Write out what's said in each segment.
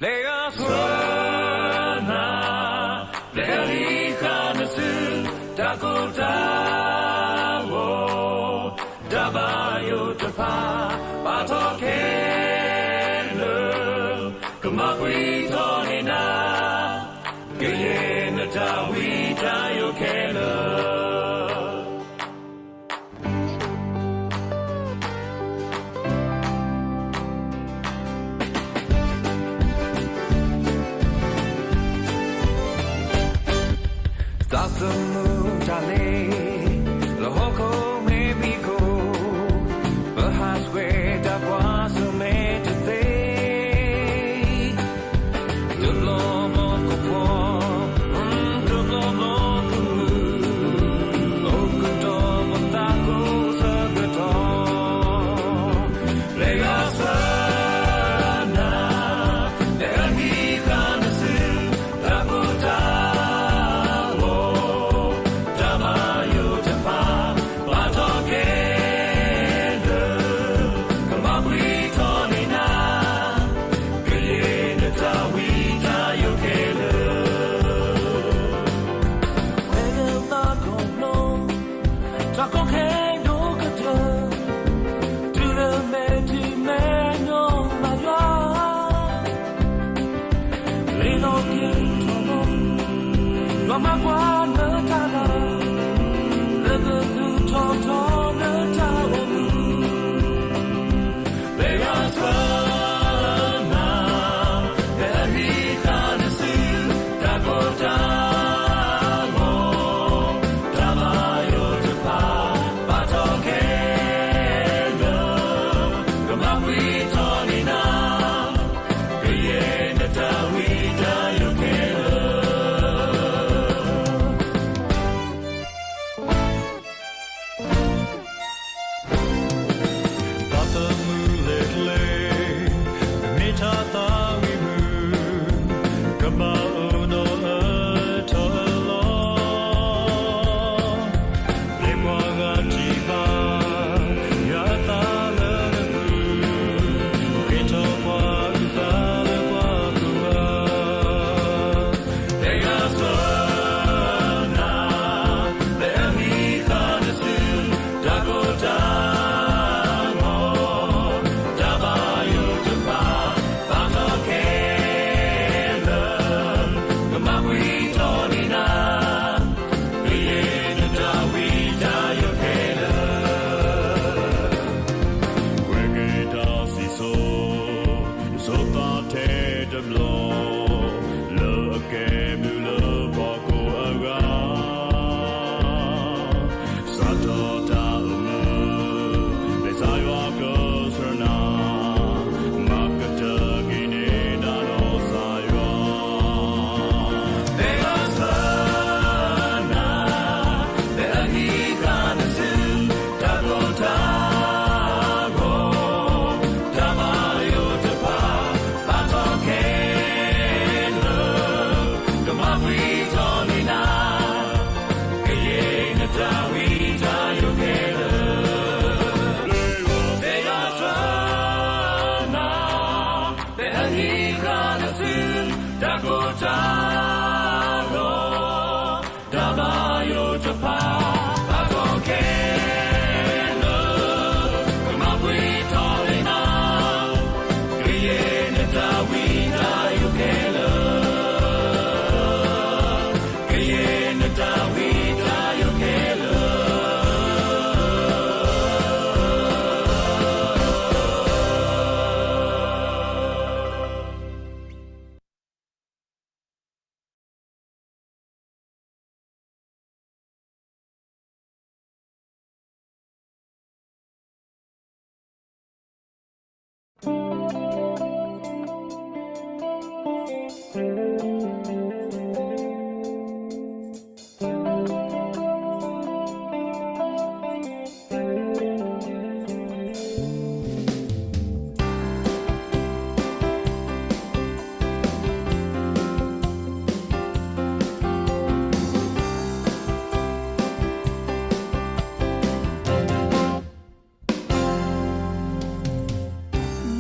ပျဲဂၤဆှၢနၤ, ပျဲဂၤဟံးဃာ်နစု, တၢ်ကိၢ်တၢ်ဂီၤ, တၢ်ဘၣ်ယိၣ်တဖၣ်, ပာ်ထီၣ်ခဲလၢာ်, ကမၤကွံာ်ထီၣ်န့ၢ်နၤ, ကယဲၢ်နတၢ်ဝံတၢ်ယိးခဲလၢာ်. သးသမူတၢ်လ့ၤ လၢဟီၣ်ခိၣ်မ့ၢ်ဘံၣ်ခိၣ်, ပဟးဆှဲးတၢ်ကွၢ်ဆၢၣ်မဲာ်တသ့, တဘျီဘျီကဖီ, တဘျီဘျီကမုာ်, အိၣ်ကတီၢ်ပသးကိၢ်ဆၢကတီၢ်, ပျဲဂၤဆှၢနၤ, ပျဲဂၤဟံးဃာ်နစု, တၢ်ကိၢ်တၢ်ဂီၤ, တၢ်ဘၣ်ယိၣ်တဖၣ်, ပာ်ထီၣ်ခဲလၢာ်, ကမၤကွံာ်ထီၣ်န့ၢ်နၤ, ကယဲၢ်နတၢ်ဝံတၢ်ယိးခဲလၢာ်. ဝဲဒၣ်သးကီဘျီ, တၢ်ကီခဲဒိၣ်ကတၢၢ်, တုၤလၢမဲာ်ထံမဲာ်နိမၤယွၤ, လ့ၤနီၣ်က့ၤထီၣ်လီၤ, ယွၤမၤကွၢ်လၢတၢ်နာ်, လၢကဒုးထီၣ်ထီၣ်လၢတၢ်အိၣ်မူ ပျဲဂၤဆှၢနၤ, ပျဲဂၤဟံးဃာ်နစု, တၢ်ကိၢ်တၢ်ဂီၤ, တၢ်ဘၣ်ယိၣ်တဖၣ်, ပာ်ထီၣ်ခဲလၢာ်, ကမၤကွံာ်ထီၣ်န့ၢ်နၤ, ကယဲၢ်နတၢ်ဝံတၢ်ယိးခဲလၢာ်. သးသမူလဲၤကျဲ, မ့ၢ်ထါသးဝံၣ်မုာ်, ကဘၣ်အိၣ်ဒီးအၢထီၣ်အလီၢ်, ပျဲကွၢ်ဂၤထံၣ်ဘၣ်, ယွၤအသးလၢနပူၤ, ဃ့ထီၣ်ကွၢ်အုၣ်သးလၢပှၤကိးဂၤ ပျဲဂၤဆှၢနၤ, ပျဲဂၤဟံးဃာ်နစု, တၢ်ကိၢ်တၢ်ဂီၤ, တၢ်ဘၣ်ယိၣ်တဖၣ်, ပာ်ထီၣ်ခဲလၢာ်, ကမၤကွံာ်ထီၣ်န့ၢ်နၤ, ကယဲၢ်နတၢ်ဝံတၢ်ယိးခဲလၢာ်. ကွဲးက့ၤတၢ်စံၣ်စိၤ, ယဆိသးထဲတဘျီ, လၢအကဲဘျုးလၢပှၤကိးဂၤ, စးထီၣ်တၢ်အိၣ်မူ, ပျဲကစၢ်ယွၤကဆှၢနၤ, မၤကတၢၢ်က့ၤန့ၢ်နၤဒီးကစၢ်ယွၤ ပျဲဂၤဆှၢနၤ, ပျဲဂၤဟံးဃာ်နစု, တၢ်ကိၢ်တၢ်ဂီၤ, တၢ်ဘၣ်ယိၣ်တဖၣ်, ပာ်ထီၣ်ခဲလၢာ်, ကမၤကွံာ်ထီၣ်န့ၢ်နၤ, ကယဲၢ်နတၢ်ဝံတၢ်ယိးခဲလၢာ်. ပျဲဂၤဆှၢနၤ, ပျဲဂၤဟံးဃာ်နစု, တၢ်ကိၢ်တၢ်ဂီၤ, တၢ်ဘၣ်ယိၣ်တဖၣ်, ပာ်ထီၣ်ခဲလၢာ်, ကမၤကွံာ်ထီၣ်န့ၢ်နၤ, ကယဲၢ်နတၢ်ဝံတၢ်ယိးခဲလၢာ်, ကယဲၢ်နတၢ်ဝံတၢ်ယိးခဲလၢာ်.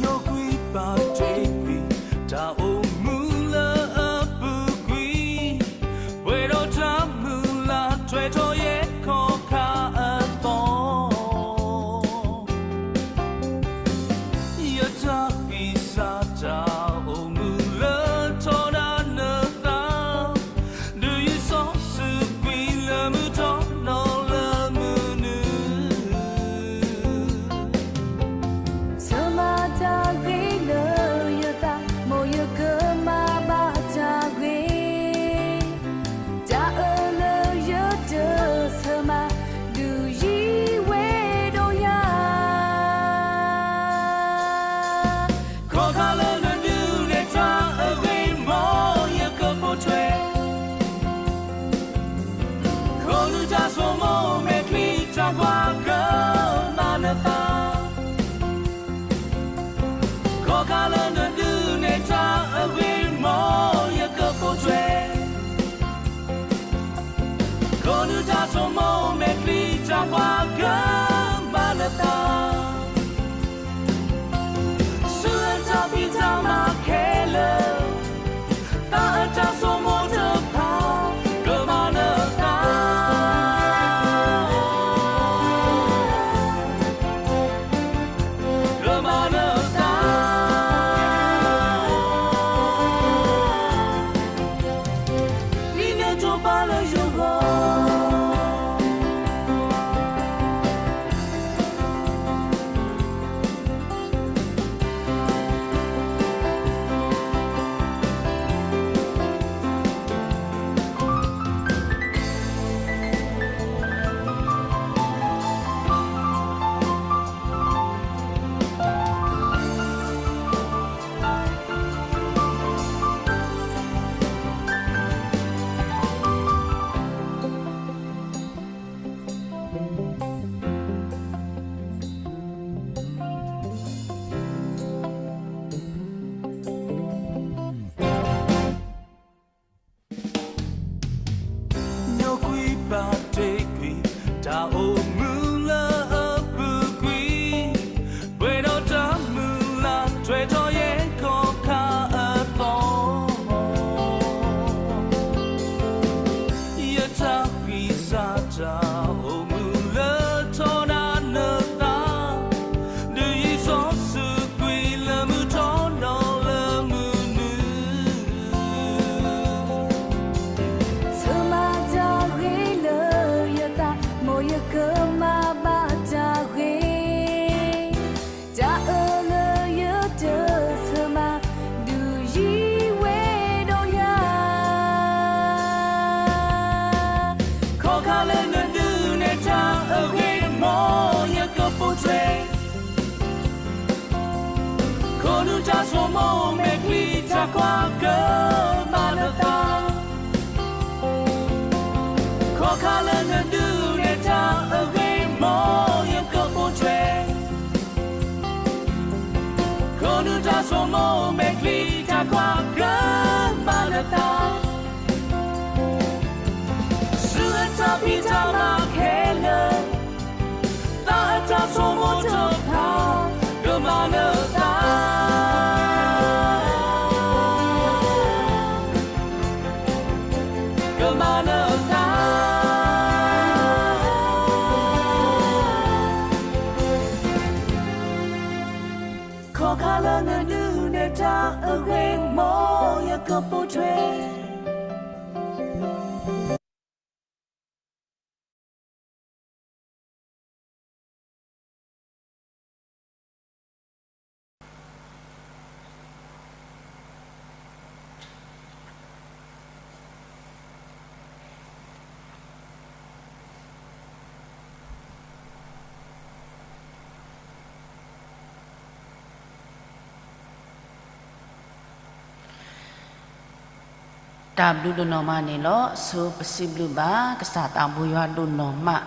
ညိကွံာ်ပာ်တ့ၢ်ကွံာ် တၢ်အိၣ် ပိာ်ထွဲ တၢ်ဘျုးဒိၣ်နီၢ်မးန့ၣ်လီၤ. ဆိပစံးဘျုးဘၣ် ကစၢ်သးဘိယွၤဒိၣ်နီၢ်မး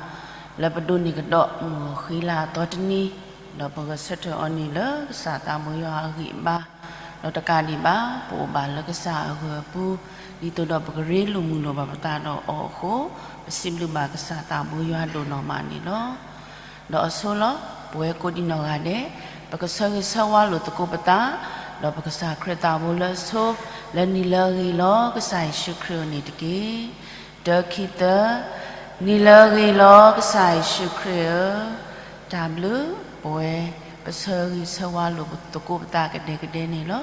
လၢပဒိးန့ၢ်ကဒီးမုၢ်ဂီၤဃံလၤအသီတနံၤ, ဒီးပဂဲၤဆၢထၢၣ်အီၤန့ၣ်လၢကစၢ်သးဘိယွၤအဂံၢ်အဘါ, ဒီးတကးဒံးဘၣ် ပအိၣ်ဘၣ်လၢကစၢ်အဂၢၤအပူၤ, ဒ်သိးဒီးပကရ့လိာ်မုာ်လိာ်ဘၣ်ပသးဒီးအီၤအဃိ, ပစံးဘျုးဘၣ်ကစၢ်သးဘိယွၤဒိၣ်နီၢ်မးန့ၣ်လီၤ. ဒီးအဆိလီၤ ပဝဲကိးဒံနီၢ်ဂၤဒဲး, ပကဆၢဂ့ၤဆၢဝါလိာ်သကိးပသး, ဒီးပကစၢ်ခရံာ်သးဘိလၢအဆိ, လၢနံၤလၢအဂ့ၤလီၤ ကစၢ်ယ့ၣ်ၡူးခရံာ်ဧၢန့ၣ်တက့ၢ်. တၢ ခံ သၢ, နံၤလၢအဂ့ၤလီၤ ကစၢ်ယ့ၣ်ၡူးခရံာ်ဧၢ, တၢ်ဘျုး, ပဝဲ, ပဆၢဂ့ၤဆၢဝါလိာ်သကိးပသးကဒဲကဒဲန့ၣ်လီၤ.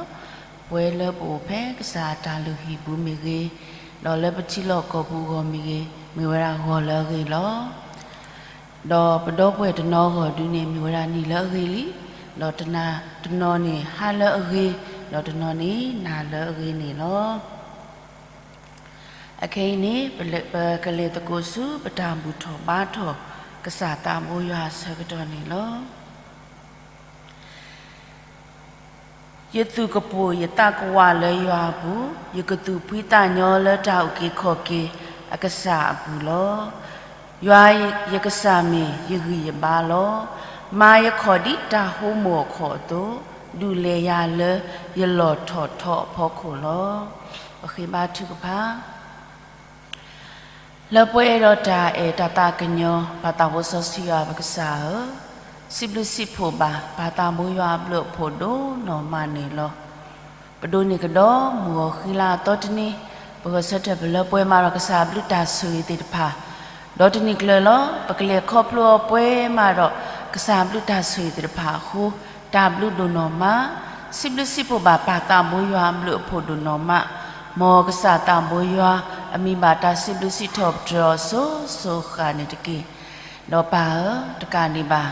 ပဝဲလၢပအိၣ်ဖဲကစၢ်အတၢ်လုၢ်ဟံၣ်ပူၤမ့ၢ်ဂ့ၤ, ဒီးလၢပထံလီၢ်ကီၢ်ပူၤအဂီၢ်မ့ၢ်ဂ့ၤ, မ့ၢ်ဝဲဒၣ်ဂီၤလၢအဂ့ၤလီၤ. ဒီးပဒီပုၢ်ဝဲၢ်တနီၤအဂီၢ်ဒုန့ၣ် မ့ၢ်ဝဲဒၣ်နံၤလၢအဂ့ၤလံ, ဒီးတနီၤန့ၣ်ဟါလၢအဂ့ၤ, ဒီးတနီၤန့ၣ် နၤလၢအဂ့ၤန့ၣ်လီၤ. အခဲအံၤန့ၣ် ပကလဲၤသကိးဆူ ပတၢ်ဘူၣ်ထီၣ်ဘါထီၣ် ကစၢ်သးဘိယွၤအဆၢကတီၢ်န့ၣ်လီၤ. ယသူၣ်ကပိာ်ယသးကဝးလၢယွၤအပူၤ, ယကသူၣ်ဖှံသးညီလၢတၢ်အုၣ်က့ၤခီၣ်က့ၤအကစၢ်အပူၤလီၤ. ယွၤယကစၢ်မ့ၢ်ယဂံၢ်ယဘါလီၤ. မၤယခီၣ်ဒ်တၢ်ဟိမိၣ်အခီၣ်အသိး, ဒုးလဲၤယၤလၢယလီၢ်ထီၣ်ထီအဖီခိၣ်လီၤ. ပဃ့ဘါထုကဖၣ် လၢပှဲၤဒီးတၢ်အဲၣ်တၢ်သးကညီၤ ပၢ်သးဘိစီဆှံယွၤပကစၢ်ဧၢ, စံးဘျုးစံးဖှိၣ်ဘၣ် ပၢ်သးဘိယွၤအဘျုးအဖှိၣ်ဒိၣ်နီၢ်မးန့ၣ်လီၤ. ပဒိးန့ၢ်ကဒီးမုၢ်ဂီၤဃံလၤအသီတနံၤ, ပဂဲၤဆၢထၢၣ်ပလၢပှဲၤမးဒီးကစၢ်အဘျုးတၢ်ဆိၣ်ဂ့ၤသ့ၣ်တဖၣ်, ဒီးတနံၤကျၢၤလီၤ ပကလဲၤခီဖျိအီၤပှဲၤမးဒီး ကစၢ်အဘျုးတၢ်ဆိၣ်ဂ့ၤသ့ၣ်တဖၣ်အဃိ, တၢ်ဘျုးဒိၣ်နီၢ်မး, စံးဘျုးစံးဖှိၣ်ဘၣ်ပၢ်သးဘိယွၤအဘျုးအဖှိၣ်ဒိၣ်နီၢ်မး, မ်ကစၢ်သးဘိယွၤ အမံၤဘၣ်တၢ်စံးဘျုးစံးထီၣ်ပတြၢၤအီၤစိၤစိၤဃၣ်န့ၣ်တက့ၢ်. ဒီးပၢ်ဧၢ, တကးဒံးဘၣ်,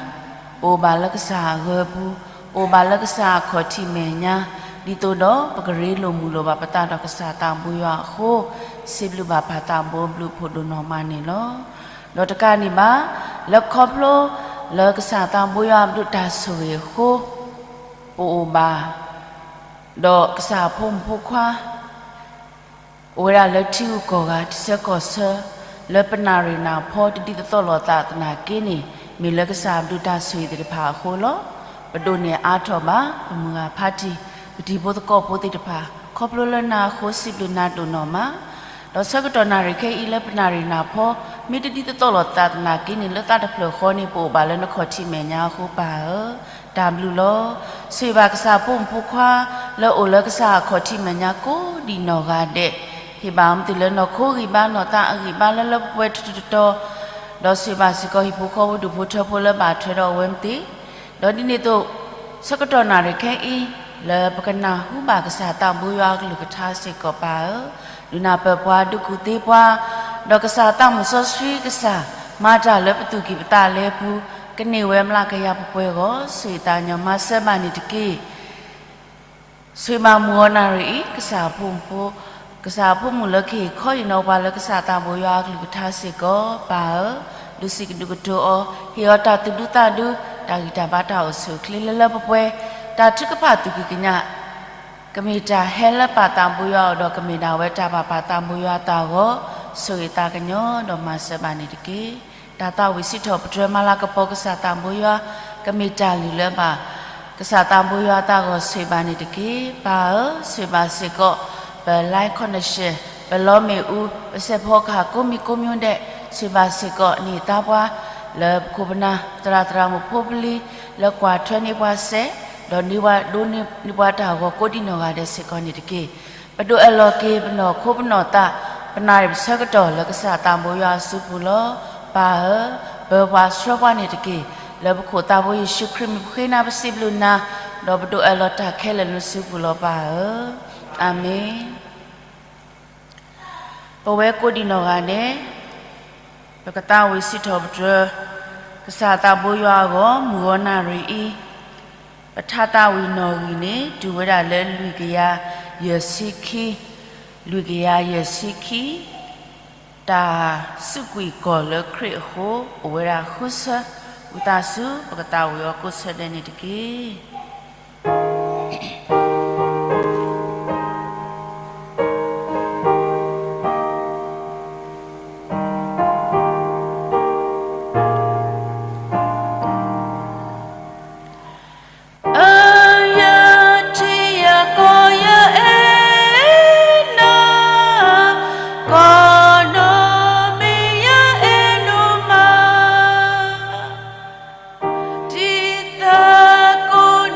ပအိၣ်ဘၣ်လၢကစၢ်အဂၢၤအပူၤ, ပအိၣ်ဘၣ်လၢကစၢ်အခီၣ်ထံးမဲာ်ညါ, ဒ်သိးဒီးပကရ့လိာ်မုာ်လိာ်ဘၣ်ပသးဒီးကစၢ်သးဘိယွၤအဃိ, စံးဘျုးဘၣ်ပၢ်သးဘိအဘျုးအဖှိၣ်ဒိၣ်နီၢ်မးန့ၣ်လီၤ. ဒီးတကးဒံးဘၣ်, လၢခီဖျိလၢကစၢ်သးဘိယွၤအဘျုးတၢ်ဆိၣ်ဂ့ၤအဃိ, ပအိၣ်ဘၣ် ဒီးကစၢ်အဖိမုၣ်ဖိခွါ အိၣ်ဝဲဒၣ်လၢထံဂုၤကီၢ်ဂၤ ထံဆၢကီၢ်ဆၢ လၢပနၣ်ရံၣ်နၢ်ဖီတဒ်သိးသိးလိာ်သးသနာ်က့န့ၣ် မ့ၢ်လၢကစၢ်အဘျုးတၢ်ဆိၣ်ဂ့ၤသ့ၣ်တဖၣ်အဃိလီၤ. ပဒိးန့ၢ်အါထီၣ်ဘၣ် ပမုၢ်ဂၤဖးတံၢ် ပတံၤဖိသကိးဖိသ့ၣ်တဖၣ် ခီဖျိလၢနၤအဃိ စံးဘျုးနၤဒိၣ်နီၢ်မး ဒီးဆၢကတီၢ်နၣ်ရံၣ်ခဲအံၤလၢပနၣ်ရံၣ်နၢ်ဖီ မ့ၢ်တဒ်သိးသိးလိာ်သးသနာ်က့န့ၣ် လၢသးတဖျၢၣ်ဃီန့ၣ် ပအိၣ်ဘၣ်လၢနခီၣ်ထံးမဲာ်ညါအဃိပၢ်ဧၢ, တၢ်ဘျုးလီၤ. ဆိၣ်ဂ့ၤဘၣ်ကစၢ်အဖိမုၣ်ဖိခွါ လၢအိၣ်လၢကစၢ်အခီၣ်ထံးမဲာ်ညါကိးဒံးနီၢ်ဂၤဒဲး, ဟ့ၣ်ဘၣ်အီၤမ့ၢ်သ့ၣ်လၢနီၢ်ခိဂံၢ်ဘါနီၢ်သးအဂံၢ်ဘါလၢလၢပှဲၤပှဲၤထီထီတီတီ ဒီးဆိၣ်ဂ့ၤဘၣ်စ့ၢ်ကီးဟံၣ်ဖိဃီဖိဒူၣ်ဖိထၢဖိလၢဘၣ်ထွဲဒီးအဝဲမ့ၢ်သ့ၣ် ဒီးဒ်န့ၣ်အသိး ဆၢကတီၢ်နၣ်ရံၣ်ခဲအံၤ လၢပကနၢ်ဟူဘၣ်ကစၢ်သးဘိယွၤအကလုၢ်ကထါစ့ၢ်ကီးပၢ်ဧၢ, ဒုးနၢ်ပၢၢ်ပှၤ ဒုးကူၣ်သ့ပှၤ, ဒီးကစၢ်သးမုၢ်စီဆှံကစၢ် မၤတၢ်လၢပသူၣ်ကံၢ်ပသးလဲပူၤ, ကန့ၢ်ဝဲမျးကယၤပှဲၤပှဲၤအဂီၢ် ဆိၣ်ဂ့ၤသးကညီၤမၤစၢၤဘၣ်န့ၣ်တက့ၢ်. ဆိၣ်ဂ့ၤဘၣ်မုၢ်ဂီၤနၣ်ရံၣ်အံၤ ကစၢ်အဖိမုၣ်ဖိ, ကစၢ်အဖိမုၣ်လၢကဟ့ၣ်ခီဟ့ၣ်နီၤပှၤလၢကစၢ်သးဘိယွၤအကလုၢ်ကထါစ့ၢ်ကီး ပၢ်ဧၢ, ဒုးစံးကဒုးကတိၤအီၤ, ဟ့ၣ်အီၤတၢ်သူၣ်ဒူသးဒူ, တၢ်ဂံၢ်တၢ်ဘါတၢ်အိၣ်ဆူၣ်အိၣ်ချ့လၢလၢပှဲၤပှဲၤ, တၢ်ထုကဖၣ်သူၣ်ကံၢ်ကညး ကမ့ၢ်တၢ်ဟဲလၢပၢ်သးဘိယွၤအအိၣ်ဒီးကမ့ၢ်ဒၣ်ဝဲတၢ်ဘၣ်ပၢ်သးဘိယွၤအသးအဂီၢ်, ဆိၣ်ဂ့ၤသးကညီၤဒီးမၤစၢၤဘၣ်န့ၣ်တက့ၢ်. တၢ်သးဝံၣ်စံးထီၣ်ပတြၢၤမၤလၤကပီၤကစၢ်သးဘိယွၤ, ကမ့ၢ်တၢ်လုၢ်လၢဘၣ် ကစၢ်သးဘိယွၤအသးအဂီၢ် ဆိၣ်ဂ့ၤဘၣ်န့ၣ်တက့ၢ်. ပၢ်ဧၢ, ဆိၣ်ဂ့ၤဘၣ်စ့ၢ်ကီး ပ line connection, ပလီမ့ၣ်အူ, ပစဲးဖီကဟၣ်ကိးမံၤကိးမံၤဒဲး, ဆိၣ်ဂ့ၤဘၣ်စ့ၢ်ကီး နံၣ်သါပှၢ် လၢပခိၣ်ပနၢ် သရၣ်သရၣ်မုၣ်ဖိပလံၤ လၢကွၢ်ထွဲန့ၢ်ပှၤစဲး, ဒီးဒိးန့ၢ်ပှၤတၢ်ဂီၤကိးဒံးနီၢ်ဂၤဒဲးစ့ၢ်ကီးန့ၣ်တက့ၢ်. ပဒိးအၢၣ်လီၤက့ၤပနီၢ်ခိပနီၢ်သး, ပနၣ်ရံၣ်ပဆၢကတီၢ်လၢကစၢ်သးဘိယွၤအစုပူၤလီၤ. ပၢ်ဧၢ, ပၢၤပှၤဆှၢပှၤန့ၣ်တက့ၢ်. လၢပခိၣ်သးဘိယ့ၣ်ၡူးခရံာ်မံၤပဃ့နၤပစံးဘျုးနၤ, ဒီးပဒိးအၢၣ်လီၤတၢ်ခဲလၢာ်လၢနစုပူၤလီၤပၢ်ဧၢ. အၤမ့ၣ်. ပဝဲကိးဒံးနီၢ်ဂၤန့ၣ် ပကသးဝံၣ်စံးထီၣ်ပတြၢၤ ကစၢ်သးဘိယွၤအဂီၢ် မုၢ်ဂီၤနၣ်ရံၣ်အံၤ, ပထါသးဝံၣ်နီၣ်ဂံၢ်န့ၣ် တုၤဝဲဒၣ်လၢလွံၢ်ကယၤယဲၢ်ဆံခံ, လွံၢ်ကယၤယဲၢ်ဆံခံ, တၢ်စူးကွံာ်ကီၢ်လၢခရံာ်အဃိ အိၣ်ဝဲဒၣ်ဃုဆၢ, ဝံသးစူၤ ပကသးဝံၣ်အီၤကိးဆၢဒဲးန့ၣ်တက့ၢ်. အၢယထံယကီၢ်ယအဲၣ်နၤ, ကီၢ်နီၣ်မ့ၢ်ယအဲၣ်ဒိၣ်မး, တံၤသကိး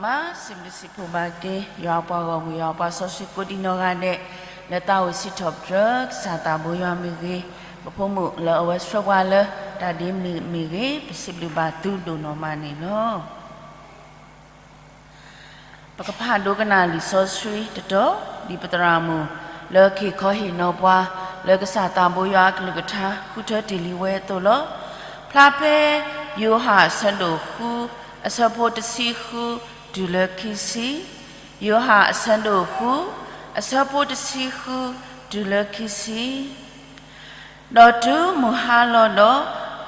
မၤစံးဘျုးစံးဖှိၣ်ဘၣ်က့ၤ ယွၤပှၤဂီၢ်မုၢ် ယွၤပှၤစီဆှံကိးဒံနီၢ်ဂၤဒဲး, လၢသးအိၣ်စံးထီၣ်ပတြၢၤ ကစၢ်သးဘိယွၤမ့ၢ်ဂ့ၤ, ပဖိမုၣ်လၢအဝဲဆှၢပှၤလၢ တၢ်ဒ့မုၣ်မ့ၢ်ဂ့ၤ, ပစံးဘျုးဘၣ်သုဒိၣ်နီၢ်မးန့ၣ်လီၤ. ပကဖးဒိကနၣ်လံာ်စီဆှံတတီၤ, ဒ်ပသရၣ်မုၣ် လၢက့ၤခီဟ့ၣ်နီၤပှၤ လၢကစၢ်သးဘိယွၤအကလုၢ်ကထါ ဃုထၢတ့ၢ်လံဝဲအသိးလီၤ. ဖျါဖဲ ယိၤဟၣ်အဆၢဒိၣ်ဃု အဆၢဖိတဆံဃု တုၤလၢခံဆံ, ယိၤဟၣ်အဆၢဒိၣ်ဃု အဆၢဖိတဆံဃု တုၤလၢခံဆံ. ဒီးတုၤမုၢ်ဟါလီၤဒီး,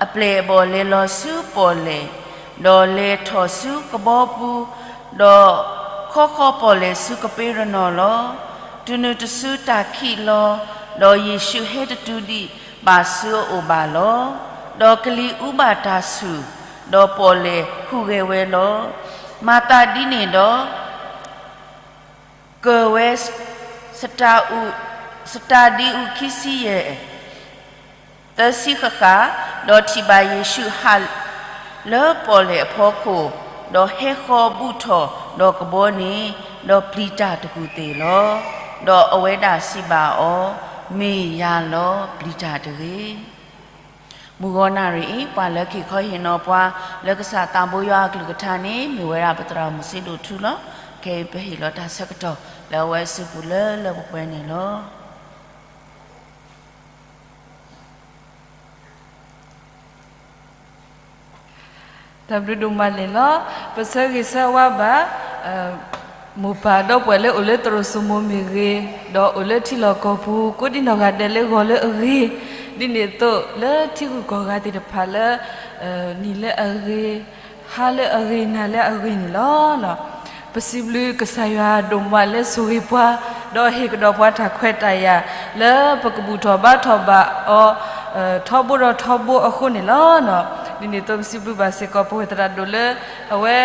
အပျဲၢ်အဘီၣ်လဲၤလီၤဆူပီၣ်လဲၣ်, ဒီးလဲၤထီၣ်ဆူကဘီပူၤ, ဒီးခီဃီၤပီၣ်လဲၣ်ဆူကပ့းရနီၣ်လီၤ. တုၤနုၤတစုတၢ်ခံးလီၤ, ဒီးယ့ၣ်ၡူးဟဲတတုၤဒံးဘၣ်ဆူအအိၣ်ဘၣ်လီၤ. ဒီးကလံၤအူဘၣ်တၢ်ဆူၣ်, ဒီးပီၣ်လဲၣ်ဟူးဂဲၤဝဲလီၤ. မၤသးဒ်န့ၣ်ဒီး ကၢၢ်ဝဲ စတၢဒံအူခံဆံယဲၢ် သၢဆံဃၣ်ဃၣ်, ဒီးထံၣ်ဘၣ်ယ့ၣ်ၡူးဟးလၢပီၣ်လဲၣ်အဖီခိၣ်, ဒီးဟဲဃီၤဘူးထီၣ်ဒီးကဘီန့ၣ်, ဒီးပျံၤတၢ်တကူၣ်သ့ၣ်လီၤ. ဒီးအဝဲဒၣ်စံးဘၣ်အီၤ, မ့ၢ်ယၤလီၤ, ပျံၤတၢ်တဂ့ၤ. မုၢ်ဂီၤနၣ်ရံၣ်အံၤ ပှၤလၢက့ၤခီဟ့ၣ်နီၤပှၤ လၢကစၢ်သးဘိယွၤအကလုၢ်ကထါန့ၣ် မ့ၢ်ဝဲဒၣ်ပသရၣ်မုၣ်စ့ဒိၣ်ထူလီၤ. ခဲအံၤပဟ့ၣ်လီၤတၢ်ဆၢကတီၢ် လၢအဝဲအစုပူၤလၢလၢပှဲၤပှဲၤန့ၣ်လီၤ. တၢ်ဘျုးဒိၣ်မးန့ၣ်လီၤ. ပဆၢဂ့ၤဆၢဝါဘၣ် မိၢ်ပၢ်ဒီပုၢ်ဝဲၢ်လၢအိၣ်လၢသရိာ်စိမိၤမ့ၢ်ဂ့ၤ, ဒီးအိၣ်လၢထံလီၢ်ကီၢ်ပူၤ ကိးဒံနီၢ်ဂၤဒဲးလၢဂီၤလၢအဂ့ၤ, ဒ်န့ၣ်အသိးလၢထံဂုၤကီၢ်ဂၤသ့ၣ်တဖၣ်လၢ နံၤလၢအဂ့ၤ, ဟါလၢအဂ့ၤ, နၤလၢအဂ့ၤန့ၣ်လီၤ. ပစံးဘျုးကစၢ်ယွၤဒိၣ်မးလၢဆိၣ်ဂ့ၤပှၤ, ဒီးဟ့ၣ်ကဒီးပှၤတၢ်ခွဲးတၢ်ယာ် လၢပကဘူၣ်ထီၣ်ဘါထီၣ်ဘၣ်အီၤ ထီဘိဒီးထီဘိအဃိန့ၣ်လီၤ. ဒ်န့ၣ်အသိးပစံးဘျုးဘၣ်စ့ၢ်ကီး ပဝဲသရၣ်ဒိၣ်လၢ အဝဲ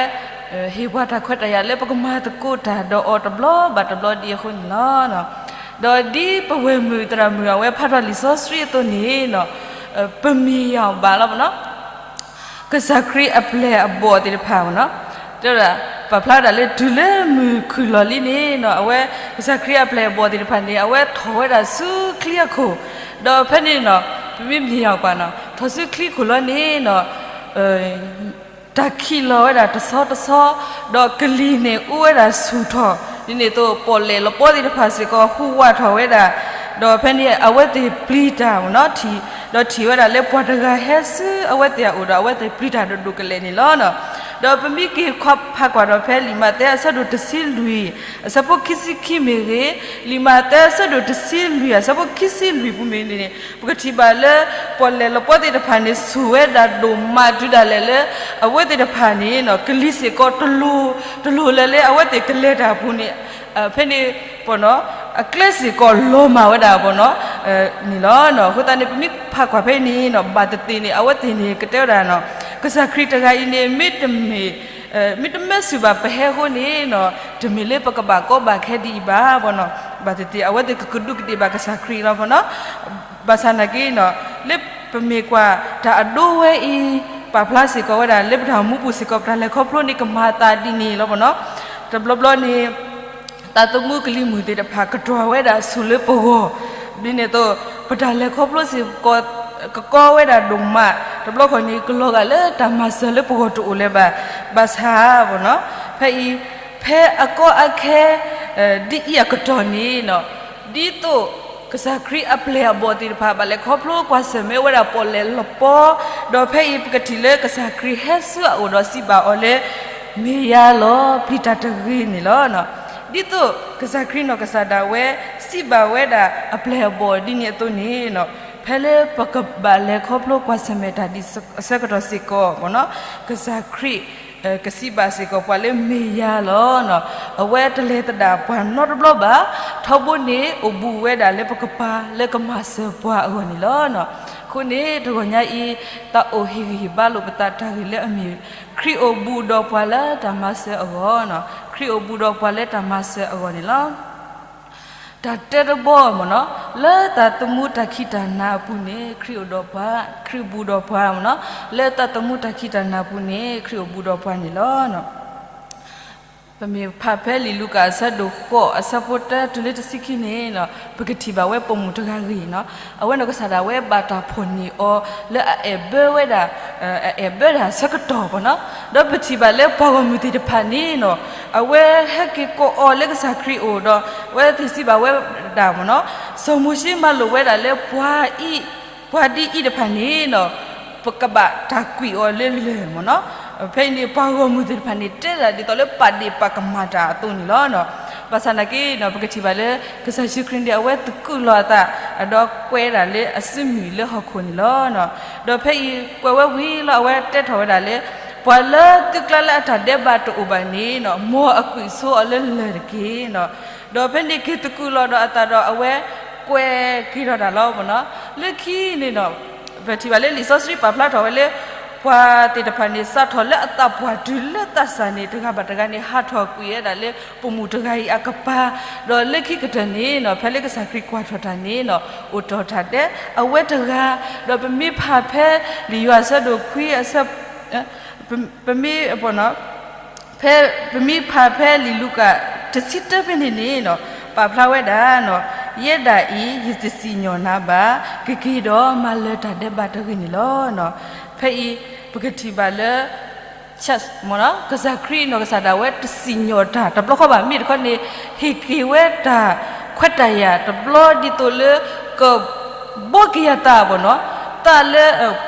ဟ့ၣ်ပှၤတၢ်ခွဲးတၢ်ယာ်လၢပကမၤသကိးတၢ်ဒီးအီၤတဘျီဘၣ်တဘျီဒ်အဃိန့ၣ်လီၤ. ဒီးဒ်ပဝဲၢ်မုၣ်သရၣ်မုၣ်အဝဲဖးထီၣ်လံာ်စီဆှံအသိးန့ၣ် ပမ့ၢ်ယၤဘၣ်လီၤပနီၤ ကစၢ်ခရံာ်အပျဲၢ်အဘီၣ်သ့ၣ်တဖၣ်မနီၤ, တဲဝဲဒၣ် ပာ်ဖျါဝဲဒၣ်လၢတုၤလၢမုၢ်ခုၣ်လီၤလံန့ၣ်နီၤ, အဝဲ ကစၢ်ခရံာ်အပျဲၢ်အဘီၣ်သ့ၣ်တဖၣ်န့ၣ် အဝဲထီၣ်ဝဲဒၣ်ဆူချံအခိၣ်, ဒီးဖဲန့ၣ်နီၤ ပမ့ၢ်မ့ၢ်ယၤပာ်နီၤ ထီၣ်ဆူချံခိၣ်လီၤန့ၣ်နီၤ တၢ်ခံးလီၤဝဲဒၣ်တဆီတဆီ, ဒီးကလံၤန့ၣ်အူဝဲဒၣ်ဆူၣ်ထီၣ်, ဒ်န့ၣ်အသိး ပီၣ်လဲၣ်လပီသ့ၣ်တဖၣ်စ့ၢ်ကီး ဟူးဝးထီၣ်ဝဲဒၣ်, ဒီးဖဲန့ၣ် အဝဲသ့ၣ်ပျံၤတၢ်မနီၤ, ဒီးထံၣ်ဝဲဒၣ်လၢပှၤတဂၤဟဲဆူအဝဲသ့ၣ်အအိၣ်ဒီး အဝဲသ့ၣ်ပျံၤတၢ်ဒိၣ်ဒိၣ်ကလဲာ်န့ၣ်လီၤ. ဒီးပမ့ၢ်က့ၤဖးကွၢ်ဒီးဖဲလံာ်မးသဲအဆၢဒိၣ်တဆံလွံၢ် အဆၢဖိခံဆံခံမ့ၢ်ဂ့ၤ, လံာ်မးသဲအဆၢဒိၣ်တဆံလွံၢ် အဆၢဖိခံဆံလွံၢ်ပူၤမ့ၢ်ဂ့ၤန့ၣ် ပကထံၣ်ဘၣ်လၢ ပီၣ်လဲၣ်လပီသ့ၣ်တဖၣ်န့ၣ် ဆူၣ်ဝဲဒၣ်ဒိၣ်မးတုၤဒၣ်လဲာ်လၢ အဝဲသ့ၣ်တဖၣ်န့ၣ် ကလံၤစ့ၢ်ကီးတလိၤ, တလိၤလၢၤလၢအဝဲသ့ၣ်ကလဲၤတၢ်အပူၤန့ၣ်, ဖဲန့ၣ် အကျဲစ့ၢ်ကီးလီၤမၢ်ဝဲဒၣ်ပနီၤ, န့ၣ်လီၤ. အဃိသတးန့ၣ် ပမ့ၢ်ဖးကွၢ်ဖဲအံၤန့ၣ် ဘၣ်သ့ၣ်သ့ၣ်န့ၣ် အဝဲသ့ၣ်န့ၣ် ကတဲဝဲဒၣ်နီၤ, ကစၢ်ခရံာ်တဂၤအံၤန့ၣ် မ့တမ့ၢ် မ့တမ့ၢ်ဆူၣ်ဘၣ်ပဟဲအဃိန့ၣ်နီၤ, တမ့ၢ်လၢပကဘၣ်ကီဘၣ်ခဲဒ်အံၤဘၣ်ပနီၤ, ဘၣ်သ့ၣ်သ့ၣ် အဝဲသ့ၣ်ကကဒူးကဒ့ၣ်ဘၣ်ကစၢ်ခရံာ်လီၤပနီၤ, ဘၣ်ဆၣ်နာ်က့နီၤ, လၢပမ့ၢ်ကွၢ်တၢ်အဒိဝဲအံၤ ပာ်ဖျါစ့ၢ်ကီးဝဲဒၣ် လၢပတၢ်မူပူၤစ့ၢ်ကီး ပတၢ်လဲၤခီဖျိန့ၣ် ကမၤသးဒ်န့ၣ်လီၤပနီၤ, တဘျီဘျီန့ၣ် သးသမူကလံၤမုၢ်သ့ၣ်တဖၣ်ကတြီၤဝဲဒၣ်ဆူၣ်လၢပဂီၢ်, ဒ်န့ၣ်အသိး ပတၢ်လဲၤခီဖျိစ့ၢ်ကီး ကကီဝဲဒၣ်ဒိၣ်မး, တဘျီခီန့ၣ် ကလီၤဂာ်လၢတၢ်မၤစၢၤလၢပဂီၢ်တအိၣ်လၢၤဘၣ်, ဘၣ်ဆၣ်ပနီၤ, ဖဲအံၤ ဖဲအကီအခဲ ဒ်အံၤအကတီၢ်န့ၣ်နီၤ, ဒ်သိးကစၢ်ခရံာ်အပျဲၢ်အဘီၣ်သ့ၣ်တဖၣ် ဘၣ်လဲၤခီဖျိကွၢ်ဆၢၣ်မဲာ်ဝဲဒၣ်ပီၣ်လဲၣ်လပီ, ဒီးဖဲအံၤပကထံၣ်လၢကစၢ်ခရံာ်ဟဲဆူအအိၣ်ဒီးစံးဘၣ်အီၤလၢ မ့ၢ်ယၤလီၤ, ပျံၤတၢ်တဂ့ၤန့ၣ်လီၤ. ဒ်သိးကစၢ်ခရံာ်နီၢ်ကစၢ်ဒၣ်ဝဲ စံးဘၣ်ဝဲဒၣ်အပျဲၢ်အဘီၣ်ဒ်န့ၣ်အသိးန့ၣ်, ဖဲလၢပကဘၣ်လဲၤခီဖျိကွၢ်ဆၢၣ်မဲာ်တၢ်ဒ်အဆၢကတီၢ်စ့ၢ်ကီး, ကစၢ်ခရံာ် ကစံးဘၣ်စ့ၢ်ကီးပှၤလၢမ့ၢ်ယၤလီၤ. အဝဲတလဲၤသဒၣ်ပှၤနီတဘျီဘၣ်, ထီဘိန့ၣ်အိၣ်ဘူးဝဲဒၣ်လၢပကပၤလၢကမၤစၢၤပှၤအဂီၢ်န့ၣ်လီၤ. အဃိန့ၣ် တဂီၤညါအံၤ သးအိၣ်ဟ့ၣ်ဂံၢ်ဟ့ၣ်ဘါလိာ်ပသးတၢ်ဂ့ၢ်လၢအမ့ၢ် ခရံာ်အိၣ်ဘူးဒီးပှၤလၢတၢ်မၤစၢၤအဂီၢ်, ခရံာ်အိၣ်ဘူးဒီးပှၤလၢတၢ်မၤစၢၤအဂီၢ်န့ၣ်လီၤ. တၢ်တဲတဘီမ့ၢ်နီၤ, လၢသးသမူတၢ်ခံးတၢ်နၤအပူၤန့ၣ် ခရံာ်အိၣ်ဒီးပှၤ, ခရံာ်ဘူးဒီးပှၤမ့ၢ်နီၤ, လၢသးသမူတၢ်ခံးတၢ်နၤအပူၤန့ၣ် ခရံာ်အိၣ်ဘူးဒီးပှၤန့ၣ်လီၤ. ပမ့ၢ်ဖးဖဲလံာ်လူၤကၣ်အဆၢဒိၣ်ဃိး အဆၢဖိတၢတုၤလၢတဆံခံန့ၣ်နီၤ, ပကထံၣ်ဘၣ်ဝဲပိာ်မုၣ်တဂၤဂ့ၤနီၤ, အဝဲနီၢ်ကစၢ်ဒၣ်ဝဲဘၣ်တၢ်ဖီၣ်န့ၢ်အီၤ လၢအအဲၣ်ဘၢဝဲဒၣ်, အအဲၣ်ဘၢဒၣ်ဆၢကတီၢ်မ့ၢ်နီၤ, ဒီးပထံၣ်ဘၣ်လၢပှၤဂီၢ်မုၢ်သ့ၣ်တဖၣ်န့ၣ်နီၤ, အဝဲဟဲက့ၤကိးအီၤလၢကစၢ်ခရံာ်အိၣ်ဒီး အဝဲသ့ၣ်စံးဘၣ်ဝဲဒၣ်မ့ၢ်နီၤ, စီၤမိၤၡ့မၤလိာ်ဝဲဒၣ်လၢပှၤအံၤ ပှၤဒ်အံၤတဖၣ်န့ၣ်နီၤ, ပကဘၣ်တၢ်ကွံာ်အီၤလၢလၢၢ်မ့ၢ်နီၤ, ဖဲအံၤန့ၣ် ပှၤဂီၢ်မုၢ်သ့ၣ်တဖၣ်န့ၣ် တဲဒၣ်ဒ်သိးလၢပာ်ဒ့ၣ်ပာ်ကမၣ်တၢ်အသိးန့ၣ်လီၤ. ဘၣ်ဆၣ်နာ်က့နီၤ ပကထံၣ်ဘၣ်လၢ ကစၢ်ယ့ၣ်ၡူးခရံာ်န့ၣ် အဝဲသကုးလီၤအသး ဒီးကွဲးဒၣ်လၢအစုမုၢ်လၢဟီၣ်ခိၣ်န့ၣ်လီၤ. ဒီးဖဲအံၤကွဲးဝဲဝံၤလီၤ အဝဲတဲထီၣ်ဝဲဒၣ်လၢ ပှၤလၢသုကျါလၢအတၢ်ဒဲးဘးတအိၣ်ဘၣ်န့ၣ်နီၤ မ်အကွံာ်ဆိအီၤလၢလၢၢ်တက့ၢ်နီၤ. ဒီးဖဲန့ၣ်က့ၤသကုးလီၤဒီးအသးဒီးအဝဲကွဲးက့ၤထီၣ်တၢ်လီၤမ့ၢ်နီၤ. လၢခံန့ၣ်နီၤ ပထံၣ်ဘၣ်လၢလံာ်စီဆှံပာ်ဖျါထီၣ်ဝဲလၢ ပှၤသ့ၣ်တဖၣ်န့ၣ် စးထီၣ်လၢအသးပှၢ်တုၤလၢသးစၢ်န့ၣ် တဂၤဘၣ်တဂၤန့ၣ် ဟးထီၣ်ကွံာ်ဝဲဒၣ်လၢပိာ်မုၣ်တဂၤအံၤအကပၤ, ဒီးလၢခံကတၢၢ်န့ၣ်နီၤ ဖဲလၢကစၢ်ခရံာ်ကွၢ်ထီၣ်တၢ်န့ၣ်နီၤ အိၣ်ထီၣ်တၢ်ဒဲးအဝဲတဂၤ, ဒီးပမ့ၢ်ဖးဖဲလံာ်ယိၤဟၣ်အဆၢဒိၣ်ခွံအဆၢ ပမ့ၢ် ဖဲပမ့ၢ်ဖးဖဲလံာ်လူၤကၣ်တဆံတၢဖဲန့ၣ်န့ၣ်နီၤ ပာ်ဖျါဝဲဒၣ်နီၤ, ယဲဒၣ်အံၤ ယတစံၣ်ညီၣ်နၤဘၣ်, ကက့ၤဒီးမၤလၢၤတၢ်ဒဲးဘးတဂ့ၤန့ၣ်လီၤ. ဖဲအံၤ ပကထံၣ်ဘၣ်လၢ မ့ၢ်နီၤ ကစၢ်ခရံာ်နီၢ်ကစၢ်ဒၣ်ဝဲတစံၣ်ညီၣ်တၢ်တဘျီဃီဘၣ် မ့ၢ်တခီန့ၣ် ဟ့ၣ်က့ၤဝဲတၢ်ခွဲးတၢ်ယာ်တဘျီဒ်သိးလၢ ကဘှီက့ၤယၤသးမ့ၢ်နီၤ, သးလၢ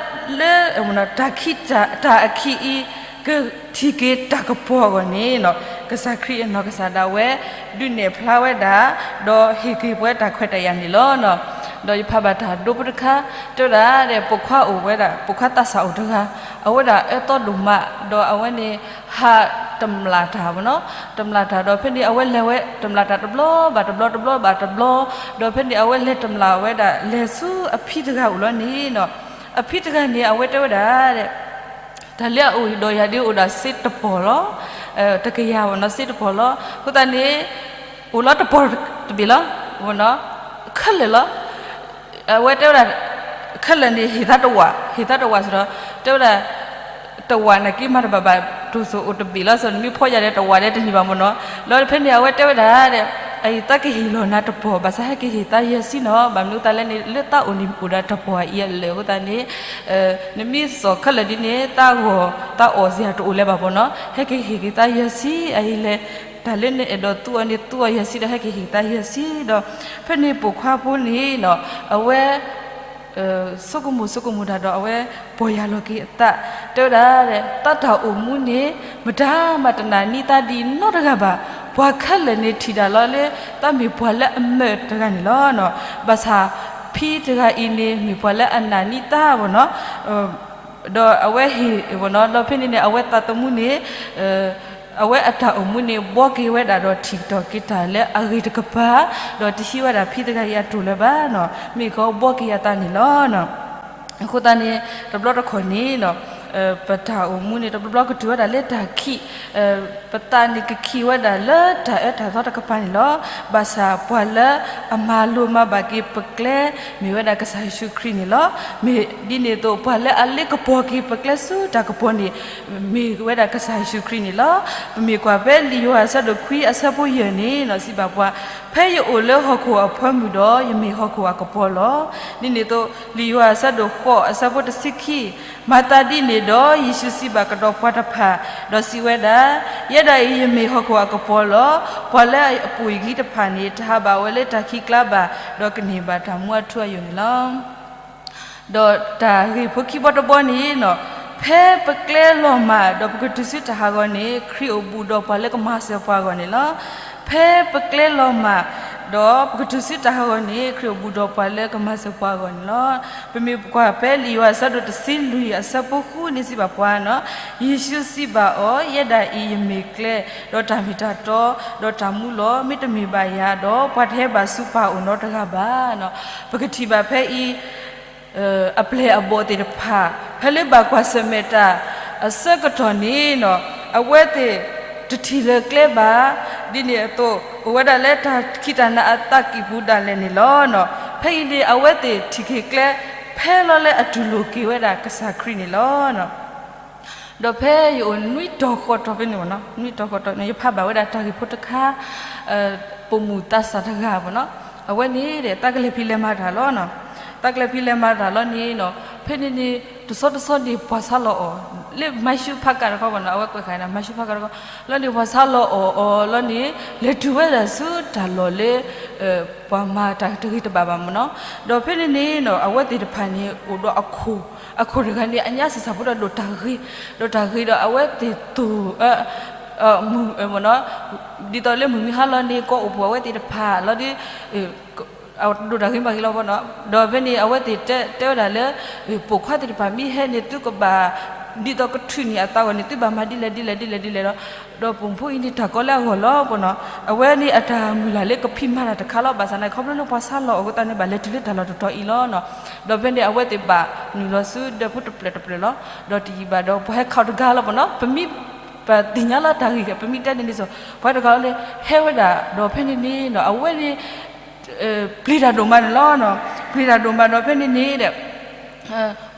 လၢ တၢ်ခံ တၢ်အခံအံၤ ကထံၣ်က့ၤတၢ်ကပီၤအဂီၢ်န့ၣ်နီၤ ကစၢ်ခရံာ်အနီၢ်ကစၢ်ဒၣ်ဝဲ ဒုးနဲၣ်ဖျါဝဲဒၣ် ဒီးဟ့ၣ်က့ၤပဝဲတၢ်ခွဲးတၢ်ယာ်န့ၣ်လီၤ. ဒီးယဖးဘၣ်တၢ်ဒိဖိတခါ တဲဝဲဒၣ်ဒီး ပိာ်ခွါအိၣ်ဝဲဒၣ် ပိာ်ခွါသးစၢ်အိၣ်တဂၤ အဝဲဒၣ်အၢသီဒိၣ်မး ဒီးအဝဲန့ၣ် ဟးတမျၢ်တၢ်မ့ၢ်နီၤ, တမျၢ်တၢ်ဒီးဖဲန့ၣ် အဝဲလဲၤဝဲတမျၢ်တၢ်တဘျီဘၣ်တဘျီ တဘျီဘၣ်တဘျီ, ဒီးဖဲန့ၣ် အဝဲလဲၤတမျၢ်ဝဲဒၣ် လဲၤဆူအဖံတဂၤအိၣ်လီၤန့ၣ်နီၤ, အဖံတဂၤန့ၣ် အဝဲတဲဝဲဒၣ် တၢ်လၢအအိၣ်ဒီးယၤဒ်အိၣ်ဒၣ်စ့တပီၢ်လီၤ, တကယၤမ့ၢ်နီၤ စ့တပီၢ်လီၤ. အဃိသတးန့ၣ် အိၣ်လီၤတပီၢ်တဘ့ၣ်လီၤ, ခဲလၢာ်လီၤ. အဝဲတဲဝဲဒၣ် ခဲလၢာ်န့ၣ် ဟ့ၣ်သးတဝာ်, ဟ့ၣ်သးတဝာ်စ့ၢ်ဒီး တဲဝဲဒၣ် တဝာ်နာ်က့မၤတဘၣ်ဘၣ် တိၢ်စိၣ်အိၣ်တဘ့ၣ်လီၤ စ့ၢ်ဒီးနမ့ၢ်ဖီယၤဒီးတဝာ်ဒီးတန့ၢ်ဘၣ်မ့ၢ်နီၤ. ဒီးဖဲန့ၣ် အဝဲတဲဝဲဒၣ် အံၤသးကဟ့ၣ်လီၤနၤတပီၢ် ဘၣ်ဆၣ်ဟဲက့ၤဟ့ၣ်သးယဲၢ်ဆံနီၤ, ဘၣ်မနုၤသးလဲၣ်န့ၣ် လၢသးအိၣ်န့ၣ်အိၣ်ဒီးတပီၢ်အံၤအလၢာ်အဃိသတးန့ၣ် နမ့ၢ်စိာ်ခဲလၢာ်ဒ်န့ၣ် သးဂီၤသးအီၣ်စ့ၢ်တအိၣ်လၢၤဘၣ်မ့ၢ်နီၤ, ဟဲက့ၤဟ့ၣ်က့ၤသးယဲၢ်ဆံ အံၤလဲၣ်, တၢ်လၢနအဲၣ်ဒိးသူအီၤန့ၣ် သူအီၤယဲၢ်ဆံဒီးဟဲက့ၤဟ့ၣ်သးယဲၢ်ဆံဒီး ဖဲန့ၣ်ပိာ်ခွါဖိန့ၣ်နီၤ အဝဲ ဆိကမိၣ်ဆိကမိၣ်တၢ်ဒီးအဝဲပီၢ်ယၢ်လီၤက့ၤအသး, တဲဝဲဒၣ် သးတၢ်အိၣ်မူန့ၣ် မတၤမၤတနာ်န့ၢ်သးဒ်နီတဂၤဘၣ်, ပှၤခဲလၢာ်န့ၣ်ထံၣ်ဒၣ်လီၤလၢ သးမ့ၢ်ပှၤလၢအမၢာ်တဂၤန့ၣ်လီၤ. ဘၣ်ဆၣ် ဖံတဂၤအံၤန့ၣ် မ့ၢ်ပှၤလၢအနာ်န့ၢ်သးမ့ၢ်နီၤ ဒီးအဝဲဟ့ၣ်မ့ၢ်နီၤ ဒီးဖဲန့ၣ်န့ၣ် အဝဲသးသမူန့ၣ် အဝဲအတၢ်အိၣ်မူန့ၣ် ဘှီက့ၤဝဲဒၣ်ဒီးထံၣ်ကတီၤက့ၤတၢ်လၢအဂ့ၤတကပၤ, ဒီးတဟံးဝဲဒၣ်ဖံတဂၤအံၤအတိၢ်လၢၤဘၣ်နီၤ, မ့ၢ်ကဘှီက့ၤအသးန့ၣ်လီၤ. အဃိသတးန့ၣ် တဘျီတခီၣ်န့ၣ်နီၤ ပတၢ်အိၣ်မူန့ၣ် တဘျီဘျီကတုၤဝဲဒၣ်လၢတၢ်ခံး, ပသးန့ၣ်ကခံးဝဲဒၣ်လၢတၢ်အၢတၢ်သီတကပၤန့ၣ်လီၤ. ဘၣ်ဆၣ်ပှၤလၢအမၤလိၤမၤဘၣ်က့ၤပကျဲ မ့ၢ်ဝဲဒၣ်ကစၢ်ယ့ၣ်ၡူးခရံာ်န့ၣ်လီၤ. မ့ၢ်ဒ်န့ၣ်အသိး ပှၤလၢအလ့ကပီၤက့ၤပကျဲဆူတၢ်ကပီၤန့ၣ် မ့ၢ်ဝဲဒၣ်ကစၢ်ယ့ၣ်ၡူးခရံာ်န့ၣ်လီၤ. ပမ့ၢ်ကွၢ်ဖဲလံာ်ယိၤဟၣ်အဆၢဒိၣ်ခွံအဆၢဖိယဲၢ်န့ၣ်နီၤ စံးဘၣ်ပှၤ, ဖဲယအိၣ်လၢဟီၣ်ခိၣ်အဖၢမုၢ်ဒီး ယမ့ၢ်ဟီၣ်ခိၣ်အကပီၤလီၤ. ဒ်န့ၣ်အသိး လံာ်ယိၤဟၣ်အဆၢဒိၣ်ဃိးအဆၢဖိတဆံခံ, မၤသးဒ်န့ၣ်ဒီး ယ့ၣ်ၡူးစံးဘၣ်ကဒီးပှၤတဖၣ်, ဒီးစံးဝဲဒၣ်, ယဲဒၣ်အံၤယမ့ၢ်ဟီၣ်ခိၣ်အကပီၤလီၤ. ပှၤလၢအပိာ်ယခံတဖၣ်န့ၣ် တဟးဘၣ်ဝဲလၢတၢ်ခံးကျါဘၣ်, ဒီးကန့ၢ်ဘၣ်တၢ်မူအထူအယိာ်န့ၣ်လီၤ. ဒီးတၢ်ဂ့ၢ်ဖိခံဘီတဘီန့ၣ်နီၤ, ဖဲပကျဲလီၤမၢ် ဒီးပကတုၤဆူတၢ်ဟးဂီၤန့ၣ် ခရံာ်အိၣ်ဘူးဒီးပှၤလၢကမၤစၢၤပှၤအဂီၢ်န့ၣ်လီၤ. ဖဲပကျဲလီၤမၢ် ဒီးပကတုၤဆူတၢ်ဟးဂီၤန့ၣ် ခရံာ်အိၣ်ဘူးဒီးပှၤလၢကမၤစၢၤပှၤအဂီၢ်န့ၣ်လီၤ. ပမ့ၢ်ကွၢ်ဖဲလံာ်ယိၤဟၣ်အဆၢဒိၣ်တဆံလွံၢ်အဆၢဖိဃုန့ၣ်စံးဘၣ်ပှၤနီၤ, ယ့ၣ်ၡူးစံးဘၣ်အီၤ, ယဲဒၣ်အံၤယမ့ၢ်ကျဲ, ဒီးတၢ်မ့ၢ်တၢ်တီ, ဒီးတၢ်မူလီၤ. မ့တမ့ၢ်ဘၣ်ယၤဒီး ပှၤတဟဲဘၣ်ဆူပၢ်အအိၣ်နီတဂၤဘၣ်နီၤ. ပကထံၣ်ဘၣ်ဖဲအံၤ အပျဲၢ်အဘီၣ်သ့ၣ်တဖၣ် ဖဲလၢဘၣ်ကွၢ်ဆၢၣ်မဲာ်တၢ်အဆၢကတီၢ်န့ၣ်နီၤ, အဝဲသ့ၣ်တထံၣ်လၢၤကျဲဘၣ်. ဒ်န့ၣ်အသိး အိၣ်ဝဲဒၣ်လၢတၢ်ခံးတၢ်နၤအသးကံၢ်ပူၤဒၣ်လဲာ်န့ၣ်လီၤ. ဖဲအံၤန့ၣ် အဝဲသ့ၣ်ထံၣ်က့ၤကျဲ ဖဲလီၤလၢအတူၢ်လိာ်က့ၤဝဲဒၣ်ကစၢ်ခရံာ်န့ၣ်လီၤ. ဒီးဖဲယအိၣ်နွံတီၤဃိးတီၤဖဲန့ၣ်မ့ၢ်နီၤ, နွံတီၤဃိးတီၤန့ၣ် ယဖးဘၣ်ဝဲဒၣ်တၢ်ဂ့ၢ်ဖိတခါ, ပိာ်မုၣ်သးစၢ်တဂၤမ့ၢ်နီၤ, အဝဲန့ၣ်ဒီး သးကလဲၤဖံးလဲၤမၤတၢ်လီၤနီၤ, သးကလဲၤဖံးလဲၤမၤတၢ်လီၤန့ၣ်နီၤ, ဖဲန့ၣ်န့ၣ် တဆီတဆီန့ၣ် ပှၤဆါလီၤအီၤ လၢမၤရှူဖးကးတခီမ့ၢ်နီၤ, အဝဲကွဲးဃာ်န့ၣ် မၤရှူဖးကးတခီ, လီၤန့ၣ် ပှၤဆါလီၤအီၤအီၤလီၤန့ၣ် လဲၤတုၤဝဲဒၣ်ဆူတၢ်လီၢ်လၢ ပှၤမၤတၢ်တဂ့ၤတဘၣ်ဘၣ်မ့ၢ်နီၤ, ဒီးဖဲန့ၣ်န့ၣ်နီၤ အဝဲသ့ၣ်တဖၣ်န့ၣ် အိၣ်ဒီးအခိၣ်, အခိၣ်တဂၤန့ၣ် အညါစၢ်စၢ်ဖိဒီးဒိးတၢ်ဂ့ၤ, ဒိးတၢ်ဂ့ၤဒီးအဝဲသ့ၣ်သိၣ် မုၢ်မ့ၢ်နီၤ, ဒ်သိးလၢမုၢ်မံဟါလီၤန့ၣ် ကိးအိၣ်ပှၤဝဲသ့ၣ်တဖၣ်လီၤဒီး ဒိးတၢ်ဂ့ၤမးဂ့ၤလီၤမ့ၢ်နီၤ, ဒီးဖဲန့ၣ် အဝဲသ့ၣ်တဲဝဲဒၣ်လၢ ပိာ်ခွါသ့ၣ်တဖၣ်မ့ၢ်ဟဲန့ၣ် သုကဘၣ် ဒ်သိးကထုးန့ၢ်အသးအဂီၢ်န့ၣ် သုဘၣ်မၤဒ်လဲၣ်ဒ်လဲၣ်ဒ်လဲၣ်ဒ်လဲၣ်ဒီး, ဒီးပိာ်မုၣ်ဖိအံၤန့ၣ် တၢ်ကီလၢအဂီၢ်လီၤမ့ၢ်နီၤ, အဝဲန့ၣ်အတၢ်မုၢ်လၢ်လၢကဖံးမၤတၢ်တခါလီၤ, ဘၣ်ဆၣ်သနာ်က့ ခီဖျိလၢပှၤဆါလီၤအီၤအဃိသတးန့ၣ် ဘၣ်လဲၤတုၤလၢတၢ်လီၢ်တတီၤအံၤလီၤနီၤ, ဒီးဖဲန့ၣ် အဝဲသ့ၣ်ဘၣ်နုာ်လီၤဆူဒၢးဖိတဖျၢၣ်တဖျၢၣ်လီၤ, ဒီးတယံာ်ဘၣ်ဒီး ပှၤဟဲခးအီၤတဂၤလီၤမ့ၢ်နီၤ, ပမ့ၢ် ပသ့ၣ်ညါလၢတၢ်ဂ့ၢ် ပမ့ၢ်တဲန့ၣ်ဒ်သိး ပှၤတဂၤလီၤန့ၣ် ဟဲဝဲဒၣ် ဒီးဖဲန့ၣ်န့ၣ်နီၤ အဝဲန့ၣ် ပျံၤတၢ်ဒိၣ်မးန့ၣ်လီၤ, ပျံၤတၢ်ဒိၣ်မးဒီးဖဲန့ၣ်န့ၣ်ဒီး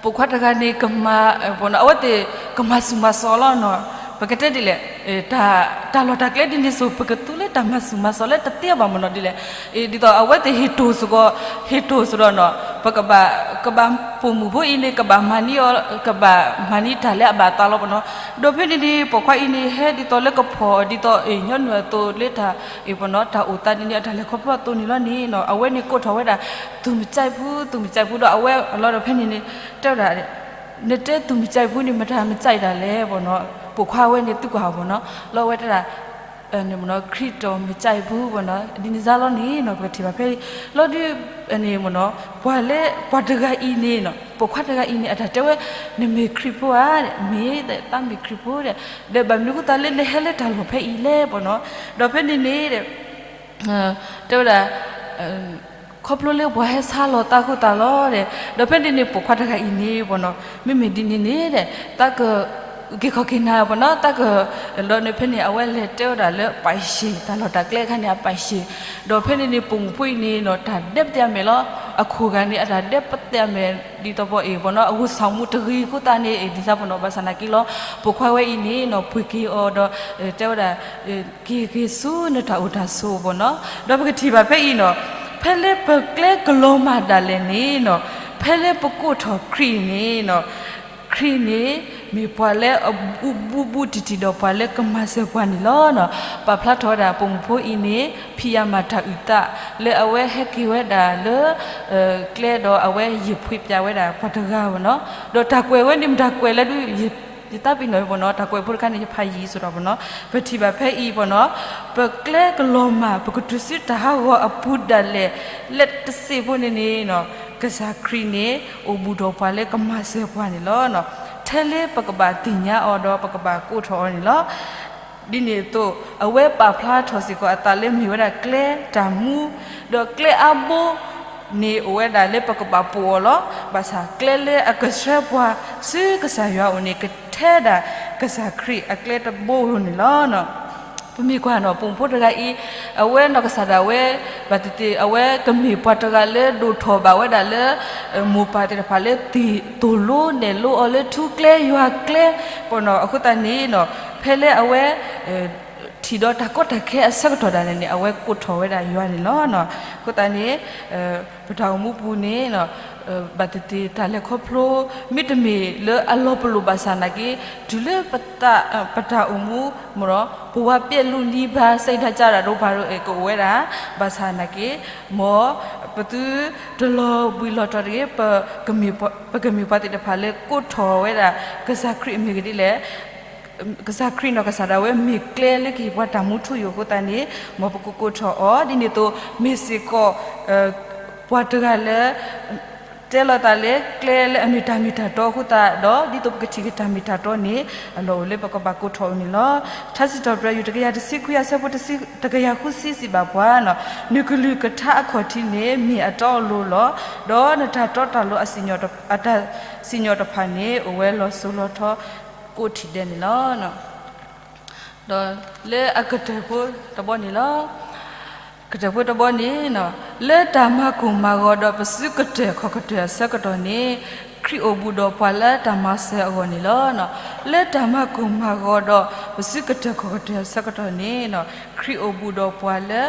ပိာ်ခွါတဂၤန့ၣ် ကမၤ အဝဲသ့ၣ် ကမၤဆူၣ်မၤစိးလီၤနီၤ, ပကတဲဒ်လဲၣ် တၢ်လီၢ်တၢ်ကျဲဒ်န့ၣ်စိၤ ပကသူလၢတၢ်မၤဆူၣ်မၤစိးလၢတသ့ဘၣ်မ့ၢ်နီၤဒ်လဲၣ်, ဒ်သိးအဝဲသ့ၣ်ဟ့ၣ်တိၢ်စ့ၢ်ကီး ဟ့ၣ်တိၢ်စ့ၢ်ဒီးနီၤ ပကဘၣ် ကဘၣ်ပိာ်မုၣ်ဖိအံၤန့ၣ် ကဘၣ်မၤန့ၢ်အီၤ ကဘၣ်မၤန့ၢ်တၢ်လၢအဘၣ်အသးလီၤပနီၤ, ဒီးဖဲန့ၣ်န့ၣ် ပိာ်ခွါအံၤန့ၣ် ဟဲဒ်သိးလၢကဖီၣ် ဒ်သိးညီနုၢ်အသိးလၢတၢ် ပနီၤ တၢ်အိၣ်သးန့ၣ်န့ၣ် အတၢ်လဲၤခီဖျိအသိးန့ၣ်လီၤန့ၣ်နီၤ အဝဲန့ၣ်ကိးထီၣ်ဝဲဒၣ် သူၣ်မံၤကၠဲးဖု သူၣ်မံၤကၠဲးဖုဒီးအဝဲအလီၢ်ဒီးဖဲန့ၣ်န့ၣ် တဲဝဲဒၣ် နတဲသူၣ်မံၤကၠဲးဖုန့ၣ် မတၤမံၤကၠဲးတၢ်လဲၣ်ပနီၤ, ပိာ်ခွါဝဲန့ၣ်သုကွၢ်အီၤပနီၤ လီၤဝဲတဲဒၣ် ခရံာ်တီမံၤကၠဲးဖုပနီၤ ဒ်န့ၣ်စါလီၤန့ၣ်နီၤ ပကထံၣ်ဘၣ်ဖဲအံၤ လီၤဒုး ပှၤလၢ ပှၤတဂၤအံၤန့ၣ်နီၤ ပိာ်ခွါတဂၤအံၤန့ၣ် အတၢ်တဲဝဲ နမ့ၢ်ခရံာ်ဖိဧါ မ့ၢ်သးမ့ၢ်ခရံာ်ဖိဒီး ဒီးဘၣ်မနုၤအဃိသတးလၢနဟဲလၢတၢ်လီၢ်ဖဲအံၤလဲၣ်ပနီၤ, ဒီးဖဲန့ၣ်န့ၣ် တဲဝဲဒၣ် ခီဖျိလၢပှၤဟဲဆါလီၤသးအဃိသတးလီၤဒီး ဒီးဖဲန့ၣ်န့ၣ် ပိာ်ခွါတဂၤအံၤန့ၣ်ပနီၤ မ့မ့ၢ်ဒ်န့ၣ်န့ၣ်ဒီး သးက က့ၤခီၣ်က့ၤနၤပနီၤ သးက ဒီးန့ၣ်ဖဲန့ၣ် အဝဲလဲၤတဲဝဲဒၣ်လၢပၢ်ယ့ၣ် တၢ်လီၢ်တၢ်ကျဲအခါန့ၣ် အပၢ်ယ့ၣ်, ဒီးဖဲန့ၣ်န့ၣ် ပိာ်မုၣ်ဖိအံၤန့ၣ်နီၤ တၢ်ဒဲးပသ့ၣ်အမဲာ်လီၤ, အခိၣ်ဂၤန့ၣ် အတၢ်ဒဲးပသ့ၣ်အမဲာ် ဒ်သိးပအံၤပနီၤ အဂုာ်ဆၢမူတဂ့ၤအဃိသတးန့ၣ် ဒ်သိးပနီၤ ဘၣ်ဆၣ်နာ်က့လီၤ ပိာ်ခွါဝဲအံၤန့ၣ်နီၤ ပှ့ၤက့ၤအီၤဒီး တဲဝဲဒၣ် က့ၤက့ၤဆူနတၢ်အိၣ်တၢ်ဆိးပနီၤ, ဒီးပကထံၣ်ဘၣ်ဖဲအံၤနီၤ ဖဲလၢပကျဲကလီၤမၢ်ဒၣ်လဲာ်န့ၣ်နီၤ ဖဲလၢပကိးထီၣ်ခရံာ်န့ၣ်နီၤ ခရံာ်န့ၣ် မ့ၢ်ပှၤလၢအဘူးဘူးတံၢ်တံၢ်ဒီးပှၤလၢကမၤစၢၤပှၤန့ၣ်လီၤနီၤ, ပာ်ဖျါထီၣ်ဝဲဒၣ်ပိာ်မုၣ်ဖိအံၤန့ၣ် ဖံးအါမၤတၢ်အုၣ်သး လၢအဝဲဟဲက့ၤဝဲဒၣ်လၢ ကျဲဒီးအဝဲယံာ်ဖှံပၠးဝဲဒၣ်ပှၤတဂၤပနီၤ, ဒီးတၢ်ကွဲးဝဲန့ၣ် မတၤကွဲးလဲၣ်ဒုး ယသးပ့ၤနီၣ်ပနီၤ တၢ်ကွဲးဖိတခါန့ၣ် ယဖးယံာ်စ့ၢ်ကီးပနီၤ, ပထံၣ်ဘၣ်ဖဲအံၤပနီၤ ပကျဲကလီၤမၢ် ပကတုၤဆူတၢ်ဟးဂီၤအပူၤဒၣ်လဲာ် လၢတစ့ဖိန့ၣ်န့ၣ်နီၤ ကစၢ်ခရံာ်န့ၣ် အိၣ်ဘူးဒီးပှၤလၢကမၤစၢၤပှၤန့ၣ်လီၤ. ထဲလၢပကဘၣ်သ့ၣ်ညါအီၤဒီးပကဘၣ်ကိးထီၣ်အီၤန့ၣ်လီၤ. ဒ်န့ၣ်အသိး အဝဲပာ်ဖျါထီၣ်စ့ၢ်ကီးအသးလၢမ့ၢ်ဝဲဒၣ်ကျဲတၢ်မူ, ဒီးကျဲအါဘိ န့ၣ်အိၣ်ဝဲဒၣ်လၢပကဘၣ်ပိာ်အီၤလီၤ. ဘၣ်ဆၣ်ကျဲလၢအကဆှၢပှၤဆူကစၢ်ယွၤအအိၣ်န့ၣ် ကထဲဒၣ်ကစၢ်ခရံာ်အကျဲတဘိန့ၣ်လီၤ. ပမ့ၢ်ကွၢ်နီၤ ပိာ်မုၣ်ဖိတဂၤအံၤ အဝဲနီၢ်ကစၢ်ဒၣ်ဝဲ ဘၣ်သ့ၣ်သ့ၣ် အဝဲကမ့ၢ်ပှၤတဂၤလၢဒိၣ်ထီၣ်ဘၣ်ဝဲဒၣ်လၢ မိၢ်ပၢ်သ့ၣ်တဖၣ်လၢသ့ၣ်သိၣ်လိနဲၣ်လိအီၤလၢထူကျဲယွၤကျဲ ပနီၤ အဃိသတးန့ၣ်နီၤ ဖဲလၢအဝဲ ထံၣ်ဒီးတၢ်ကီတၢ်ခဲအဆၢကတီၢ်ဒၣ်လဲာ်န့ၣ် အဝဲကိးထီၣ်ဝဲဒၣ်ယွၤန့ၣ်လီၤ. အဃိသတးန့ၣ် ပတၢ်အိၣ်မူပူၤန့ၣ် ဘၣ်သ့ၣ်သ့ၣ်တၢ်လဲၤခီဖျိ မ့တမ့ၢ်လၢအလီၤပလိာ်ဘၣ်ဆၣ်နာ်က့ တုၤလၢ ပတၢ်အိၣ်မူ မ့ၢ်ဒီး ပဝၤပျဲၢ်လူၤနံၤဘၣ် စိတ်ဓာတ်ကျတာတို့ဘာတို့ ကအိၣ်ဝဲဒၣ် ဘၣ်ဆၣ်နာ်က့ မ်ပသုတလီၤဘှံးလီၤတီၤတဂ့ၤ, ပကမ့ၢ်ပှၤသ့ၣ်တဖၣ်လၢကိးထီၣ်ဝဲဒၣ် ကစၢ်ခရံာ်အမ့ၢ်ကဒ်လဲၣ် ကစၢ်ခရံာ်နီၢ်ကစၢ်ဒၣ်ဝဲမ့ၢ်ကျဲလၢကဟ့ၣ်ပှၤတၢ်မူထူယိာ်အဃိသတးန့ၣ် မ်ပကကိးထီၣ်အီၤ ဒ်န့ၣ်အသိး မ့ၢ်စ့ၢ်ကီး ပှၤတဂၤလၢ တဲလီၤသးလၢကျဲလၢအမ့ၢ်တၢ်မ့ၢ်တၢ်တီအဃိသတးဒီး ဒ်သိးပကထံၣ်က့ၤတၢ်မ့ၢ်တၢ်တီန့ၣ် အလီၢ်အိၣ်လၢပကဘၣ်ကိးထီၣ်အီၤန့ၣ်လီၤ. ထါစံးထီၣ်ပတြၢၤ ယူၢ်တကယၤတဆံခွံအဆၢဖိတဆံ တကယၤဃုဆံစံးဘၣ်ပှၤ, နကလုၢ်ကထါအခီၣ်ထံးန့ၣ် မ့ၢ်အတီအလိၤလီၤ. ဒီးနတၢ်တီတၢ်လိၤ အတၢ်စံၣ်ညီၣ်တဖၣ်န့ၣ် အိၣ်ဝဲလီၤစိၤလီၤထီ ကိးထီၣ်ဒဲးန့ၣ်လီၤ. ဒီးလၢအကတၢၢ်ဖိတဘီန့ၣ်လီၤ. ကတၢၢ်ဖိတဘီန့ၣ် လၢတၢ်မၤကိၢ်မၤဂီၤဒီးပစုကတၢၢ်ခီၣ်ကတၢၢ်အဆၢကတီၢ်န့ၣ် ခရံာ်အိၣ်ဘူးဒီးပှၤလၢတၢ်မၤစၢၤအဂီၢ်န့ၣ်လီၤ. လၢတၢ်မၤကိၢ်မၤဂီၤဒီးပစုကတၢၢ်ခီၣ်ကတၢၢ်အဆၢကတီၢ်န့ၣ်, ခရံာ်အိၣ်ဘူးဒီးပှၤလၢ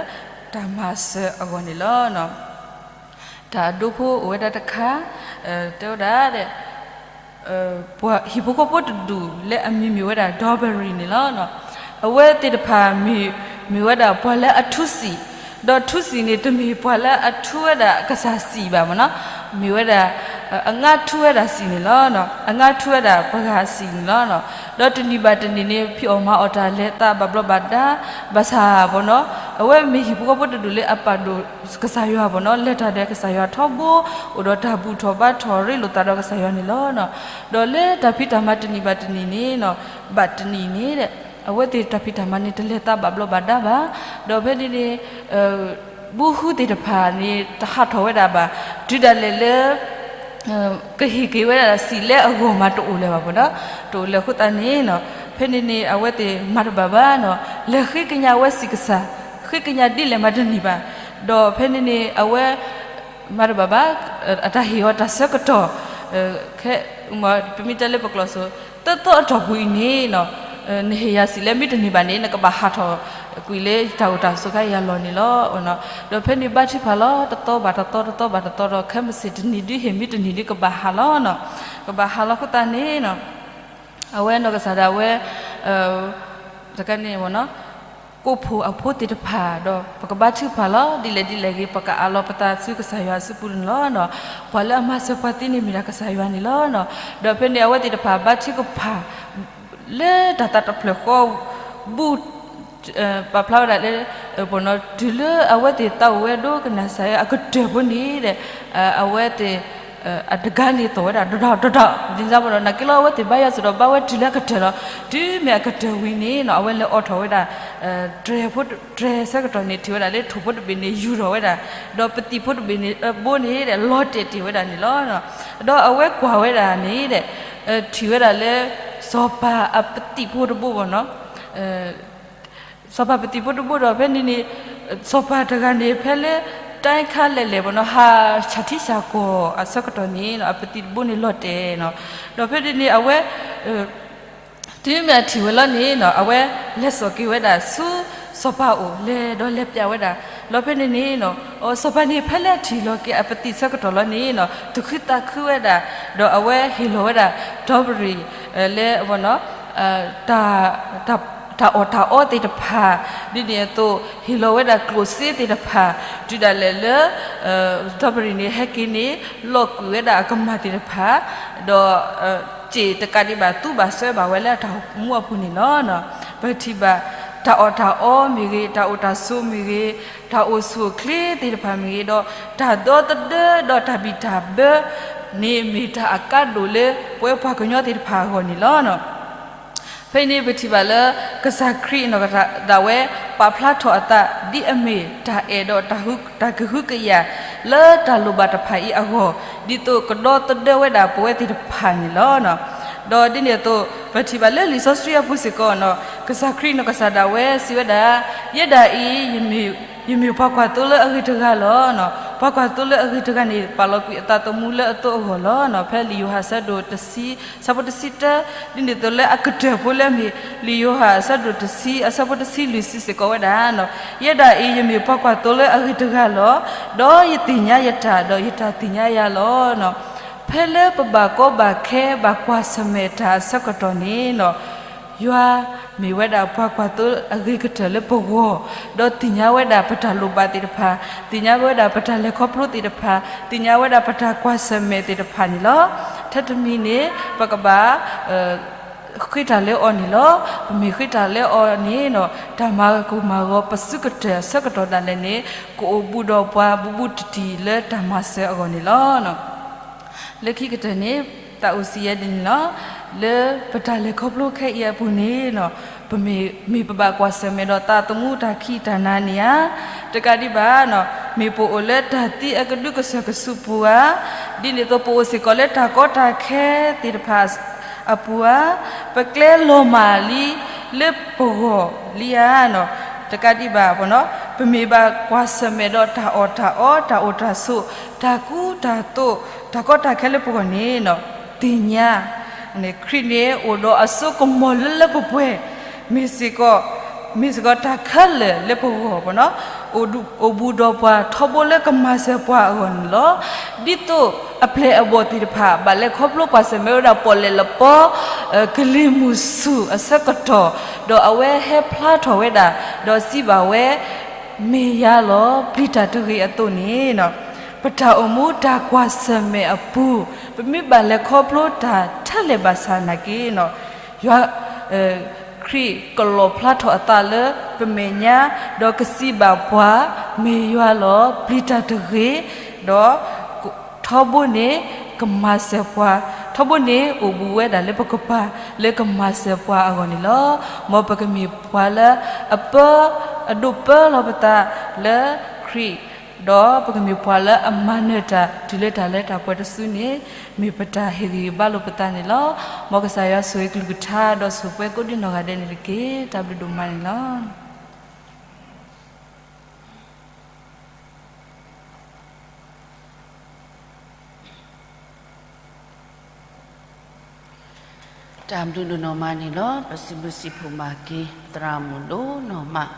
တၢ်မၤစၢၤအဂီၢ်န့ၣ်လီၤ. တၢ်အဒိဖိအိၣ်ဝဲဒၣ်တခါ, တဲဝဲဒၣ် ဟံၣ်ဖိဃီဖိတဒူၣ်လၢအမံၤမ့ၢ်ဝဲဒၣ် Dorbury န့ၣ်လီၤ. အဝဲသ့ၣ်တဖၣ်မ့ၢ်ဝဲဒၣ်ပှၤလၢအထူစံာ်, ဒီးထူစံာ်န့ၣ် တမ့ၢ်ပှၤလၢအထူဝဲဒၣ်ကစၢ်စံာ်ဘၣ်မ့ၢ်နီၤ, မ့ၢ်ဝဲဒၣ် အငါထူဝဲဒၣ်စံာ်န့ၣ်လီၤ. အငါထူဝဲဒၣ်ပှၤဂၤအစံာ်န့ၣ်လီၤ. ဒီးတနံၤဘၣ်တနံၤန့ၣ် ဖံးအီၣ်မၤအီၣ်တၢ်လဲၤသးဘၣ်ဘျီးဘၣ်ဒါ, ဘၣ်ဆၣ်မ့ၢ်နီၤ, အဝဲမ့ၢ်ဟံၣ်ဖိဃီဖိတဒူၣ်လၢအပာ်ဒိၣ်ကစၢ်ယွၤမ့ၢ်နီၤ, လဲၤတၢ်ဒီးကစၢ်ယွၤထီဘိ, အိၣ်ဒီးတၢ်ဘူၣ်ထီၣ်ဘါထီၣ်ရ့လိာ်သးဒီးကစၢ်ယွၤန့ၣ်လီၤ. ဒီးလၢတၢ်ဖံးတၢ်မၤတနံၤဘၣ်တနံၤန့ၣ်, ဘၣ်တနံၤန့ၣ် အဝဲသ့ၣ်တၢ်ဖံးတၢ်မၤန့ၣ် တလဲၤသးဘၣ်ဘျီးဘၣ်ဒါဘၣ်. ဒီးဖဲန့ၣ်န့ၣ် ဘုဟုသ့ၣ်တဖၣ်န့ၣ် တဟးထီၣ်ဝဲဒၣ်ဘၣ်, တုၤဒၣ်လဲာ်လၢ ကဟ့ၣ်က့ၤဝဲဒၣ်စံာ်လၢအဂီၢ်မးတအိၣ်လၢၤဘၣ်မ့ၢ်နီၤ, တအိၣ်လၢၤအဃိသတးန့ၣ်, ဖဲန့ၣ်န့ၣ် အဝဲသ့ၣ်မၤတဘၣ်ဘၣ်နီၤ, လဲၤဃ့ကညးဝဲစံာ်ကစၢ်, ဃ့ကညးဒ်လဲၣ်မးတန့ၢ်ဘၣ်. ဒီးဖဲန့ၣ်န့ၣ် အဝဲ မၤတဘၣ်ဘၣ်, အတၢ်ဟ့ၣ်အီၤတၢ်ဆၢကတီၢ်, ခဲ ပမ့ၢ်တဲလၢပကျိာ်စ့ၢ်, သၢသီအတီၢ်ပူၤအံၤန့ၣ်, နဟ့ၣ်ယၤစံာ်လၢမ့ၢ်တန့ၢ်ဘၣ်န့ၣ် နကဘၣ်ဟးထီၣ်ကွံာ်လၢတၢ်အိၣ်တၢ်ဆိးခါအံၤအလီၢ်န့ၣ်လီၤ. ဒီးဖဲန့ၣ်ဘါထုကဖၣ်လီၤ, တသီဘၣ်တသီ, တသီဘၣ်တသီဒီး ခဲမုၢ်ဆ့ၣ်တနံၤဒုဟ့ၣ် မ့ၢ်တန့ၢ်ဒုကဘၣ်ဟးလီၤနီၤ, ကဘၣ်ဟးလီၤအဃိသတးန့ၣ်, အဝဲနီၢ်ကစၢ်ဒၣ်ဝဲ တကးန့ၣ်မ့ၢ်နီၤ, ကိးဖှိၣ်အဖိသ့ၣ်တဖၣ်ဒီး ပကဘါထုကဖၣ်လီၤ, ဒ်လဲၣ်ဒ်လဲၣ်ဂ့ၤ ပကအးလီၤပသးဆူကစၢ်ယွၤအစုပူၤန့ၣ်လီၤ. ပှၤလၢအမၤစၢၤပှၤသ့န့ၣ်မ့ၢ်ဒၣ်ကစၢ်ယွၤန့ၣ်လီၤ. ဒီးဖဲန့ၣ် အဝဲသ့ၣ်တဖၣ်ဘါထုကဖၣ် လၢတၢ်သးတဖျၢၣ်ဃီ ဘူၣ် ပာ်ဖျါဝဲဒၣ်လၢ တုၤလၢအဝဲသ့ၣ်သးအိၣ်ဝဲဒိကနၣ်စၢ်ယွၤအကတၢၢ်ဖိန့ၣ်ဒီး အဝဲသ့ၣ် အတဂၤန့ၣ်သီၣ်ဝဲဒၣ် ဒီးဒီးဒီးဒီး ဒ်န့ၣ်ဒီး နာ်က့လီၤ အဝဲသ့ၣ်ဘါယွၤစ့ၢ်ဒီးဘါဝဲတုၤလၢအကတၢၢ်လီၤ. တုၤမ့ၢ်အကတၢၢ်ဝံၤန့ၣ်နီၤ အဝဲလဲၤအိးထီၣ်ဝဲဒၣ် တြဲၤဖိ တြဲၤဆၢကတီၢ်န့ၣ် ထံၣ်ဝဲဒၣ်လၢထိၣ်ဖိတဘ့ၣ်န့ၣ် ယူၤထီၣ်ဝဲဒၣ်, ဒီးပသံၣ်ဖိတဘ့ၣ်န့ၣ် ဘိန့ၣ်ဒီး လီၤတဲာ်တ့ၢ်ဝဲဒၣ်န့ၣ်လီၤ. ဒီးအဝဲကွၢ်ဝဲဒၣ်န့ၣ်ဒီး ထံၣ်ဝဲဒၣ်လၢ စီၤပၤအပသံၣ်ဖိတဘိဘၣ်နီၤ စီၤပၤပသံၣ်ဖိတဘိဒီး ဖဲန့ၣ်န့ၣ် စီၤပၤတဂၤန့ၣ် ဖဲလၢ တၢ်ခါလဲၣ်လဲၣ်ဘၣ်နီၤ ဟးဆၣ်ထံဆၣ်ကီၢ်အဆၢကတီၢ်န့ၣ် အပသံၣ်တဘိန့ၣ်လီၤတဲာ်နီၤ. ဒီးဖဲန့ၣ်န့ၣ် အဝဲ တုၤမ့ၢ်အထံၣ်ဝဲလီၤန့ၣ်နီၤ အဝဲလဲၤစိာ်က့ၤဝဲဒၣ်ဆူစီၤပၤအအိၣ် လဲၤဒီးလဲၤပျးဝဲဒၣ်. ဒီးဖဲန့ၣ်န့ၣ်နီၤ စီၤပၤန့ၣ် ဖဲလၢအထံၣ်လီၤက့ၤအပသံၣ်ဆၢကတီၢ်လီၤန့ၣ်နီၤ သူၣ်ခုသးခုဝဲဒၣ်, ဒီးအဝဲဟ့ၣ်လီၤဝဲဒၣ် ဒီဘရံၣ် လၢ တၢ်အီၣ်တၢ်အီသ့ၣ်တဖၣ်, ဒ်န့ၣ်အသိး ဟ့ၣ်လီၤဝဲဒၣ်ကျိၣ်စ့သ့ၣ်တဖၣ်, တုၤဒၣ်လဲာ်လၢ ဒီဘရံၣ်န့ၣ် ဟဲက့ၤန့ၣ် လီၤကွံာ်ဝဲဒၣ်အကမၢ်သ့ၣ်တဖၣ်, ဒီး စ့ၢ်တကးဒံးဘၣ် သူဘၣ်ဆှၢဘၣ်ဝဲလၢအတၢ်အိၣ်မူအပူၤန့ၣ်လီၤ. ပထံၣ်ဘၣ် တၢ်အီၣ်တၢ်အီမ့ၢ်ဂ့ၤ, တၢ်အိၣ်တၢ်ဆိးမ့ၢ်ဂ့ၤ, တၢ်အိၣ်ဆူၣ်အိၣ်ချ့သ့ၣ်တဖၣ်မ့ၢ်ဂ့ၤ, ဒီးတၢ်ဒီသဒၢဒီးတၢ်ဘံၣ်တၢ်ဘၢန့ၣ် မ့ၢ်တၢ်အကါဒိၣ်လၢပဝဲပှၤကညီသ့ၣ်တဖၣ်အဂီၢ်န့ၣ်လီၤ. ဖဲအံၤန့ၣ် ပထံၣ်ဘၣ်လၢ ကစၢ်ခရံာ်နီၢ်ကစၢ်ဒၣ်ဝဲ ပာ်ဖျါထီၣ်အသး ဒ်အမ့ၢ်တၢ်အဲၣ်ဒီးတၢ်ကဟုကယာ် လၢတၢ်လိၣ်ဘၣ်တဖၣ်အံၤအဂီၢ်, ဒ်သိးကဒီသဒၢဝဲဒၣ်ပဝဲသ့ၣ်တဖၣ်န့ၣ်လီၤ. ဒီးဒ်န့ၣ်အသိး ပထံၣ်ဘၣ်လၢလံာ်စီဆှံအပူၤစ့ၢ်ကီးနီၤ ကစၢ်ခရံာ်နီၢ်ကစၢ်ဒၣ်ဝဲစံးဝဲဒၣ်, ယဲဒၣ်အံၤ ယမ့ၢ်ပှၤကွၢ်သိလၢအဂ့ၤတဂၤလီၤ. ပှၤကွၢ်သိလၢအဂ့ၤတဂၤန့ၣ် ပာ်လီၤကွံာ်အသးသမူလၢအသိအဂီၢ်လီၤ. ဖဲလံာ်ယိၤဟၣ်အဆၢဒိၣ်တဆံ အဆၢဖိတဆံတၢ, ဒ်န့ၣ်အသိးလၢအကတၢၢ်ဖိလၢအမ့ၢ် လံာ်ယိၤဟၣ်အဆၢဒိၣ်တဆံ အဆၢဖိတဆံလွံၢ်စံးစ့ၢ်ကီးဝဲဒၣ်, ယဲဒၣ်အံၤ ယမ့ၢ်ပှၤကွၢ်သိလၢအဂ့ၤတဂၤလီၤ. ဒီးယသ့ၣ်ညါယတၢ် ဒီးယတၢ်သ့ၣ်ညါယၤလီၤ. ဖဲလၢပဘၣ်ကီဘၣ်ခဲဘၣ်ကွၢ်ဆၢၣ်မဲာ်တၢ်အဆၢကတီၢ်န့ၣ်နီၤ ယွၤမ့ၢ်ဝဲဒၣ်ပှၤကွၢ်သိအဂ့ၤကတၢၢ်လၢပဂီၢ်, ဒီးသ့ၣ်ညါဝဲဒၣ်ပတၢ်လိၣ်ဘၣ်သ့ၣ်တဖၣ်, သ့ၣ်ညါဝဲဒၣ်ပတၢ်လဲၤခီဖျိသ့ၣ်တဖၣ်, သ့ၣ်ညါဝဲဒၣ်ပတၢ်ကွၢ်ဆၢၣ်မဲာ်သ့ၣ်တဖၣ်န့ၣ်လီၤ. ထဲတမံၤန့ၣ် ပကဘၣ် ဃ့တၢ်လၢအီၤန့ၣ်လီၤ. ပမ့ၢ်ဃ့တၢ်လၢအီၤန့ၣ်နီၤ တၢ်မၤကိၢ်မၤဂီၤပစုကတၢၢ်အဆၢကတီၢ်ဒၣ်လဲာ်န့ၣ် ကအိၣ်ဘူးဒီးပှၤဘူးဘူးတံၢ်တံၢ်လၢတၢ်မၤစၢၤအဂီၢ်န့ၣ်လီၤ. လၢခံကတၢၢ်န့ၣ် သးအိၣ်စံးယဲဒ်န့ၣ်လီၤ. လၢပတၢ်လဲၤခီဖျိခဲအံၤအပူၤန့ၣ်နီၤ ပမ့ၢ် မ့ၢ်ပဘၣ်ကွၢ်ဆၢၣ်မဲာ်ဒီးသးသမူတၢ်ခံးတၢ်နၤန့ၣ်ဧါ. တကးဒံးဘၣ်နီၤ မ့ၢ်ပအိၣ်လၢတၢ်သံအကဒုကစၢၢ်ကဆူးပူၤဧါ, ဒ်န့ၣ်အသိးပအိၣ်စ့ၢ်ကီးလၢတၢ်ကီတၢ်ခဲသ့ၣ်တဖၣ်အပူၤဧါ, ပကျဲလီၤမၢ်လံလၢပဂီၢ်လံဧါနီၤ. တကးဒံးဘၣ်နီၤ ပမ့ၢ်ဘၣ်ကွၢ်ဆၢၣ်မဲာ်ဒီးတၢ်အီၣ်တၢ်အီ, တၢ်အိၣ်တၢ်ဆိး, တၢ်ကူတၢ်သိး, တၢ်ကီတၢ်ခဲလၢပဂီၢ်န့ၣ် သ့ၣ်ညါ ခရံာ်န့ၣ်အိၣ်ဒီးအစိကမီၤလၢလၢပှဲၤပှဲၤ, မ့ၢ်စ့ၢ်ကီး, မ့ၢ်စ့ၢ်ကီးတၢ်ခဲလၢာ်လၢပဂီၢ်ပနီၤ, အိၣ်ဘူးဒီးပှၤထီဘိလၢကမၤစၢၤပှၤအဂီၢ်န့ၣ်လီၤ. ဒ်သိးအပျဲၢ်အဘီၣ်သ့ၣ်တဖၣ် ဘၣ်လဲၤခီဖျိကွၢ်ဆၢၣ်မဲာ်ဝဲဒၣ်ပီၣ်လဲၣ်လပီ ကလံၤမုၢ်ဆူၣ်အဆၢကတီၢ်, ဒီးအဝဲဟဲဖျါထီၣ်ဝဲဒၣ်, ဒီးစံးဘၣ်ဝဲ, မ့ၢ်ယၤလီၤ ပျံၤတၢ်တဂ့ၤအသိးန့ၣ် ပတၢ်အိၣ်မူတၢ်ကွၢ်ဆၢၣ်မဲာ်အပူၤ, ပမ့ၢ်ဘၣ်လဲၤခီဖျိတၢ်ထဲလဲၣ်ဘၣ်ဆၣ်နာ်က့, ယွၤ ခရံာ်ကလီၣ်ဖျါထီၣ်အသးလၢပမဲာ်ညါ, ဒီးကစံးဘၣ်ပှၤ, မ့ၢ်ယွၤလီၤ ပျံၤတၢ်တဂ့ၤ, ဒီး ထီဘိန့ၣ်ကမၤစၢၤပှၤ, ထီဘိန့ၣ်အိၣ်ဘူးဝဲဒၣ်လၢပကပၤ လၢကမၤစၢၤပှၤအဂီၢ်န့ၣ်လီၤ. မ်ပကမ့ၢ်ပှၤလၢအပၢ, အဒိးပၢလီၤပသးလၢခရံာ်, ဒီးပကမ့ၢ်ပှၤလၢအမၤနၢၤတၢ်တုၤလၢတၢ်လၢတၢ်ပှဲၤတစုန့ၣ်, မ့ၢ်ပတၢ်ဟ့ၣ်ဂံၢ်ဟ့ၣ်ဘါလိာ်ပသးန့ၣ်လီၤ. မ်ကစၢ်ယွၤဆိၣ်ဂ့ၤကလုၢ်ကထါ ဒီးဆိၣ်ပှဲၤကိးဒံနီၢ်ဂၤဒဲးန့ၣ်တက့ၢ်. တၢ်ဘျုးဒိၣ်မးန့ၣ်လီၤ. တၢ်ဘျုးဒိၣ်နီၢ်မးန့ၣ်လီၤ. ပစံးဘျုးစံးဖှိၣ်ဘၣ်က့ၤ ပသရၣ်မုၣ်ဒိၣ်နီၢ်မး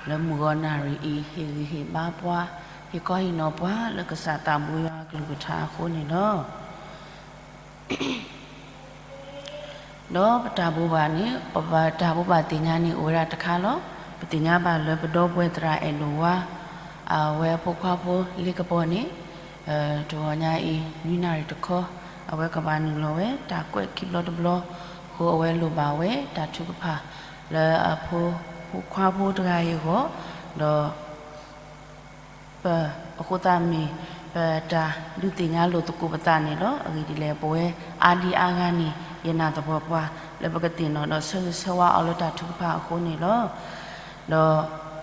လၢမုၢ်ဂီၤနၣ်ရံၣ်အံၤ ဟ့ၣ်ဂံၢ်ဟ့ၣ်ဘါပှၤ, ဟ့ၣ်ခီဟ့ၣ်နီၤပှၤ လၢကစၢ်သးဘိယွၤအကလုၢ်ကထါအဃိန့ၣ်လီၤ. ဒီးပတၢ်ဘိးဘၣ်န့ၣ် ပတၢ်ဘိးဘၣ်သ့ၣ်ညါန့ၣ်အိၣ်ဝဲဒၣ်တခါလီၤ. ပသ့ၣ်ညါဘၣ်လၢပဒီပုၢ်ဝဲၢ်သရၣ်အဲၣ်ဒိၣ်ဝါ အဝဲအဖိခွါဖိလ့ကပီၤန့ၣ် တဂီၤညါအံၤ နွံနၣ်ရံၣ်တခီ အဝဲကဘၣ်နုာ်လီၤဝဲ တၢ်ကွဲးခံဘျီတဘျီ အဃိအဝဲလိၣ်ဘၣ်ဝဲ တၢ်ထုကဖၣ် လၢအဖိခွါဖိတဂၤအံၤအဂီၢ်, ဒီး ပ အဃိသတးမ့ၢ် ပတၢ်ဒုးသ့ၣ်ညါလိာ်သကိးပသးန့ၣ်လီၤ. အဂ့ၢ်ဒ်လဲၣ် ပဝဲအါဒံအါဂၤန့ၣ် ယနာ်သပှၢ်ပှၢ် လၢပကသ့ၣ်နီၣ်ဒီးဆၢဂ့ၤဆၢဝါအီၤလၢတၢ်ထုကဖၣ်အဃိန့ၣ်လီၤ.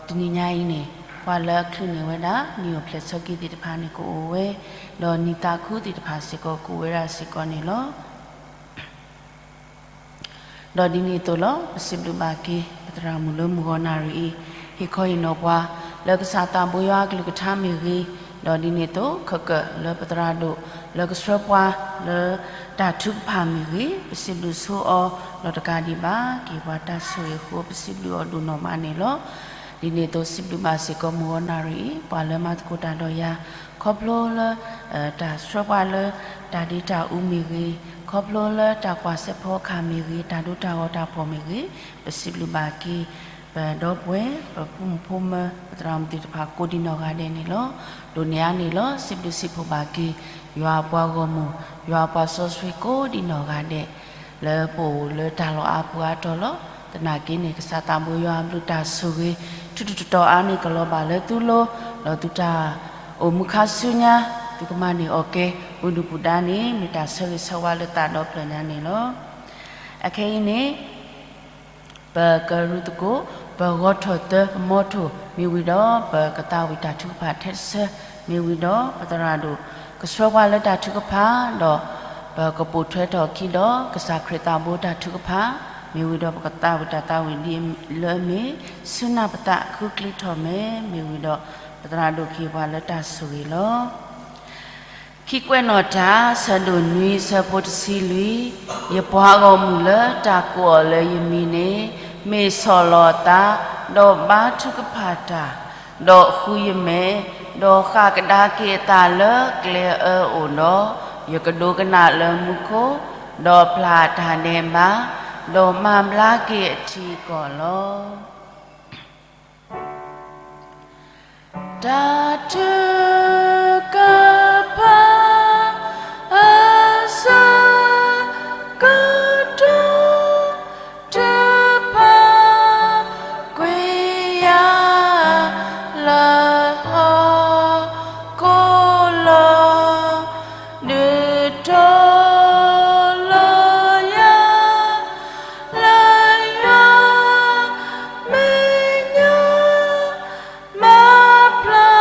ဒီးတနံၤညါအံၤန့ၣ် ပှၤလၢအချုးန့ၢ်ဝဲဒၣ် နံၣ်အိၣ်ဖျဲၣ်ဆၢက့ၤသ့ၣ်တဖၣ်န့ၣ်ကအိၣ်ဝဲ, ဒီးနံၣ်သးခုသ့ၣ်တဖၣ်စ့ၢ်ကီးကအိၣ်ဝဲဒၣ်စ့ၢ်ကီးန့ၣ်လီၤ. ဒီးဒ်န့ၣ်အသိးလီၤ ပစံးဘျုးဘၣ်က့ၤ ပသရၣ်မုၣ်လၢမုၢ်ဂီၤနၣ်ရံၣ်အံၤ ဟ့ၣ်ခီဟ့ၣ်နီၤပှၤ လၢကစၢ်သးဘိယွၤအကလုၢ်ကထါမ့ၢ်ဂ့ၤ, ဒီးဒ်န့ၣ်အသိး ခဲကၢၣ်လၢပသရၣ်ဒိၣ် လၢကဆှၢပှၤလၢတၢ်ထုကဖၣ်မ့ၢ်ဂ့ၤ, ပစံးဘျုးဆိအီၤ ဒီးတကးဒံးဘၣ် ကဟ့ၣ်ပှၤတၢ်ဆိၣ်ဂ့ၤအဃိ ပစံးဘျုးအီၤဒိၣ်နီၢ်မးန့ၣ်လီၤ. ဒ်န့ၣ်အသိးစံးဘျုးဘၣ်စ့ၢ်ကီးမုၢ်ဂီၤနၣ်ရံၣ်အံၤ ပှၤလၢမၤသကိးတၢ်ဒီးယၤ ခီဖျိလၢ တၢ်ဆှၢပှၤလၢ တၢ်ဒ့တၢ်အူမ့ၢ်ဂ့ၤ, ခီဖျိလၢတၢ်ကွၢ်စဲးဖီအခၣ်မ့ၢ်ဂ့ၤ, တၢ်ဒိတၢ်ဂီၤတၢ်ဖှီၣ်မ့ၢ်ဂ့ၤ, ပစံးဘျုးဘၣ်က့ၤ ပဒီပုၢ်ဝဲၢ် ပဖိမုၣ်ဖိမၢၤ ပသရၣ်မုၣ်သ့ၣ်တဖၣ်ကိးဒံနီၢ်ဂၤဒဲးန့ၣ်လီၤ. ဒိၣ်န့ၢ်အါန့ၣ်လီၤ စံးဘျုးစံးဖှိၣ်ဘၣ်က့ၤ ယွၤအပှၤဂီၢ်မုၢ် ယွၤအပှၤစီဆှံကိးဒံနီၢ်ဂၤဒဲး လၢပအိၣ်လၢတၢ်လီၢ်အါပူၤအါတီၤလီၤ. သနာ်က့န့ၣ် ကစၢ်သးဘိယွၤအဘျုးတၢ်ဆိၣ်ဂ့ၤ ထူးထူးတီၤတီၤအါန့ၣ် ကလီၤဘၣ်လၢသုလိၤ, ဒီးသုတၢ်အိၣ်မူခါဆူညါ သုကမၤန့ၢ်အီၣ်ကဲ ဝံဒူၣ်ပူၤဒါန့ၣ် မ့ၢ်တၢ်ဆၢဂ့ၤဆၢဝါလၢသးဒီဖျၢၣ်ညါန့ၣ်လီၤ. အခဲအံၤန့ၣ် ပကရူၢ်သကိး ပဂီၤထီၣ်သၢ ပမီထိၣ် မ့ၢ်ဝံၤဒီး ပကသးဝံၣ်တၢ်ထုကဖၣ်ထဲတဆၢ မ့ၢ်ဝံၤဒီး ပသရၣ်ဒိၣ် ကဆှၢပှၤလၢတၢ်ထုကဖၣ် ဒီး ပကပိာ်ထွဲထီၣ်အခံဒီး ကစၢ်ခရံာ်သးဘိတၢ်ထုကဖၣ် မ့ၢ်ဝံၤဒီး ပကသးဝံၣ်တၢ်သးဝံၣ်ဒ်လၢအမ့ၢ် ဆူနၢ်ပသး ဃုကျဲထီၣ်မဲာ် မ့ၢ်ဝံၤဒီး ပသရၣ်ဒိၣ်ကဟ့ၣ်ပှၤလၢတၢ်ဆိၣ်ဂ့ၤလီၤ. ခံကွဲးနီၣ်တၢ် ဆၢဒိၣ်နွံ ဆၢဖိတဆံလွံၢ်, ယပှၤဂီၢ်မုၢ်လၢတၢ်ကိးအီၤလၢယမံၤန့ၣ် မ့ၢ်ဆီၣ်လီၤအသး, ဒီးဘါထုကဖၣ်တၢ်, ဒီးဃုယမဲာ်, ဒီးဃၣ်ကဒါက့ၤအသးလၢကျဲအၢအိၣ်ဒီး, ယကဒိကနၣ်လၢမူခိၣ်, ဒီးပျၢ်တၢ်ဒဲးဘး, ဒီးမၤဘျါက့ၤအထံအကီၢ်လီၤ. တၢ်ထုကဖၣ် အဆၢကတီၢ် ထုကဖၣ်ကွံာ်ယၤ လၢဟီၣ်ခိၣ်လီၤ. ဒုးတီလီၤယၤ လၢယွၤမဲာ်ညါ မၤဖျါ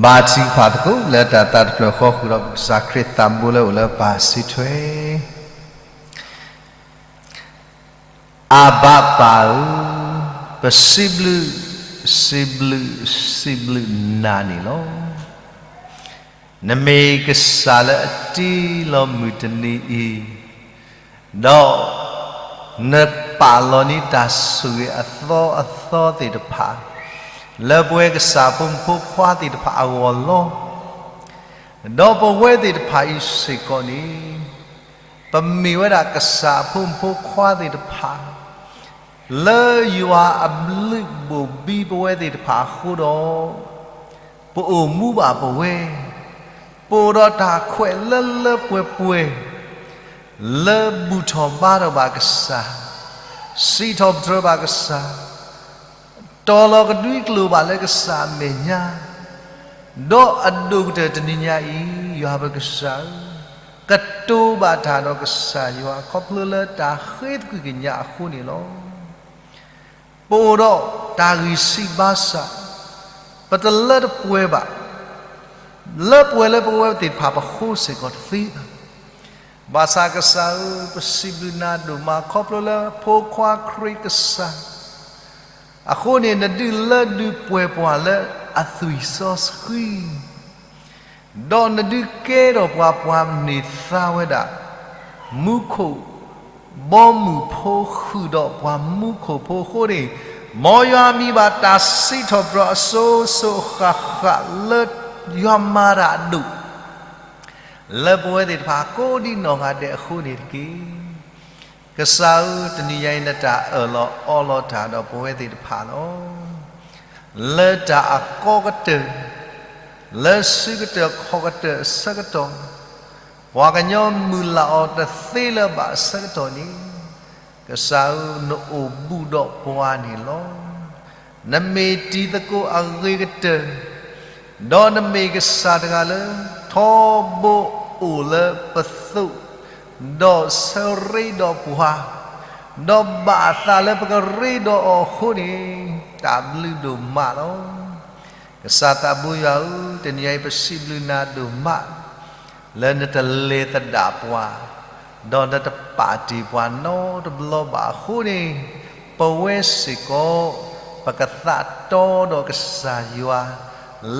ပၢ်ထံဖးသကိးလၢတၢ်သးတဖျၢၣ်ဃီ ဃုာ်ဒီးပကစၢ်ခရံာ်သးဘိလၢအိၣ်လၢပၢ်စံးထွဲ, အဘၤပၢ်ဧၢ, ပစံးဘျုး, စံးဘျုး, စံးဘျုးနၤန့ၣ်လီၤ. နမ့ၢ်ကစၢ်လၢအတ့လီၤမုၢ်တနံၤအံၤ, ဒီးနပာ်လီၤန့ၢ်တၢ်ဆိၣ်ဂ့ၤအသီအသီသ့ၣ်တဖၣ် လၢပဝဲကစၢ်ဖိမုၣ်ဖိခွါသ့ၣ်တဖၣ်အဂီၢ်လီၤ. ဒီးပဝဲသ့ၣ်တဖၣ်အံၤစ့ၢ်ကီးန့ၣ်, ပမ့ၢ်ဝဲဒၣ်ကစၢ်အဖိမုၣ်ဖိခွါသ့ၣ်တဖၣ် လၢယွၤအဘျုးဘိၣ်ဘံပဝဲသ့ၣ်တဖၣ်အဃိဒီး, ပအိၣ်မူဘၣ်ပဝဲ, ပအိၣ်ဒီးတၢ်ခွဲးလၢလၢပှဲၤပှဲၤ လၢဘူၣ်ထီၣ်ဘါထီၣ်ဘၣ်ကစၢ်, စံးထီၣ်ပတြၢၤဘၣ်ကစၢ်, တီၤလီၤကဒွံကျိာ်ဘၣ်လၢကစၢ်အမဲာ်ညါ, ဒီးအဒိၣ်ကတၢၢ်တနံၤညါအံၤ, ယွၤပကစၢ်ဧၢ, ကတိၤဘၣ်တၢ်ဒီးကစၢ်ယွၤ ခီဖျိလၢတၢ်ဃ့သကွံၢ်ကညးအဃိန့ၣ်လီၤ. ပအိၣ်ဒီးတၢ်ဂံၢ်ဆံးဘါစၢ်, ပတလၢတပှဲၤဘၣ်, လၢပှဲၤလၢပဝဲသ့ၣ်တဖၣ်ပဃိစ့ၢ်ကီးတသ့ဘၣ်. ဘၣ်ဆၣ်ကစၢ်ဧၢ, ပစံးဘျုးနၤဒိၣ်မး ခီဖျိလၢဖိခွါခရံာ်ကစၢ် အဃိန့ၣ် နဒုးလၢဒုးပှဲၤပှၤလၢအသွံၣ်စီဆှံ ဒီးနဒုးကဲထီၣ်ပှၤ ပှၤန့ၢ်သါဝဲဒၣ် မူခိၣ်ဘီမုၢ်ဖိ ဃုာ်ဒီးပှၤမူခိၣ်ဖိအဃိန့ၣ်, မ်ယွၤမံၤဘၣ်တၢ်စံးထီၣ်ပတြၢၤအစိၤစိၤအဃၣ်ဃၣ်လၢ ယွၤမၤတၢ်အဒိၣ် လၢပဝဲသ့ၣ်တဖၣ်ကိးဒ်နီၢ်ဂၤဒဲးအဃိန့ၣ်တက့ၢ်. ကစၢ်ဧၢ, တနံၤညါအံၤ နတၢ်အၢၣ်လီၤအီလီၤတၢ်ဒီးပဝဲသ့ၣ်တဖၣ်လီၤ. လၢတၢ်အကီကတၢၢ်, လၢစုကတၢၢ်ခီၣ်ကတၢၢ်အဆၢကတီၢ်, ပှၤကညီမုၢ်လၢ်အီၤတသ့လၢၤဘၣ်အဆၢကတီၢ်န့ၣ်, ကစၢ်ဧၢ, နအိၣ်ဘူးဒီးပှၤန့ၣ်လီၤ. နမ့ၢ်တံၤသကိးအဂ့ၤကတၢၢ်, ဒီးနမ့ၢ်ကစၢ်တဂၤလၢ ထီဘိအိၣ်လၢပသိး, ဒီးဆၢရ့ဒီးပှၤ, ဒီးဘၣ်အသးလၢပကရ့ဒီးအီၤအဃိန့ၣ်, တၢ်ဘျုးဒိၣ်မးလီၤ. ကစၢ်သးဘိယွၤဧၢ, တနံၤညါအံၤ ပစံးဘျုးနၤဒိၣ်မး လၢနတလဲၤသဒၣ်ပှၤ, ဒီးနတပာ်တ့ၢ်ပှၤနီတဘျီဘၣ်အဃိန့ၣ်, ပဝဲစ့ၢ်ကီး ပကသးတီဒီးကစၢ်ယွၤ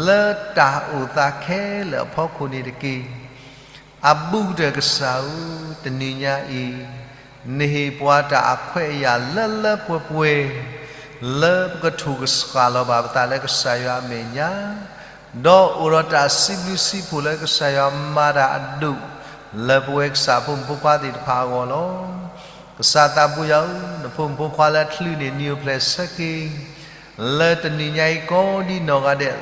လၢတၢ်အိၣ်သးခဲလၢာ်အဖီခိၣ်န့ၣ်တက့ၢ်. အဘူးကတၢၢ်ကစၢ်ဧၢ, တနံၤညါအံၤ နဟ့ၣ်ပှၤတၢ်အခွဲးအယာ်လၢလၢပှဲၤပှဲၤ လၢပကထိၣ်ကစှၤလီၤဘၣ်ပသးလၢကစၢ်ယွၤအမဲာ်ညါ, ဒီးအိၣ်ဒီးတၢ်စံးဘျုးစံးဖှိၣ်လၢကစၢ်ယွၤမၤတၢ်အဒိၣ် လၢပဝဲကစၢ်ဖိမုၣ်ဖိခွါသ့ၣ်တဖၣ်အဂီၢ်လီၤ. ကစၢ်သးဘိယွၤဧၢ, နဖိမုၣ်ဖိခွါလၢအချုးန့ၣ် နံၤအိၣ်ဖျဲၣ်ဆၢက့ၤ လၢတနံၤညါအံၤကိးဒ်နီၢ်ဂၤဒဲး,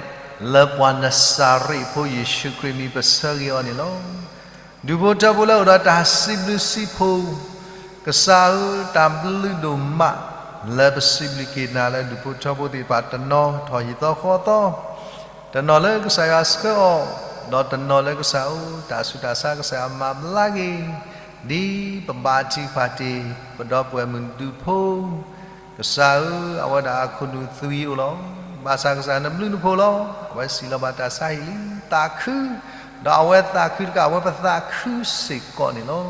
လၢပှၤနစၤရ့းဖိယ့ၣ်ၡူးခရံာ်မံၤပဆၢဂ့ၤအီၤန့ၣ်လီၤ. ဒူၣ်ဖိထၢဖိလၢအိၣ်ဒီးတၢ်စံးဘျုးစံးဖှိၣ်, ကစၢ်ဧၢ, တၢ်ဘျုးဒိၣ်မး လၢပစံးဘျုးက့ၤနၤလၢဒူၣ်ဖိထၢဖိသ့ၣ်တဖၣ်တနီၤထီၣ်ဟံၣ်သီဃီသီ, တနီၤလၢကစၢ်ယွၤဆှၢအီၤ, ဒီးတနီၤလၢကစၢ်ဧၢ, တၢ်ဆူးတၢ်ဆါကစၢ်ယွၤမၤဘျါက့ၤ, ဒ်ပဘၣ်ထံးဖးတ့ၢ် ပဒီပုၢ်ဝဲၢ်မုၣ်ဒူၣ်ဖိ ကစၢ်ဧၢ, အဝဲဒၣ်အခိၣ်နူာ်သွံၣ်အိၣ်လီၤ. ဘၣ်ဆၣ်ကစၢ်နဘျုးနဖှိၣ်လီၤ. အဝဲစံးလီၤဘၣ်တၢ်ဆါဟံၣ်လံ, သးခု, ဒီးအဝဲသးခုတကး အဝဲပသးခုစ့ၢ်ကီးန့ၣ်လီၤ.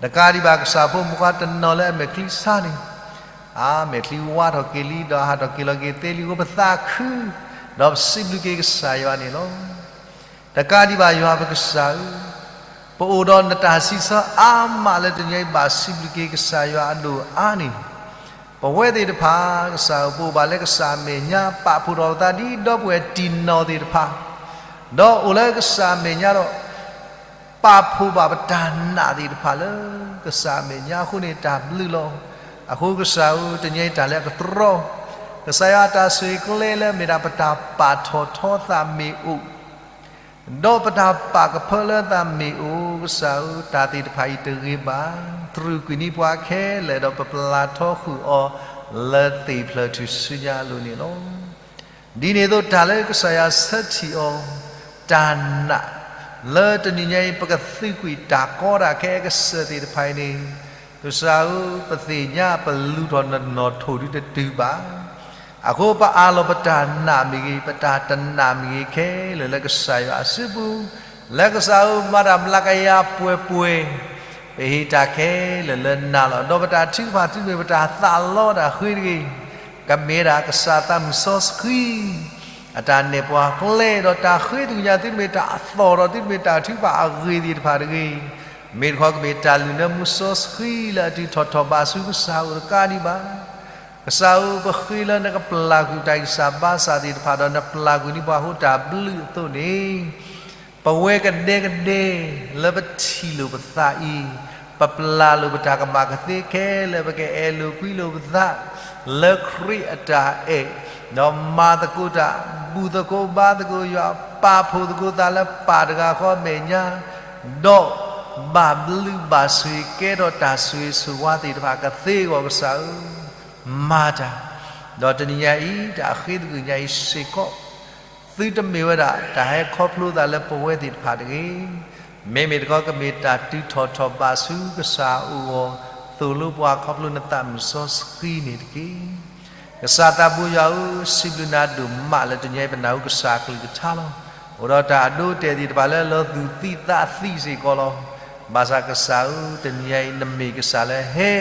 တကးဒံးဘၣ်ကစၢ်ဖိမုၣ်ဖိခွါတနီၤလၢအမဲာ်ချံဆါန့ၣ်, အမဲာ်ချံဝါထီၣ်က့ၤလံ ဒီးဟးထီၣ်က့ၤလီၤက့ၤသ့လံအဃိ ပသးခု, ဒီးပစံးဘျုးက့ၤကစၢ်ယွၤန့ၣ်လီၤ. တကးဒံးဘၣ်ယွၤပကစၢ်ဧၢ, ပအိၣ်ဒီးနတၢ်စံးဆၢအါမးလၢတနံၤအံၤဘၣ်စံးဘျုးက့ၤကစၢ်ယွၤအဒိၣ်အါန့ၣ်, ပဝဲသ့ၣ်တဖၣ် ကစၢ်ဧၢ ပအိၣ်ဘၣ်လၢကစၢ်အမဲာ်ညါ ပာ်ဖှိၣ်ထီၣ်ပသးဒ်ဒီပုၢ်ဝဲၢ်တံၢ်နီၢ်သ့ၣ်တဖၣ်, ဒီးအိၣ်လၢကစၢ်အမဲာ်ညါဒီး ပာ်ဖှိၣ်ဘၣ်ပတၢ်နာ်သ့ၣ်တဖၣ်လၢ ကစၢ်အမဲာ်ညါအဃိန့ၣ် တၢ်ဘျုးလီၤ. အဃိကစၢ်ဧၢ တနံၤအံၤတၢ်လၢအကတြီ, ကစၢ်ယွၤတၢ်ဆိၣ်ဂ့ၤကျဲလၢအမ့ၢ်ဒၣ်ပတၢ်ပာ်ထီၣ်ထီသးမ့ၢ်အိၣ် ဒီးပတၢ်ပာ်ကဖၢလၢသးမ့ၢ်အိၣ် ကစၢ်ဧၢ တၢ်သ့ၣ်တဖၣ်အံၤတဂ့ၤဘၣ်, တြူာ်ကွံာ်န့ၢ်ပှၤခဲလၢာ်ဒီးပပျၢ်ထီဃုာ်အီၤ လၢသ့ၣ်ဖျၢၣ်ထူၣ်စုညါအလိၤန့ၣ်လီၤ. ဒ်န့ၣ်အသိးတၢ်လၢကစၢ်ယွၤဆၢထံၣ်အီၤ တၢ်နာ် လၢတနံၤညါအံၤ ပကသုးကွံာ်တၢ်ကီတၢ်ခဲအကစၢၢ်သ့ၣ်တဖၣ်အံၤန့ၣ်, ကစၢ်ဧၢ ပသ့ၣ်ညါပလူၤထီၣ်နနီၣ်ထိၣ်ဒုတတုၤဘၣ်. အဃိပအၢၣ်လီၤပတၢ်နာ်မ့ၢ်ဂ့ၤ, ပတၢ်တနာ်မ့ၢ်ဂ့ၤခဲလၢာ်လၢကစၢ်ယွၤအစုပူၤ, လၢကစၢ်ဧၢမၤတၢ်ဘျါကယၤပှဲၤပှဲၤ, ပဟ့ၣ်တၢ်ခဲလၢာ်လၢနၤလီၤ. ဒီးပတၢ်ထုကဖၣ်သုမ့ၢ်ပတၢ်သးလီတၢ်ဃ့တဂ့ၤ, ကမ့ၢ်ဒၣ်ကစၢ်သးမုၢ်စီဆှံ အတၢ်နဲၣ်ပှၤကျဲ, ဒီးတၢ်ဃ့သုကညးသုမ့ၢ်တၢ်အသီၣ်ဒီးသုမ့ၢ်တၢ်ထုကဖၣ်အဂ့ၢ်သ့ၣ်တဖၣ်တဂ့ၤ, မ့ၢ်တခီကမ့ၢ်တၢ်လုၢ်လၢမူစီဆှံလၢအတုၤထီၣ်ထီၣ်ဘးဆူကစၢ်အအိၣ်တကးဒံးဘၣ် ကစၢ်ဧၢ, ပဃ့လၢနကပျၢ်ကွံာ်တၢ်ဂံၢ်စၢ်ဘါစၢ်သ့ၣ်တဖၣ်, ဒီးနပျၢ်ကွံာ်န့ၢ်ပှၤအဃိတၢ်ဘျုးအသိးန့ၣ်, ပဝဲကဒဲကဒဲလၢပထံၣ်လိာ်ပသးအံၤ, ပပျၢ်လိာ်ပတၢ်ကမၣ်ကသ့ခဲလၢာ်, ပကအဲၣ်လိာ်ကွံလိာ်ပသး လၢခရံာ်အတၢ်အဲၣ်, ဒီးမၤသကိးတၢ်, ဘူၣ်သကိးဘါသကိးယွၤ, ပာ်ဖှိၣ်သကိးသးလၢပၢ်တဂၤဃီအမဲာ်ညါ, ဒီးဘၣ်ဘျုးဘၣ်ဆိၣ်ဂ့ၤကဲထီၣ်တၢ်ဆိၣ်ဂ့ၤဆိၣ်ဝါသ့ၣ်တဖၣ်ကသ့အဂီၢ် ကစၢ်ဧၢ, မၤတၢ်, ဒီးတနံၤညါအံၤ တၢ်ဃ့သုကညးအံၤစ့ၢ်ကီး သုတမ့ၢ်ဝဲဒၣ်တၢ်ဟဲခီဖျိသးလၢပဝဲသ့ၣ်တဖၣ်တဂ့ၤ, မ့မ့ၢ်တခီကမ့ၢ်တၢ်တုၤထီၣ်ထီၣ်ဘးဆူကစၢ်အအိၣ်အဂီၢ်, သိၣ်လိပှၤခီဖျိနသးမုၢ်စီဆှံန့ၣ်တက့ၢ်. ကစၢ်သးဘိယွၤဧၢ, စံးဘျုးနၤဒိၣ်မးလၢတနံၤအံၤပနၢ်ဟူကစၢ်အကလုၢ်ကထါလီၤ. အိၣ်ဒီးတၢ်အဒိအတဲာ်သ့ၣ်တဖၣ်လၢလီၤသူၣ်သံသးသံစ့ၢ်ကီးလီၤ. ဘၣ်ဆၣ်ကစၢ်ဧၢ, တနံၤအံၤနမ့ၢ်ကစၢ်လၢဟဲ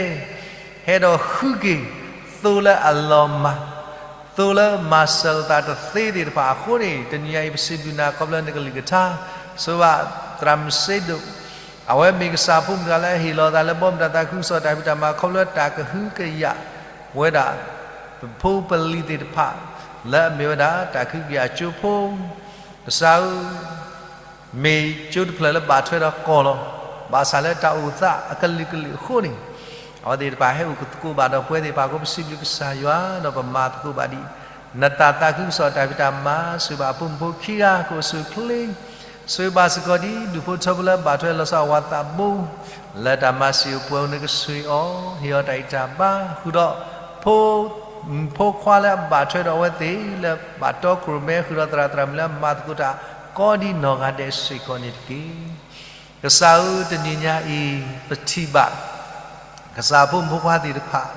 ဟဲဒီးဃုက့ၤ သိလၢအလီၤမၢ်, သိလၢမၤစၢၤလိာ်သးတသ့သ့ၣ်တဖၣ်အဃိန့ၣ်, တနံၤအံၤပစံးဘျုးနၤခီဖျိလၢနကလုၢ်ကထါ, ဆိဘၣ်သရၣ်မုၣ်စ့ဒိၣ်, အဝဲမ့ၢ်ကစၢ်အဖိမုၣ်တဂၤလၢအဟ့ၣ်လီၤသးလၢဘီမုၢ်တၢ်သးခုကစီၣ်တၢ်ဖံးတၢ်မၤခီဖျိတၢ်ကဟုကယာ်ဝဲဒၣ် ပဖိပလံၤသ့ၣ်တဖၣ် လၢအမ့ၢ်ဝဲဒၣ်တၢ်ကဟုကယာ်ကၠိဖိ ကစၢ်ဧၢ, မ့ၢ်ကၠိတဖျၢၣ်လၢဘၣ်ထွဲဒီးကီၢ်လီၤ. ဘၣ်ဆၣ်လၢတၢ်အိၣ်သးအကလုာ်ကလုာ်အဃိန့ၣ်, အဝဲသ့ၣ်တဖၣ်ဟဲအိၣ်သကိးဘၣ်ဒီးပဝဲသ့ၣ်တဖၣ်အဃိ ပစံးဘျုးကစၢ်ယွၤ ဒီးပမၤသကိးဘၣ်ဒံး နတၢ်သးခုကစီၣ်တၢ်ဖံးတၢ်မၤ, ဆိဘၣ်အဖိမုၣ်ဖိခံဂၤ ကအိၣ်ဆူၣ်အိၣ်ချ့, ဆိဘၣ်စ့ၢ်ကီးဒ်ဒူၣ်ဖိထၢဖိလၢဘၣ်ထွဲလီၤဆီအဝၤသးဘိ လၢတၢ်မၤစံာ်အိၣ်ပှဲၤအိၣ် နကဆိၣ်ဂ့ၤအီၤ, ဟ့ၣ်အီၤတၢ်ဂံၢ်တၢ်ဘါ, ဃုာ်ဒီးဖိမုၣ်ဖိခွါလၢအဘၣ်ထွဲဒီးအဝဲသ့ၣ်လၢဘၣ်တီခိၣ်ရိၣ်မဲ, ဃုာ်ဒီးသရၣ်သရၣ်မုၣ်လၢအမၤသကိးတၢ် ကိးဒ်နီၢ်ဂၤဒဲးစ့ၢ်ကီးန့ၣ်တက့ၢ်. ကစၢ်ဧၢ, တနံၤညါအံၤ ပထံၣ်ဘၣ် ကစၢ်ဖိမုၣ်ဖိခွါသ့ၣ်တဖၣ်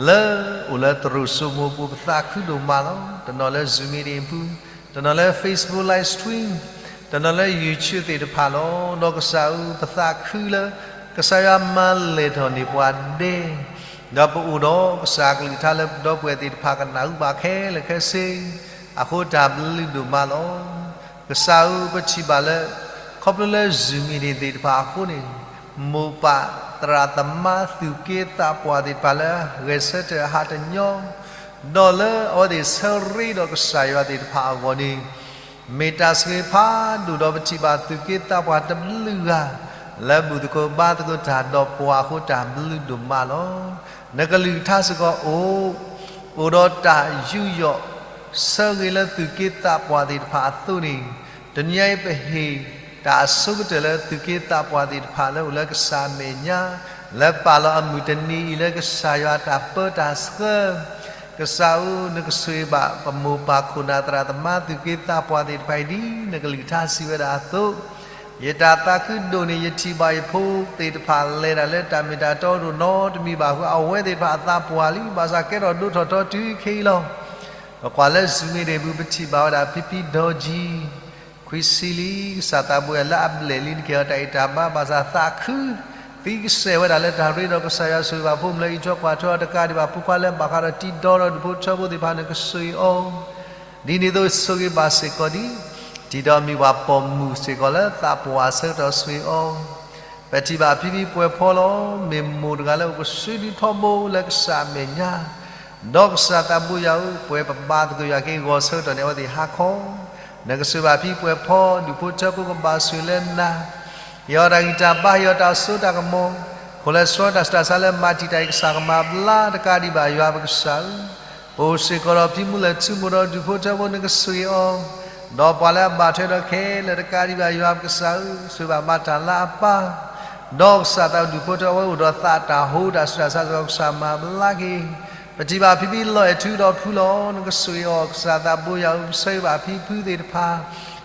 လၢအိၣ်လၢသရိာ်စိမိၤပူၤ ပသးခုဒိၣ်မးလီၤ. တနီၤလၢ Zoom meeting ပူၤ, တနီၤလၢ Facebook live stream, တနီၤလၢ YouTube သ့ၣ်တဖၣ်လီၤ. ဒီးကစၢ်ဧၢ, ပသးခုလၢ ကစၢ်ယွၤမၤလဲၢ်ထီၣ်န့ၢ်ပှၤဒဲး, ဒီးပအိၣ်ဒီးကစၢ်အကလုၢ်ကထါလၢပဒီပုၢ်ဝဲၢ်သ့ၣ်တဖၣ်ကနၣ်ဟူဘၣ်ခဲလၢာ်ခဲဆ့, အဃိတၢ်ဘျုးဒိၣ်မးလီၤ. ကစၢ်ဧၢ, ပထံၣ်ဘၣ်လၢ ခီဖျိလၢ Zoom meeting သ့ၣ်တဖၣ်အဃိန့ၣ်, မိၢ်ပၢ်သရၣ်သမါသူၣ်က့သးပှၢ်သ့ၣ်တဖၣ်လၢအဂဲၤဆၢထၢၣ်အဟးတညီ, ဒီးလၢအဝဲသ့ၣ်ဆၢရ့ဒီးကစၢ်ယွၤသ့ၣ်တဖၣ်အဂီၢ်န့ၣ်, မ့ၢ်တၢ်ဆိၣ်ဂ့ၤဖးဒိၣ်ဒီး ပထံၣ်ဘၣ်သူၣ်က့သးပှၢ်တဘျုးဂၤ လၢဘူၣ်သကိးဘါသကိးတၢ်ဒီးပှၤအဃိ တၢ်ဘျုးဒိၣ်မးလီၤ. နကလုၢ်ကထါစ့ၢ်ကီးအိၣ်, အိၣ်ဒီးတၢ်ယူးယီၣ် ဆၢဂ့ၤလၢသူၣ်က့သးပှၢ်သ့ၣ်တဖၣ်အသိးန့ၣ်, တနံၤအံၤပဟ့ၣ်တၢ်အဆိကတၢၢ်လၢသူၣ်က့သးပှၢ်သ့ၣ်တဖၣ်လၢအိၣ်လၢကစၢ်အမဲာ်ညါ, လၢပာ်လီၤအမုၢ်တနံၤအံၤလၢကစၢ်ယွၤတၢ်ပၢတၢ်ဆှၢ, ကစၢ်ဧၢ, နကဆိၣ်ဂ့ၤဘၣ်ပမိၢ်ပၢ်ခိၣ်နၢ်သရၣ်သမါသူၣ်က့သးပှၢ်သ့ၣ်တဖၣ်အံၤ ဒ်နကလုၢ်ကထါစံးဝဲဒၣ်အသိး, ယတၢ်သးခုဒိၣ်န့ၣ် ယထံၣ်ဘၣ်ယဖိသ့ၣ်တဖၣ် လဲၤတၢ်လၢတၢ်မ့ၢ်တၢ်တီတအိၣ်နီတမံၤဘၣ်အဃိ အဝဲသ့ၣ်တဖၣ်အသးပှၢ်လံ, ဘၣ်ဆၣ်ကဲထီၣ်ဒိၣ်ထီၣ်ထီတုၤခဲအံၤလီၤ. ပကွၢ်လၢ Zoom meeting ပူၤ ပထံၣ်ဘၣ်ဝဲဒၣ် ဖံဖံဒီကၠံ ခွံဆံလံ, ကစၢ်သးဘိယွၤလၢအဘျဲၣ်လံ နကဟ့ၣ်အီၤတၢ်ဂံၢ်တၢ်ဘါ, ဘၣ်ဆၣ်သးခု သံကစဲာ်ဝဲဒၣ်လၢတၢ်ရ့ဒီးကစၢ်ယွၤဆိၣ်ဂ့ၤဘၣ်ဖိမုၣ်လၢအအံးထွဲကွၢ်ထွဲအီၤတကးဒံးဘၣ်, ဖိခွါလၢဘၣ်ဃးဒီးတံၤဒီဒီးဒူၣ်ဖိထၢဖိသ့ၣ်တဖၣ် နကဆိၣ်ဂ့ၤအီၤ, ဒ်န့ၣ်အသိးဆိၣ်ဂ့ၤဘၣ်စ့ၢ်ကီးဒ် တံၤဒီးမံၤပှၢ်ပိာ်မုၣ်စ့ၢ်ကီးလၢသးပှၢ်ဆၢကတီၢ်ဆိၣ်ဂ့ၤအီၤ ပထံၣ်ဘၣ်ဖံဖံပှဲၤဖီလီၤ. မ့ၢ်မိၢ်တဂၤလၢအိၣ်ကဆှီဒုးထီဘိလၢကစၢ်အမဲာ်ညါ, ဒီးကစၢ်သးဘိယွၤဧၢ, ပှဲၤပဘါသကိးယွၤက့ၤဂီၤဆၢကတီၢ်န့ၣ် အဝဲသ့ၣ်ဟးခီ, နကဆိၣ်ဂ့ၤဘၣ်ဖံပှဲၤဖီ ဒူၣ်ဖိထၢဖိကဘၣ်ဆိၣ်ဂ့ၤလၢနၤ, ဟ့ၣ်အီၤတၢ်ဂံၢ်တၢ်ဘါ ဟ့ၣ်အီၤတၢ်စိတၢ်ကမီၤ, ခိၣ်လၢဆှီတၢ်ဆူးတၢ်ဆါလၢမၤတံာ်တာ်အံၤ ကစၢ်ကမၤဘျါတကးဒံးဘၣ်ယွၤပကစၢ်ဧၢ ပအိၣ်စ့ၢ်ကီးဒီးဖံမူလၢၢ်ထူမိၢ်ဒီးဒူၣ်ဖိထၢဖိ နကဆိၣ်ဂ့ၤအီၤ, ဒီးပှၤလၢအဘၣ်ထွဲဒီးခဲလၢာ်တကးဒံးဘၣ်ယွၤပကစၢ်ဧၢ, ဆိၣ်ဂ့ၤဘၣ်မၤတၢ်လၢအပၢ်, ဒီးကစၢ်သးဒူၣ်ဖိထၢဖိအိၣ်ဒီးသးတၢ်ဟိတၢ်ဆူးတၢ်ဆါစ့ၢ်ကီး ကစၢ်မၤဘျါက့ၤ, ပထံၣ်ဘၣ်ဖံဖံလီၤအဲၣ်ထူဒီးဖုလီၤ, နကဆိၣ်ဂ့ၤအီၤ ကစၢ်သးဘိယွၤဧၢ, ပဆၢဂ့ၤဘၣ်ဖံဖုသ့ၣ်တဖၣ်,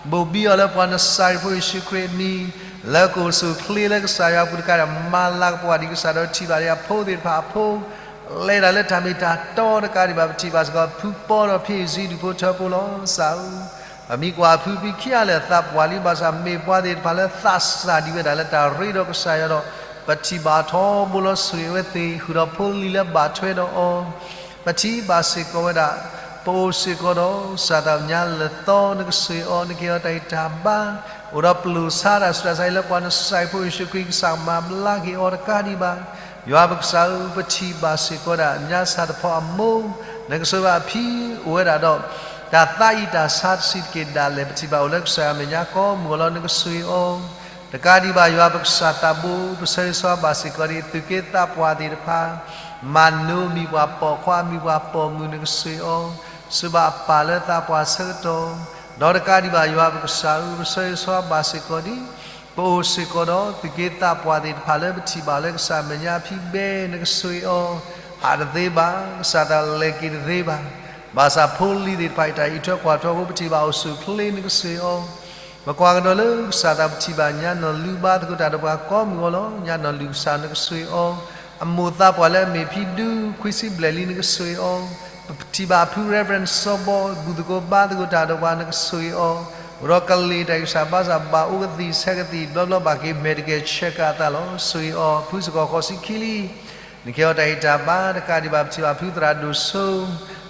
ဘိၣ်ဘံအီၤလၢပှၤနစၤရ့းဖိယ့ၣ်ၡူးခရံာ်အမံၤ, လၢကအိၣ်ဆူၣ်အိၣ်ချ့လၢကစၢ်ယွၤအပူၤတကးဒီး မၤလၤကပီၤဒံးကစၢ်ဒီးထံၣ်ဘၣ်ဒံးအဖိသ့ၣ်တဖၣ်အဖိ ပျဲတၢ်လၢတၢ်မ့ၢ်တၢ်တီတကးဒံးဘၣ် ပထံၣ်ဘၣ်စ့ၢ်ကီး ဖုပီဒီးဖံအံၤ စံးဒုၣ်ဖိထၢဖိလီၤ. ကစၢ်ဧၢ, ပမံၤကွၢ်ဖု ဖံခံဂၤလၢာ်သးပှၢ်လံ ဘၣ်ဆၣ်မ့ၢ်ပှၤသ့ၣ်တဖၣ်လၢသးစၢ်ဒံးဝဲဒၣ်လၢတၢ်ရ့ဒီးကစၢ်ယွၤဒီး ပထံၣ်ဘၣ်ထီဘိလီၤ ဆိၣ်ဂ့ၤဝဲသ့ၣ် ဃုာ်ဒီးဖိလံၤလၢဘၣ်ထွဲဒီးအီၤ ပထံၣ်ဘၣ်စ့ၢ်ကီးဝဲဒၣ်, ပအိၣ်စ့ၢ်ကီးဒီး ကစၢ်သးပညါလၢာ်သီ နကဆိၣ်ဂ့ၤအီၤ နကဟ့ၣ်အီၤတၢ်ဂံၢ်တၢ်ဘါ, အိၣ်ဒီးပျိာ်ဆါတၢ်ဆူးတၢ်ဆါအံၤလၢပှၤနစၢ်ဖိယ့ၣ်ၡူးခရံာ် ကစၢ်မၤဘျါက့ၤအီၤတကးဒံးဘၣ်. ယွၤပကစၢ်ဧၢ, ပထံၣ်ဘၣ်စ့ၢ်ကီးဒၣ် ညါဆၣ်တဖီအမိၢ်, နကဆိၣ်ဂ့ၤဘၣ်အဖံအိၣ်ဝဲဒၣ်ဒီး တၢ်သးအံၤတၢ်ဆါတဆံးတက့ၢ်ဒၣ်လဲာ် ပထံၣ်ဘၣ်အိၣ်လၢကစၢ်ယွၤမဲာ်ညါကိးမုၢ်ဂီၤလီၤ နကဆိၣ်ဂ့ၤအီၤ တကးဒံးဘၣ် ယွၤပကစၢ်သးဘိ, ပဆၢဂ့ၤဆၢဝါဘၣ်စ့ၢ်ကီးဒံး သုးက့သးပှၢ်သ့ၣ်တဖၣ်, မၤနိမံၤပှၤပိာ်ခွါ မံၤပှၤပိာ်မုၣ် နကဆိၣ်ဂ့ၤအီၤ, ဆိၣ်ဘၣ်အပၢ်လၢသးပှၢ်ဆၢကတီၢ်, ဒီးတကးဒံးဘၣ် ယွၤပကစၢ်ဧၢ, ပဆၢဂ့ၤဆၢဝါဘၣ်စ့ၢ်ကီးဒံး ပအိၣ်စ့ၢ်ကီးဒီး သုးက့သးပှၢ်သ့ၣ်တဖၣ်လၢပထံၣ်ဘၣ်လၢကစၢ်မဲာ်ညါဖံဘဲ နကဆိၣ်ဂ့ၤအီၤ, ဟးတသ့ဘၣ်, ကစၢ်သးလဲၤက့ၤတသ့ဘၣ်, ဘၣ်ဆၣ်ဖိလံၤသ့ၣ်တဖၣ်အံၤ တၢ်အံးထွဲကွၢ်ထွဲအဃိ ပထံၣ်ဘၣ်အိၣ်ဆူၣ်အိၣ်ချ့ နကဆိၣ်ဂ့ၤအီၤ ပကွၢ်ကဒီးလၢကစၢ်သး ပထံၣ်ဘၣ်ညါနီၢ်လူၤဘါသကိးတၢ်ဒီးပှၤကိးမုၢ်ဂီၤလီၤ. ညါနီၢ်လူၤကစၢ် နကဆိၣ်ဂ့ၤအီၤ, အမိၢ်သးပှၢ်လၢအမ့ၢ်ဖံဒူ ခွံဆံဘျဲၣ်လံ နကဆိၣ်ဂ့ၤအီၤ, ပထံၣ်ဘၣ်ဖု Reverend စီၤဘီ ဘူၣ်သကိးဘါသကိးတၢ်ဒီးပှၤ နကဆိၣ်ဂ့ၤအီၤ, အိၣ်ဒီးကလ့ၢ်တၢ်အံၤကစၢ်ဘါစၢ် ဘၣ်အိၣ်ကသံၣ်ဆဲးကသံၣ် ဘျီဘျီဘၣ်က့ၤ medical check အသးလီၤ. ဆိၣ်ဂ့ၤအီၤ ဖုစ့ၢ်ကီးဃိးဆံခံလံ နကဟ့ၣ်အီၤတၢ်ဂံၢ်တၢ်ဘါ တကးဒံးဘၣ် ပထံၣ်ဘၣ်ဖုသရၣ်ဒိၣ်စိ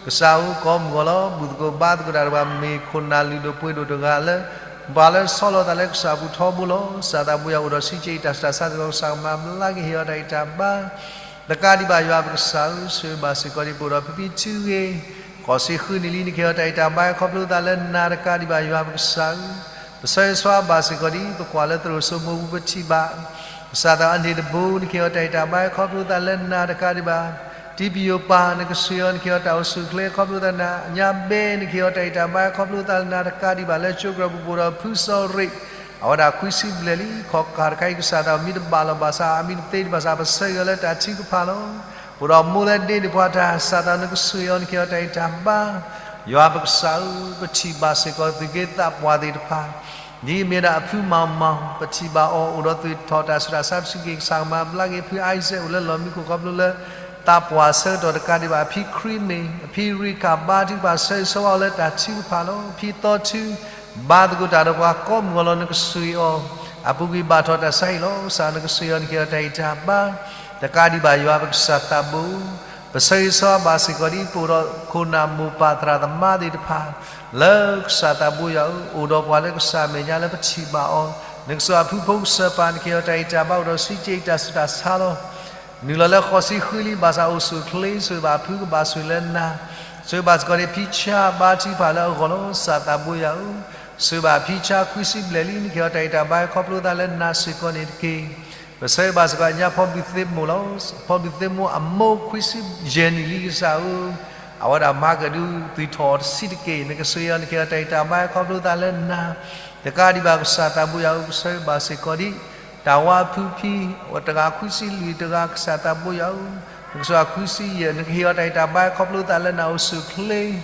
ကစၢ်ဧၢ ကိးမုၢ်ဂီၤလီၤ. ဘူၣ်သကိးဘါသကိးတၢ်ဒီးပှၤ မ့ၢ်ခိၣ်နၢ်လုၢ်ဒိၣ်ပှ့ၤဒိၣ်တဂၤလၢ ပှၤလၢဆီလီၤသးလၢကစၢ်အပူၤထီဘိလီၤ. ကစၢ်သးဘိယွၤအိၣ်ဒီးစံးကဲအံၤ တၢ်ဆူးတၢ်ဆါစ့ၢ်ကီး ကစၢ်ကမၤဘျါက့ၤ ဟ့ၣ်အီၤတၢ်ဂံၢ်တၢ်ဘါ တကးဒံးဘၣ် ယွၤပကစၢ်ဧၢ, ဆိၣ်ဂ့ၤဘၣ်စ့ၢ်ကီးဒံး ပအိၣ်ဒီးဖံဖံထုဂ့ၤ ဃိးဆံဃုနံၣ်လံ နကဟ့ၣ်အီၤတၢ်ဂံၢ်တၢ်ဘါခီဖျိသးလၢနၤ တကးဒံးဘၣ် ယွၤပကစၢ်ဧၢ, ပဆၢဂ့ၤဆၢဝါဘၣ်စ့ၢ်ကီးဒံး ပကွၢ်လၢသရိာ်စိမိၤပူၤ ပထံၣ်ဘၣ် ကစၢ်သးအန့ၣ်တဘိ နကဟ့ၣ်အီၤတၢ်ဂံၢ်တၢ်ဘါခီဖျိသးလၢနၤ တကးဒံးဘၣ်, တံပယိၤပၢ် နကဆိၣ်ဂ့ၤအီၤ နကဟ့ၣ်အီၤတၢ်အိၣ်ဆူၣ်အိၣ်ချ့ခီဖျိသးလၢနၤ, ညါဘဲ နကဟ့ၣ်အီၤတၢ်ဂံၢ်တၢ်ဘါခီဖျိသးလၢနၤ တကးဒံးဘၣ် လၢကၠိကရၢၢ်ပူၤ ပအိၣ်ဒီးဖုစီၤရ့ၣ် အဝဲဒၣ်ခွံဆံဘျဲၣ်လံ ခီၣ်ကၢ်တခါအံၤ ကစၢ်သးမံတဘၣ်လီၤဘၣ်ဆၣ် အမံတသ့ဒံးဘၣ်ဆၣ် ပဆၢဂ့ၤအီၤလၢတၢ်ထုကဖၣ်လီၤ. ပအိၣ်ဒီးမိၢ်လၢဒ့န့ၣ်ပှၤတၢ် ကစၢ်သး နကဆိၣ်ဂ့ၤအီၤ နကဟ့ၣ်အီၤတၢ်ဂံၢ်တၢ်ဘါ ယွၤပကစၢ်ဧၢ, ပထံၣ်ဘၣ်စ့ၢ်ကီးသုးက့သးပှၢ်သ့ၣ်တဖၣ် ဒ်အမ့ၢ်ဒၣ်အဖုမၤမၤ ပထံၣ်ဘၣ်အီၤ အိၣ်ဒီးသွံၣ်ထီၣ်တၢ်ဆူးတၢ်ဆါ ပစံးက့ၤ ကစၢ်ကမၤဘျါက့ၤ ဖုအံစဲး အိၣ်လၢလီၢ်မံခိၣ်ခီဖျိလၢ သးပှၢ်ဆၢကတီၢ် တကးဒံးဘၣ် အဖံခရံမ့ၢ် အဖံရံခၣ် ဘါထုကဖၣ် ဆၢဂ့ၤဆၢဝါအီၤလၢတၢ်ထုကဖၣ်လီၤ. ဖံသီထု ဘါသကိးတၢ်ဒီးပှၤကိးမုၢ်ဂီၤလီၤ နကဆိၣ်ဂ့ၤအီၤ, အပူၤကွံာ်ဘၣ်ထီၣ်တၢ်ဆါဟံၣ်လီၤ. ကစၢ်နကဆိၣ်ဂ့ၤအီၤ နကဟ့ၣ်အီၤတၢ်ဂံၢ်တၢ်ဘါ တကးဒံးဘၣ် ယွၤပကစၢ်သးဘိ ပဆၢဂ့ၤဆၢဝါဘၣ်စ့ၢ်ကီးဒံး ပအိၣ်ဒီးခိၣ်နၢ်မိၢ်ပၢ်သရၣ်သမါသ့ၣ်တဖၣ် လၢကစၢ်သးဘိယွၤဧၢ, အိၣ်ဒီးပှၤလၢကစၢ်အမဲာ်ညါလၢပထံၣ်ဘၣ်အီၤ, နကဆိၣ်ဂ့ၤအဖုဖိကစၢၢ်ပၢ် နကဟ့ၣ်အီၤတၢ်ဂံၢ်တၢ်ဘါ အိၣ်ဒီးစံးကဲအံၤ တၢ်ဆူးတၢ်ဆါလီၤ. နုာ်လီၤလၢဃိးဆံဃုလံ ဘၣ်ဆၣ်အိၣ်ဆူၣ်အိၣ်ချ့ ဆိၣ်ဂ့ၤဘၣ်ဖုကဘၣ်ဆိၣ်ဂ့ၤလၢနၤ, ဆိၣ်ဂ့ၤဘၣ်စ့ၢ်ကီးန့ၣ် ဖံဆါ ဘါထုကဖၣ်လၢအဂီၢ်လီၤ. ကစၢ်သးဘိယွၤဧၢ, ဆိၣ်ဂ့ၤဘၣ်ဖံဆါ ခွံဆံဘျဲၣ်လံ နကဟ့ၣ်အီၤတၢ်ဂံၢ်တၢ်ဘါခီဖျိသးလၢနၤစ့ၢ်ကီးန့ၣ်တက့ၢ်. ပဆၢဂ့ၤဘၣ်စ့ၢ်ကီးညါ ဖီဘံၣ်သ့မိၢ်လီၤ. ဖီဘံၣ်သ့မိၢ်အမိၢ် ခွံဆံယဲၢ်နံၣ်လံ ကစၢ်ဧၢ, အဝဲဒၣ်မၤကဒုးသွံၣ်ထီၣ်တဆံးတက့ၢ် နကဆိၣ်ဂ့ၤအီၤ နကဟ့ၣ်အီၤတၢ်ဂံၢ်တၢ်ဘါခီဖျိသးလၢနၤ, တကးဒံးဘၣ် ကစၢ်သးဘိယွၤဧၢ, ပဆၢဂ့ၤဘၣ်စ့ၢ်ကီးဒံး တၢ်ဝါဖုဖံ တဂၤ ခွံဆံလွံၢ်တဂၤ ကစၢ်သးဘိယွၤဧၢ, နကဆိၣ်ဂ့ၤခွံဆံယဲၢ် နကဟ့ၣ်အီၤတၢ်ဂံၢ်တၢ်ဘါခီဖျိသးလၢနၤအိၣ်ဆူၣ်အိၣ်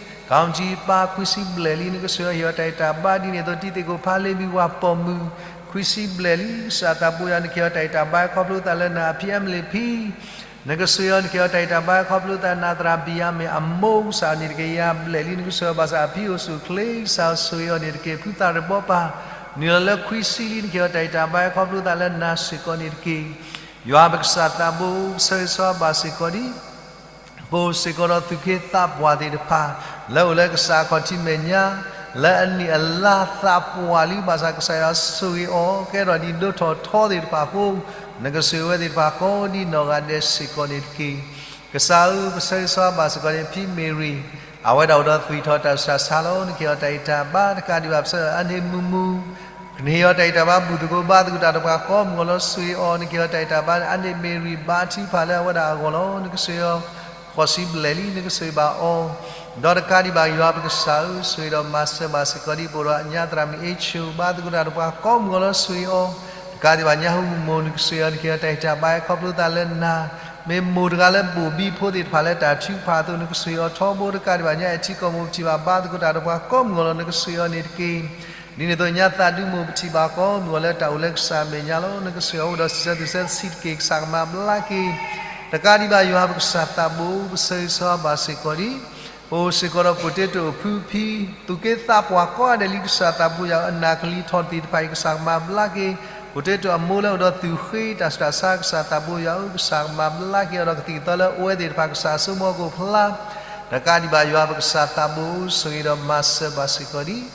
ချ့, ကီၢ်ကၠံပၢ် ခွံဆံဘျဲၣ်လံ နကဆိၣ်ဂ့ၤအီၤ ဟ့ၣ်အီၤတၢ်ဂံၢ်တၢ်ဘါ ဒ်န့ၣ်အသိး တံၤသကိးဖါလ့ဘံ ပှၤပိာ်မုၣ် ခွံဆံဘျဲၣ်လံ ကစၢ်သးဘိယွၤ နကဟ့ၣ်အီၤတၢ်ဂံၢ်တၢ်ဘါခီဖျိသးလၢနၤ, အဖံအမလ့းဖံ နကဆိၣ်ဂ့ၤအီၤ နကဟ့ၣ်အီၤတၢ်ဂံၢ်တၢ်ဘါခီဖျိသးနၤ, သရၣ်ဘံယၤမ့ၣ်အမိၢ် ကစၢ်န့ၣ်တကယၤဘျဲၣ်လံ နကဆိၣ်ဂ့ၤအီၤ ဘၣ်ဆၣ်အဖံအိၣ်ဆူၣ်အိၣ်ချ့ ကစၢ်ဆိၣ်ဂ့ၤအီၤန့ၣ်တက့ၢ်. ဖုသၣ်ရ့ၣ်ဘီပၢ် နုာ်လီၤလၢခွံဆံလံ နကဟ့ၣ်အီၤတၢ်ဂံၢ်တၢ်ဘါခီဖျိသးလၢနၤစ့ၢ်ကီးန့ၣ်တက့ၢ်. ယွၤပကစၢ်သးဘိ ပဆၢဂ့ၤဆၢဝါဘၣ်စ့ၢ်ကီးဒံး ပအိၣ်စ့ၢ်ကီးဒီးသုးက့သးပှၢ်သ့ၣ်တဖၣ် လၢအိၣ်လၢကစၢ်အခီၣ်ထံးမဲာ်ညါ လၢအနံၣ်အလါသးပှၢ်လံ ဘၣ်ဆၣ်ကစၢ်ယွၤဆိၣ်ဂ့ၤအီၤ ကဲထီၣ်ဒ်ဒိၣ်ထီၣ်ထီသ့ၣ်တဖၣ်အဃိ နကဆိၣ်ဂ့ၤဝဲသ့ၣ်တဖၣ်ကိးဒံးနီၢ်ဂၤဒဲးစ့ၢ်ကီးန့ၣ်တက့ၢ်. ကစၢ်ဧၢ, ပဆၢဂ့ၤဆၢဝါဘၣ်စ့ၢ်ကီးန့ၣ် ဖံမ့ၤရံၤ အဝဲဒၣ်အိၣ်ဒီးသွံၣ်ထီၣ်တၢ်ဆူးတၢ်ဆါလီၤ. နကဟ့ၣ်အီၤတၢ်ဂံၢ်တၢ်ဘါ တကးဒံးဘၣ် ပဆၢအန့ၣ်မုာ်မုာ် နဟ့ၣ်အီၤတၢ်ဂံၢ်တၢ်ဘါ ဘူၣ်သကိးဘါသကိးတၢ်ဒီးပှၤကိးမုၢ်ဂီၤလီၤ ဆိၣ်ဂ့ၤအီၤ နကဟ့ၣ်အီၤတၢ်ဂံၢ်တၢ်ဘါ အန့ၣ်မ့ၤရံၤဘါထုကဖၣ်လၢအဝဲဒၣ်အဂီၢ်လီၤ. နကဆိၣ်ဂ့ၤအီၤ ဃိးဆံဘျဲၣ်လံ နကဆိၣ်ဂ့ၤဘၣ်အီၤ ဒီးတကးဒံးဘၣ် ယွၤပကစၢ်ဧၢ, ဆိၣ်ဂ့ၤဒီးမၤစၢၤဘၣ်စ့ၢ်ကီးဒံး ပအိၣ်ဒီးညါသရၣ်မုၣ်အ့ၣ်ဆိၣ် ဘါသကိးတၢ်ဒီးပှၤကိးမုၢ်ဂီၤလီၤ ဆိၣ်ဂ့ၤအီၤ တကးဒံးဘၣ် ညါဟူမုၢ်မိၢ် နကဆိၣ်ဂ့ၤအီၤ နကဟ့ၣ်အီၤတၢ်ဂံၢ်တၢ်ဘါခီဖျိသးလၢနၤ, မ့ၢ်မိၢ်တဂၤလၢဘိၣ်ဘံဖိသ့ၣ်တဖၣ်လၢတၢ်ထုကဖၣ်အသိး နကဆိၣ်ဂ့ၤအီၤထီဘိ တကးဒံးဘၣ် ညါအဲၣ်ထံကီၢ်မိၢ် ပထံၣ်ဘၣ် ဘါသကိးတၢ်ဒီးပှၤကိးမုၢ်ဂီၤလီၤ နကဆိၣ်ဂ့ၤအီၤန့ၣ်တက့ၢ်. ဒ်န့ၣ်အသိး ညါသးဒူမိၢ် ပထံၣ်ဘၣ်ကိးမုၢ်ဂီၤလၢတၢ်အိၣ်လၢကစၢ်အမဲာ်ညါလီၤ. နကဆိၣ်ဂ့ၤအီၤအိၣ်ဒီးစံးဆၢသူၣ်ဆၢတဆံးတက့ၢ် ကစၢ်ကမၤဘျါက့ၤ တကးဒံးဘၣ်ယွၤပကစၢ်သးဘိ ပဆၢဂ့ၤဆၢဝါဘၣ်စ့ၢ်ကီးဒံး, ပအိၣ်စ့ၢ်ကီးဒီး potato အဖုဖံ, သူၣ်က့သးပှၢ်ကိးဂၤဒဲးလံကစၢ်သးဘိယွၤဧၢ, အနးကလံၤထီၣ်သ့ၣ်တဖၣ်အံၤ ကစၢ်ကမၤဘျါက့ၤ, potato အမိၢ်လၢအိၣ်ဒီးသူၣ်ဃ့တၢ်ဆူးတၢ်ဆါ ကစၢ်သးဘိယွၤဧၢ, ကစၢ်ကမၤဘျါက့ၤအီၤဒီးကသံၣ်ကသီလၢအဝဲသ့ၣ်တဖၣ် ကစၢ်အစိကမီၤကအိၣ်ဖျါ, တကးဒံးဘၣ်ယွၤပကစၢ်သးဘိ ဆၢဂ့ၤဒီးမၤစၢၤဘၣ်စ့ၢ်ကီးဒံး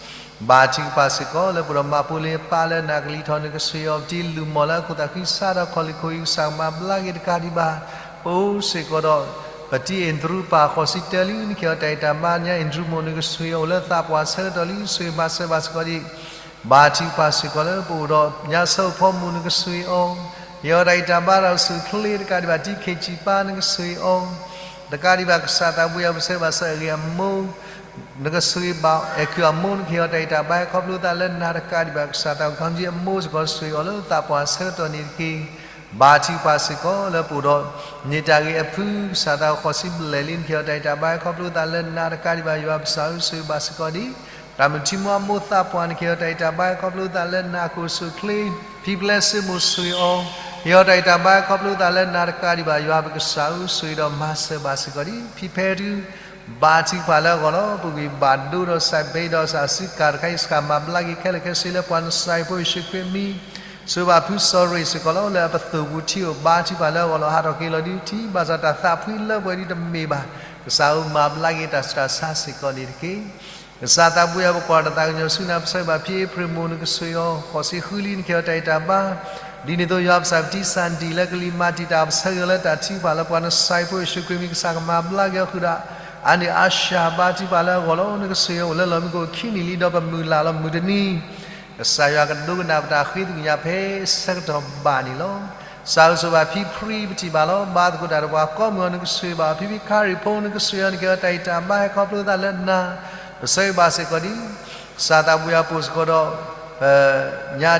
ဘါထုကဖၣ်စ့ၢ်ကီးလၢပအိၣ်ဒီးမၤဖိလ့ၤအပၢ်လၢအနးကလံၤထီၣ် နကဆှ့အီၤ, ပတံၤလုၢ်မီၢ်လၢအခိၣ်သးဃံဆါဒီးခီၣ်လ့ၢ်ခိၣ်အံၤ ကစၢ်ကမၤဘျါက့ၤတကးဒံးဘၣ်, ပအိၣ်စ့ၢ်ကီးဒီး ပတံၤ Andrew ပၢ်ဃိးဆံတၢလံ နကဟ့ၣ်အီၤတၢ်အံၣ်တၢ်ဘါ, ညါ Andrew မိၢ် နကဆှ့အီၤ အိၣ်လၢသးပှၢ်ဆၢကတီၢ်လံ ဆှ့မၤစၢၤဘၣ်စ့ၢ်ကီးဒံး ဘါထုကဖၣ်စ့ၢ်ကီးလၢပအိၣ်ဒီး ညါ ဆၢဖီမိၢ် နကဆှ့အီၤ, ဟ့ၣ်အီၤတၢ်အံၣ်တၢ်ဘါဒီးဆူၣ်ချ့တကးဒံးဘၣ်, တံၤ ခ့ၣ်စံၣ်ပၢ် နကဆှ့အီၤ, တကးဒံးဘၣ်ကစၢ်သးဘိယွၤ ပဆၢဘၣ်ဆၢအဂ့ၤအမိၢ် နကဆှ့ဘၣ် အဲၣ်ခုးအမိၢ် နကဟ့ၣ်အီၤတၢ်အံၣ်တၢ်ဘါ ခီဖျိသးလၢနၤတကးဒံးဘၣ် ကစၢ်သးဘိယွၤအမိၢ်စ့ၢ်ကီး ဆှ့အီၤလၢသးပှၢ်ဆၢကတီၢ်န့ၣ်တက့ၢ်. ဘါထုကဖၣ်စ့ၢ်ကီးလၢပအိၣ်ဒီး န့ၢ်တၢ်ဂ့ၤအဖု ကစၢ်သးဘိဃိးဆံဘျဲၣ်လံ နကဟ့ၣ်အီၤတၢ်အံၣ်တၢ်ဘါ ခီဖျိသးလၢနၤတကးဒံးဘၣ် ယွၤပကစၢ်ဧၢ ဆှ့ဘၣ်စ့ၢ်ကီးဒံး တၢ်မုၢ်ထံမီအမိၢ်သးပှၢ် နကဟ့ၣ်အီၤတၢ်အံၣ်တၢ်ဘါ ခီဖျိသးလၢနၤအဃိ ဆူၣ်ချ့ ဖံပျဲစ့မိၢ် ဆှ့အီၤ ဟ့ၣ်အီၤတၢ်အံၣ်တၢ်ဘါ ခီဖျိသးလၢနၤတကးဒံးဘၣ် ယွၤပကစၢ်ဧၢ ဆှ့ဒီးမၤစၢၤဘၣ်စ့ၢ်ကီးဒံး ဖံဖဲဒု ဘါထုကဖၣ်လၢအဂီၢ်လီၤ. ပဂံၢ်ဘါဒိဒီးစးဘ့ဒီးစးစ့ကၤတခါအံၤ ကစၢ်မၤဘျါက့ၤခဲလၢာ်ခဲဆ့လၢပှၤနစၤအံၤဖိယ့ၣ်ၡူးခရံာ်အမံၤ ဆိၣ်ဂ့ၤဘၣ်ဖုစီၤရ့ၣ်စ့ၢ်ကီးလီၤ လၢအပသိၣ်ပူၤထံအိၣ် ဘါထုကဖၣ်လၢအဂီၢ်လီၤ. ဟးထီၣ်က့ၤလီၤဒုးထံ ဘၣ်ဆၣ်တၢ်သးဖှံလၢပှဲၤဒုးတမ့ၢ်ဘၣ်. ကစၢ်ဧၢ မၤဘျါက့ၤတၢ်ဆူးတၢ်ဆါစ့ၢ်ကီးန့ၣ်တက့ၢ်. ကစၢ်သးဘိယွၤ ပကွၢ်တၢ်သးကညီၤဆူနၤ ပဆၢဂ့ၤဘၣ်ဖံအ့ဖြ့ၣ်မိၢ် နကဆှ့အီၤ ဃိးဆံဃုလံ နကဟ့ၣ်အီၤတၢ်အံၣ်တၢ်ဘါ ဒ်န့ၣ်အသိး ယွၤပကစၢ် ပတံၤစၣ်ဒံၣ်လၢကလံၤမၤတံာ်တာ် ပဆၢဂ့ၤအီၤလၢတၢ်ထုကဖၣ်လၢပှၤနစၤအံၤဖိယ့ၣ်ၡူးခရံာ်အမံၤ ကစၢ်ကမၤဘျါက့ၤအီၤဃုာ်ဒီး အါန့ၢ်အါစှၤ ဘါထုကဖၣ်လၢအဂီၢ်လီၤ. နကဆှ့အီၤအိၣ်လၢလီၢ်မံခိၣ်ခံနံၣ်လံ ဒီးပမုၢ်လၢ်လီၤမုၢ်တနံၤ ကစၢ်ယွၤကဒိကနၣ်ပတၢ်ဃ့သကွံာ်ညါဖဲဆၢကတီၢ်ဘၣ်န့ၣ်လီၤ. ကစၢ်ဧၢ ဆိၣ်ဂ့ၤဘၣ်ဖံဖရံ ပထံၣ်ဘၣ်လီၤ ဘါသကိးတၢ်ဒီးပှၤကိးမုၢ်အီၤ နကဆှ့ဘၣ်အီၤ ဖံဖံခါရံၣ်ဖိ နကဆှ့အီၤ နကဟ့ၣ်အီၤတၢ်အံၣ်တၢ်ဘါ ဟဲခီဖျိသးလၢနၤ ပဆၢဂ့ၤဘၣ်စ့ၢ်ကီးဒံး ကစၢ်သးဘိယွၤ ပအိၣ်စ့ၢ်ကီးဒီး ညါ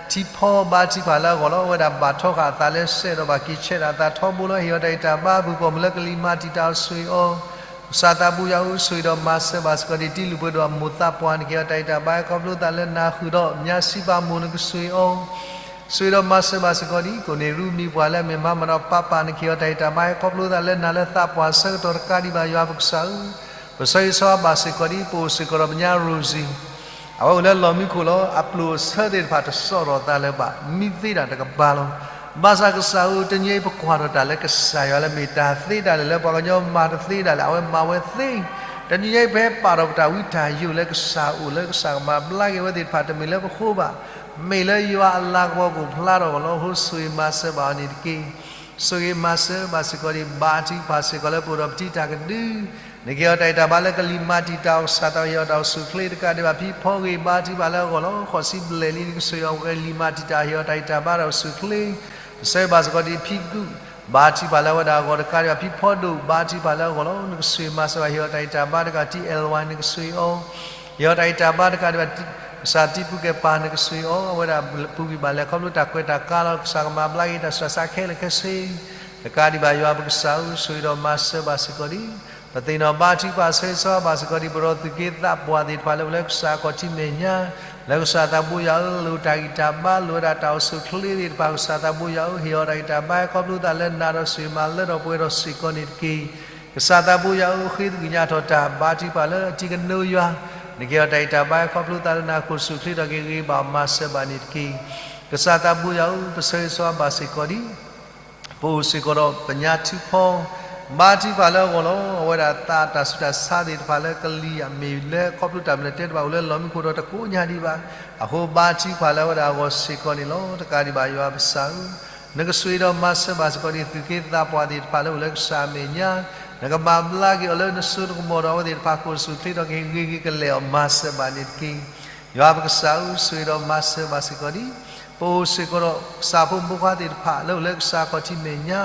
ထံဖီ ဘါထုကဖၣ်လၢအဂီၢ်လီၤ. အဝဲဒၣ်ဘၣ်ထီဃာ်အသးလၢစဲးဒီးဘၣ်က့ၤဆဲးဒၣ်အသးထီဘိလီၤ. ဟ့ၣ်အီၤတၢ်အံၣ်တၢ်ဘါ ပှၤပိာ်မုၣ်လၢကလံၤမၤတံာ်တာ်အီၤ ဆှ့အီၤ ကစၢ်သးဘိယွၤဧၢ ဆိၣ်ဂ့ၤဒီးမၤစၢၤဘၣ်စ့ၢ်ကီးဒံး တံၤလုၢ်ပှဲၤဒိၣ်အမိၢ်သးပှၢ် နကဟ့ၣ်အီၤတၢ်အံၣ်တၢ်ဘါ ဟဲခီဖျိသးလၢနၤဃုာ်ဒီး ညါစံးပာ်မိၢ် နကဆှ့အီၤ ဆိၣ်ဂ့ၤဒီးမၤစၢၤဘၣ်စ့ၢ်ကီးဒံး ကိးန့ၣ်ရူမံၤပှၤလၢအမ့ၢ်မၤမၤဒီးပၢ်ပၢ် နကဟ့ၣ်အီၤတၢ်အံၣ်တၢ်ဘါ ဟဲခီဖျိသးလၢနၤလၢသးပှၢ်ဆၢကတီၢ်တကးဒံးဘၣ် ယွၤပကစၢ်ဧၢ ပဆၢဂ့ၤဆၢဝါဘၣ်စ့ၢ်ကီးဒံး ပအိၣ်စ့ၢ်ကီးဒီးပညါ Rosie အဝဲအိၣ်လၢလီၢ်မံခိၣ်လီၤ. အပျိၢ်အဆၢသ့ၣ်တဖၣ်တစီၣ်ထီၣ်သးလၢၤဘၣ် မံသ့ဒၣ်တကပၤလီၤ. ဘၣ်ဆၣ်ကစၢ်ဧၢ တနံၤအံၤပကွၢ်ထီၣ်တၢ်လၢကစၢ်ယွၤလၢမ့ၢ်တၢ်သ့ဒၣ်လဲာ် လၢပှၤကညီမၤတသ့ဒၣ်လဲာ် အဝဲမၤဝဲသ့. တနံၤအံၤပဟဲပာ်ထီၣ်ပတၢ်ဝံတၢ်ယိာ်လၢကစၢ်အိၣ်လၢကစၢ်ကမၤဘျါက့ၤဝဲသ့ၣ်တဖၣ် တမ့ၢ်လၢပဃိဘၣ် မ့ၢ်လၢယွၤအလၤကပီၤကအိၣ်ဖျါထီၣ်အဂီၢ်လီၤ. အဃိဆိၣ်ဂ့ၤမၤစၢၤဘၣ်အီၤန့ၣ်တက့ၢ်. ဆိၣ်ဂ့ၤမၤစၢၤဘၣ်စ့ၢ်ကီးဒံး ဘါထုကဖၣ်စ့ၢ်ကီးလၢပအိၣ်ဒီးပတံၤတၢ်ကဒု နကဟ့ၣ်အီၤတၢ်အံၣ်တၢ်ဘါလၢကလံၤမၤတံာ်တာ်အီၤ ကစၢ်သးဘိယွၤဟ့ၣ်အီၤတၢ်အိၣ်ဆူၣ်အိၣ်ချ့တကးဒံးဘၣ် ဖံဖီဂ့ၤ ဘါထုကဖၣ်လၢအဂီၢ်လီၤ. ဃိးဆံဘျဲၣ်လံ နကဆှ့အီၤ ကလံၤမၤတံာ်တာ် ဟ့ၣ်အီၤတၢ်အံၣ်တၢ်ဘါဒီးအိၣ်ဆူၣ်အိၣ်ချ့ ပဆၢဂ့ၤဘၣ်စ့ၢ်ကီးဒံး ဖံကုၣ် ဘါထုကဖၣ်လၢအဝဲဒၣ်အဂီၢ်တကးဒံးဘၣ် ဖံဖီဒိၣ် ဘါထုကဖၣ်လၢအဂီၢ်လီၤ. နကဆိၣ်ဂ့ၤမၤစၢၤဘၣ် ဟ့ၣ်အီၤတၢ်အံၣ်တၢ်ဘါတကး တံၤ L Y နကဆိၣ်ဂ့ၤအီၤ ဟ့ၣ်အီၤတၢ်အံၣ်တၢ်ဘါတကးဒံးဘၣ် ကစၢ်တံၤပူၤကဲၢ်ပၢ် နကဆိၣ်ဂ့ၤအီၤ အဝဲဒၣ်ပူၤကွံာ်ဘၣ်လဲၤခီဖျိတၢ်ကွဲးတၢ်ကါလီၤ. ကစၢ်ကမၤဘျါက့ၤတၢ်ဆူးတၢ်ဆါခဲလၢာ်ခဲဆ့ တကးဒံးဘၣ် ယွၤပကစၢ်ဧၢ ဆိၣ်ဂ့ၤဒီးမၤစၢၤဘၣ်စ့ၢ်ကီးဒံး ပသ့ၣ်နီၣ်ဘါထုကဖၣ်ဆၢဂ့ၤဆၢဝါဘၣ်စ့ၢ်ကီးဒံး ပဒီးသူၣ်က့သးပှၢ်သ့ၣ်တဖၣ်လၢအိၣ်လၢကစၢ်အခီၣ်ထံးမဲာ်ညါ လၢကစၢ်သးဘိယွၤဧၢ လိၣ်တၢ်ဂံၢ်တၢ်ဘါ လိၣ်ဝဲဒၣ်တၢ်အိၣ်ဆူၣ်အိၣ်ချ့သ့ၣ်တဖၣ် ကစၢ်သးဘိယွၤဧၢ ဟ့ၣ်အီၤတၢ်ဂံၢ်တၢ်ဘါ ဟဲခီဖျိသးလၢနၤဒီးဆိၣ်ဂ့ၤမၤလၢထီၣ်ပှဲၤထီၣ်စ့ၢ်ကီးန့ၣ်တက့ၢ်. ကစၢ်သးဘိယွၤဧၢ ဃ့သကွံာ်ညါထီၣ်တၢ် ဘါထုကဖၣ်လၢအတံၤကနိယွၤ နကဟ့ၣ်အီၤတၢ်ဂံၢ်တၢ်ဘါ ဟဲခီဖျိသးလၢနၤ ခိၣ်ဆူၣ်အိၣ်ချ့ထီၣ်က့ၤ ဂ့ၤဘၣ်အီၤမၤစၢၤဘၣ်န့ၣ်တက့ၢ်. ကစၢ်သးဘိယွၤဧၢ ပဆၢဂ့ၤဆၢဝါဘၣ်စ့ၢ်ကီးဒံး ပအိၣ်စ့ၢ်ကီးဒီးပညါထံဖီ ဘါထုကဖၣ်လၢအဂီၢ်လီၤ. အဝဲဒၣ်သးတၢ်ဆူးတၢ်ဆါသ့ၣ်တဖၣ်လၢကလံၤအမ့ၢ်လၢခီဖျိတၢ်မနုၤတဲတဘၣ် အိၣ်လၢလီၢ်မံခိၣ်ဒီးတကိးညါဒံးဘၣ်. အဃိဘါထုကဖၣ်လၢအဝဲဒၣ်အဂီၢ်စ့ၢ်ကီးန့ၣ်လီၤ. တကးဒံးဘၣ်ယွၤပကစၢ်ဧၢ နကဆိၣ်ဂ့ၤဒီးမၤစၢၤဘၣ်စ့ၢ်ကီးဒံး သူၣ်က့သးပှၢ်သ့ၣ်တဖၣ်လၢအိၣ်လၢကစၢ်အမဲာ်ညါ နကမၤဘျါက့ၤအီၤလၢနစိတကမီၤဒီးအဝဲသ့ၣ်တဖၣ် ခိၣ်ဆူၣ်အိၣ်ချ့ထီၣ်က့ၤ ဂ့ၤဂ့ၤကလဲာ်အီၤ မၤစၢၤဘၣ်န့ၣ်တက့ၢ်. ယွၤပကစၢ်ဧၢ ဆိၣ်ဂ့ၤဒီးမၤစၢၤဘၣ်စ့ၢ်ကီးဒံး ပအိၣ်စ့ၢ်ကီးဒီးကစၢ်ဖိမုၣ်ဖိခွါသ့ၣ်တဖၣ်လၢအိၣ်လၢကစၢ်အခီၣ်ထံးမဲာ်ညါ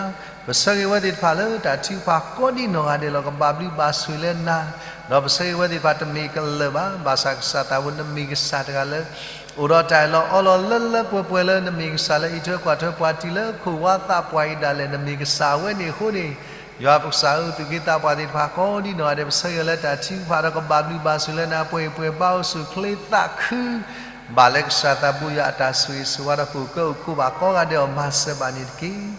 ပဆၢဂ့ၤဝဲသ့ၣ်တဖၣ်လၢတၢ်ထုကဖၣ်ကိးဒံးနီၢ်ဂၤဒဲးလီၤ ကဘၣ်ဘျုးဘၣ်ဆိၣ်လၢနၤ ဒီးပဆၢဂ့ၤဝဲသ့ၣ်တဖၣ်တမ့ၢ်ကလၢာ်ဘၣ် ဘၣ်ဆၣ်ကစၢ်သးဘိ နမ့ၢ်ကစၢ်တဂၤလၢ အိၣ်ဒီးတၢ်အၢၣ်လီၤအီလီၤလၢလၢပှဲၤပှဲၤလၢနမ့ၢ်ကစၢ်လၢအံးထွဲကွၢ်ထွဲပှၤတုၤလၢခိၣ်ဝါသးပှၢ်အံၤဒၣ်လဲာ် နမ့ၢ်ကစၢ်ဝဲန့ၣ်အဃိန့ၣ် ယွၤပကစၢ်ဧၢ သူၣ်က့သးပှၢ်သ့ၣ်တဖၣ်ကိးဒံးနီၢ်ဂၤဒဲး ပဆၢဂ့ၤလၢတၢ်ထုကဖၣ်ဒီးကဘၣ်ဘျုးဘၣ်ဆိၣ်လၢနၤ ပှဲၤပှဲၤဘါအိၣ်ဆူၣ်အိၣ်ချ့သးခု ဘၣ်လၢကစၢ်သးဘိယွၤအတၢ်ဆိၣ်ဂ့ၤဆိၣ်ဝါဒီး ပအိၣ်ကၢအိၣ်ခိးဘၣ်ကိးဂၤဒဲးအီၤ မၤစၢၤဘၣ်န့ၣ်တက့ၢ်.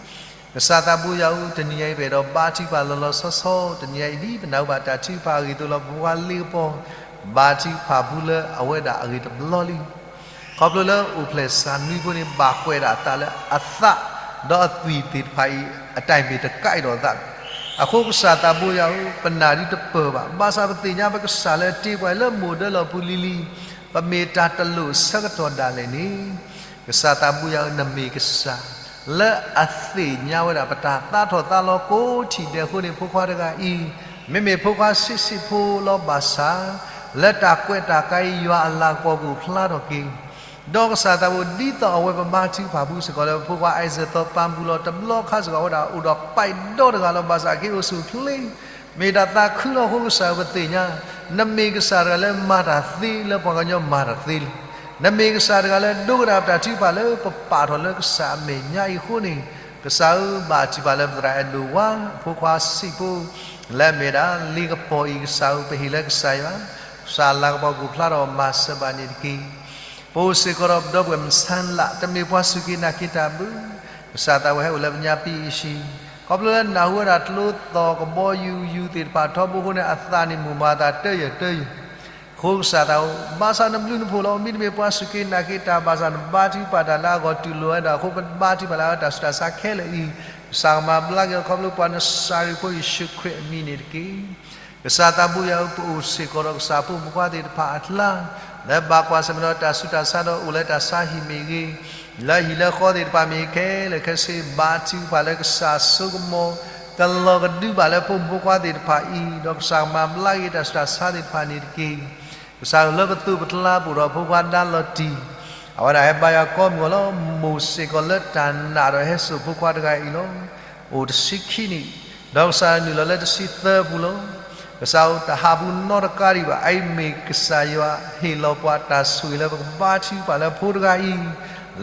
ကစၢ်သးဘိယွၤဧၢ, တနံၤညါအံၤ ပအဲၣ်ဒိးဘါထုကဖၣ်လီၤလီၤဆီဆီ, တနံၤညါအံၤ ဒ်ပနၢ်ဟူဘၣ်တၢ်ထုကဖၣ်အဂ့ၢ်အသိးလီၤ, ပဖိခွါလ့ကပီၤ ဘါထုကဖၣ်ဖုလၢအဝဲဒၣ်အဂ့ၢ်တဘျီလံ. ခီဖျိလၢအိၣ်ဖျဲၣ်စၢ်နွံဖိန့ၣ် ဘၣ်ကွဲးဒၣ်အသးလၢအသး, ဒီးအသွံၣ်သ့ၣ်တဖၣ်အံၤ အတၢ်မ့ၢ်တကးအံၤဒီးအသး, အဃိကစၢ်သးဘိယွၤဧၢ, ပနာ်ဒ်တပၢၢ်ဘၣ်, ဘၣ်ဆၣ်ပသ့ၣ်ညါပကစၢ်လၢအတ့ပှၤလၢမိၢ်ဒၢလီၢ်ပူၤလံၤလံၤ, ပမ့ၢ်တၢ်တလိၣ်ဆၢကတီၢ်ဒၣ်လဲာ်န့ၣ် ကစၢ်သးဘိယွၤဧၢ, နမ့ၢ်ကစၢ် လၢအသ့ၣ်ညါဝဲဒၣ်ပတၢ်သးထီၣ်သးလီၤကိးထံၣ်ဒဲးအဃိန့ၣ် ဖိခွါတဂၤအံၤ မ့မ့ၢ်ဖိခွါဆံးဆံးဖိလီၤဘၣ်ဆၣ်, လၢတၢ်ကွဲးတၢ်ကါအံၤ ယွၤအလၤကပီၤကအိၣ်ဖျါထီၣ်က့ၤ, ဒီးကစၢ်သးဘိ ဒ်သိးအဝဲပဘါထုကဖၣ်ဖုစ့ၢ်ကီးလၢ ဖိခွါအံၤစဲးသီပၢ်ပူၤလီၤ တဘျီခါစ့ၢ်ကီး အဝဲဒၣ်အိၣ်ဒီးပာ်ဒီတဂၤလီၤ. ဘၣ်ဆၣ်က့ၤအိၣ်ဆူၣ်အိၣ်ချ့ မ့ၢ်တၢ်သးခုလီၤအဃိ ကစၢ်ဧၢ ပသ့ၣ်ညါ, နမ့ၢ်ကစၢ်တဂၤလၢမၤတၢ်သ့လၢပှၤကညီမၤတၢ်သ့လံ. နမ့ၢ်ကစၢ်တဂၤလၢဒိကနၣ်ပတၢ်ထုကဖၣ်လၢပပာ်ထီၣ်လၢကစၢ်အမဲာ်ညါအံၤအဃိန့ၣ်, ကစၢ်ဧၢ ဘါထုကဖၣ်လၢပသရၣ်အဲၣ်ဒိၣ်ဝါ ဖိခွါဆံးဖိ လၢအမ့ၢ်ဒၣ်လ့ကပီၤအံၤ ကစၢ်ဧၢ ပဟ့ၣ်လၢကစၢ်ယွၤ, ကစၢ်အလၤကပီၤကအိၣ်ဖျါထီၣ်မၤစၢၤဘၣ်န့ၣ်တက့ၢ်. ပအိၣ်စ့ၢ်ကီးဒီးပဒီပုၢ်ဝဲၢ်မုၣ်ဆါလး တမ့ၢ်ပှၤစူၢ်က့ၤနာ်က့ၤတၢ်ဘၣ်, ကစၢ်သးဘိဟဲအိၣ်လၢပညါပံအံၤဆံး, ခီဖျိလၢနၢ်ဟူဝဲဒၣ်ကျိသီၣ်ကဘီယူၤယူၤသ့ၣ်တဖၣ်ထီဘိအဃိန့ၣ် အသးန့ၣ်မိၢ်မၤအသးတယၢၢ်တယၢၢ် အဃိကစၢ်သးဘိ ဘၣ်ဆၣ်နဘျုးနဖှိၣ်လီၤ. မ့တမ့ၢ်ပှၤစူၢ်က့ၤနာ်က့ၤတၢ်ဘၣ်ဆၣ် နဘါထုကဖၣ်တၢ်လၢအဂီၢ်တူၢ်လိာ်ဝဲဒၣ်အဃိ ပဘါထုကဖၣ်လၢတၢ်ဆူးတၢ်ဆါခဲလၢာ်အံၤ, ကစၢ်ကမၤဘျါက့ၤအီၤခီဖျိပှၤနစၤရ့းဖိယ့ၣ်ၡူးခရံာ်အမံၤန့ၣ်တက့ၢ်. ကစၢ်သးဘိယွၤဧၢ, ပအိၣ်စ့ၢ်ကီးဒီးကစၢ်ဖိမုၣ်ဖိခွါသ့ၣ်တဖၣ်အကျါ, လၢဘၣ်ကွၢ်ဆၢၣ်မဲာ်ဒီးတၢ်ဆူးတၢ်ဆါဒီးအိၣ်လၢတၢ်ဆါဟံၣ်မ့ၢ်ဂ့ၤ, လၢဟံၣ်လၢဃီသ့ၣ်တဖၣ်မ့ၢ်ခဲလၢာ်ခဲဆ့ ဘါထုကဖၣ်လၢကစၢ်ဆိကမိၣ် ကလီၤကဒုဘၣ်လၢဖိမုၣ်ဖိခွါသ့ၣ်တဖၣ်အံၤ, ဒီးကစၢ်ကမၤဘျါက့ၤတၢ်ဆူးတၢ်ဆါသ့ၣ်တဖၣ်န့ၣ်တက့ၢ်. ကစၢ်ဧၢ, လၢပသိးပကျါပအိၣ်ဒီးဖိခွါဒါလီၤတံၢ်, အဝဲဒၣ်ဟဲဘါယွၤကိးမုၢ်ဂီၤလီၤ. မိၢ်စ့ၢ်ကီးလၢတၢ်နာ်ဒီးဟဲစိာ်ဖိခွါတဂၤအံၤလီၤ. အိၣ်တဆံခံနံၣ်, ဒီးကစၢ်နုာ်လီၤလၢတဆံသၢပူၤလီၤ. ကစၢ်ဧၢ, တဟးပူၤနီတကးဒံးဘၣ်. အအံၤမ့ၢ်ကစၢ်ယွၤဟ့ၣ်လီၤပှၤတၢ်ဆိၣ်ဂ့ၤလၢပကဘါထုကဖၣ်လၢဖိတဂၤအံၤ,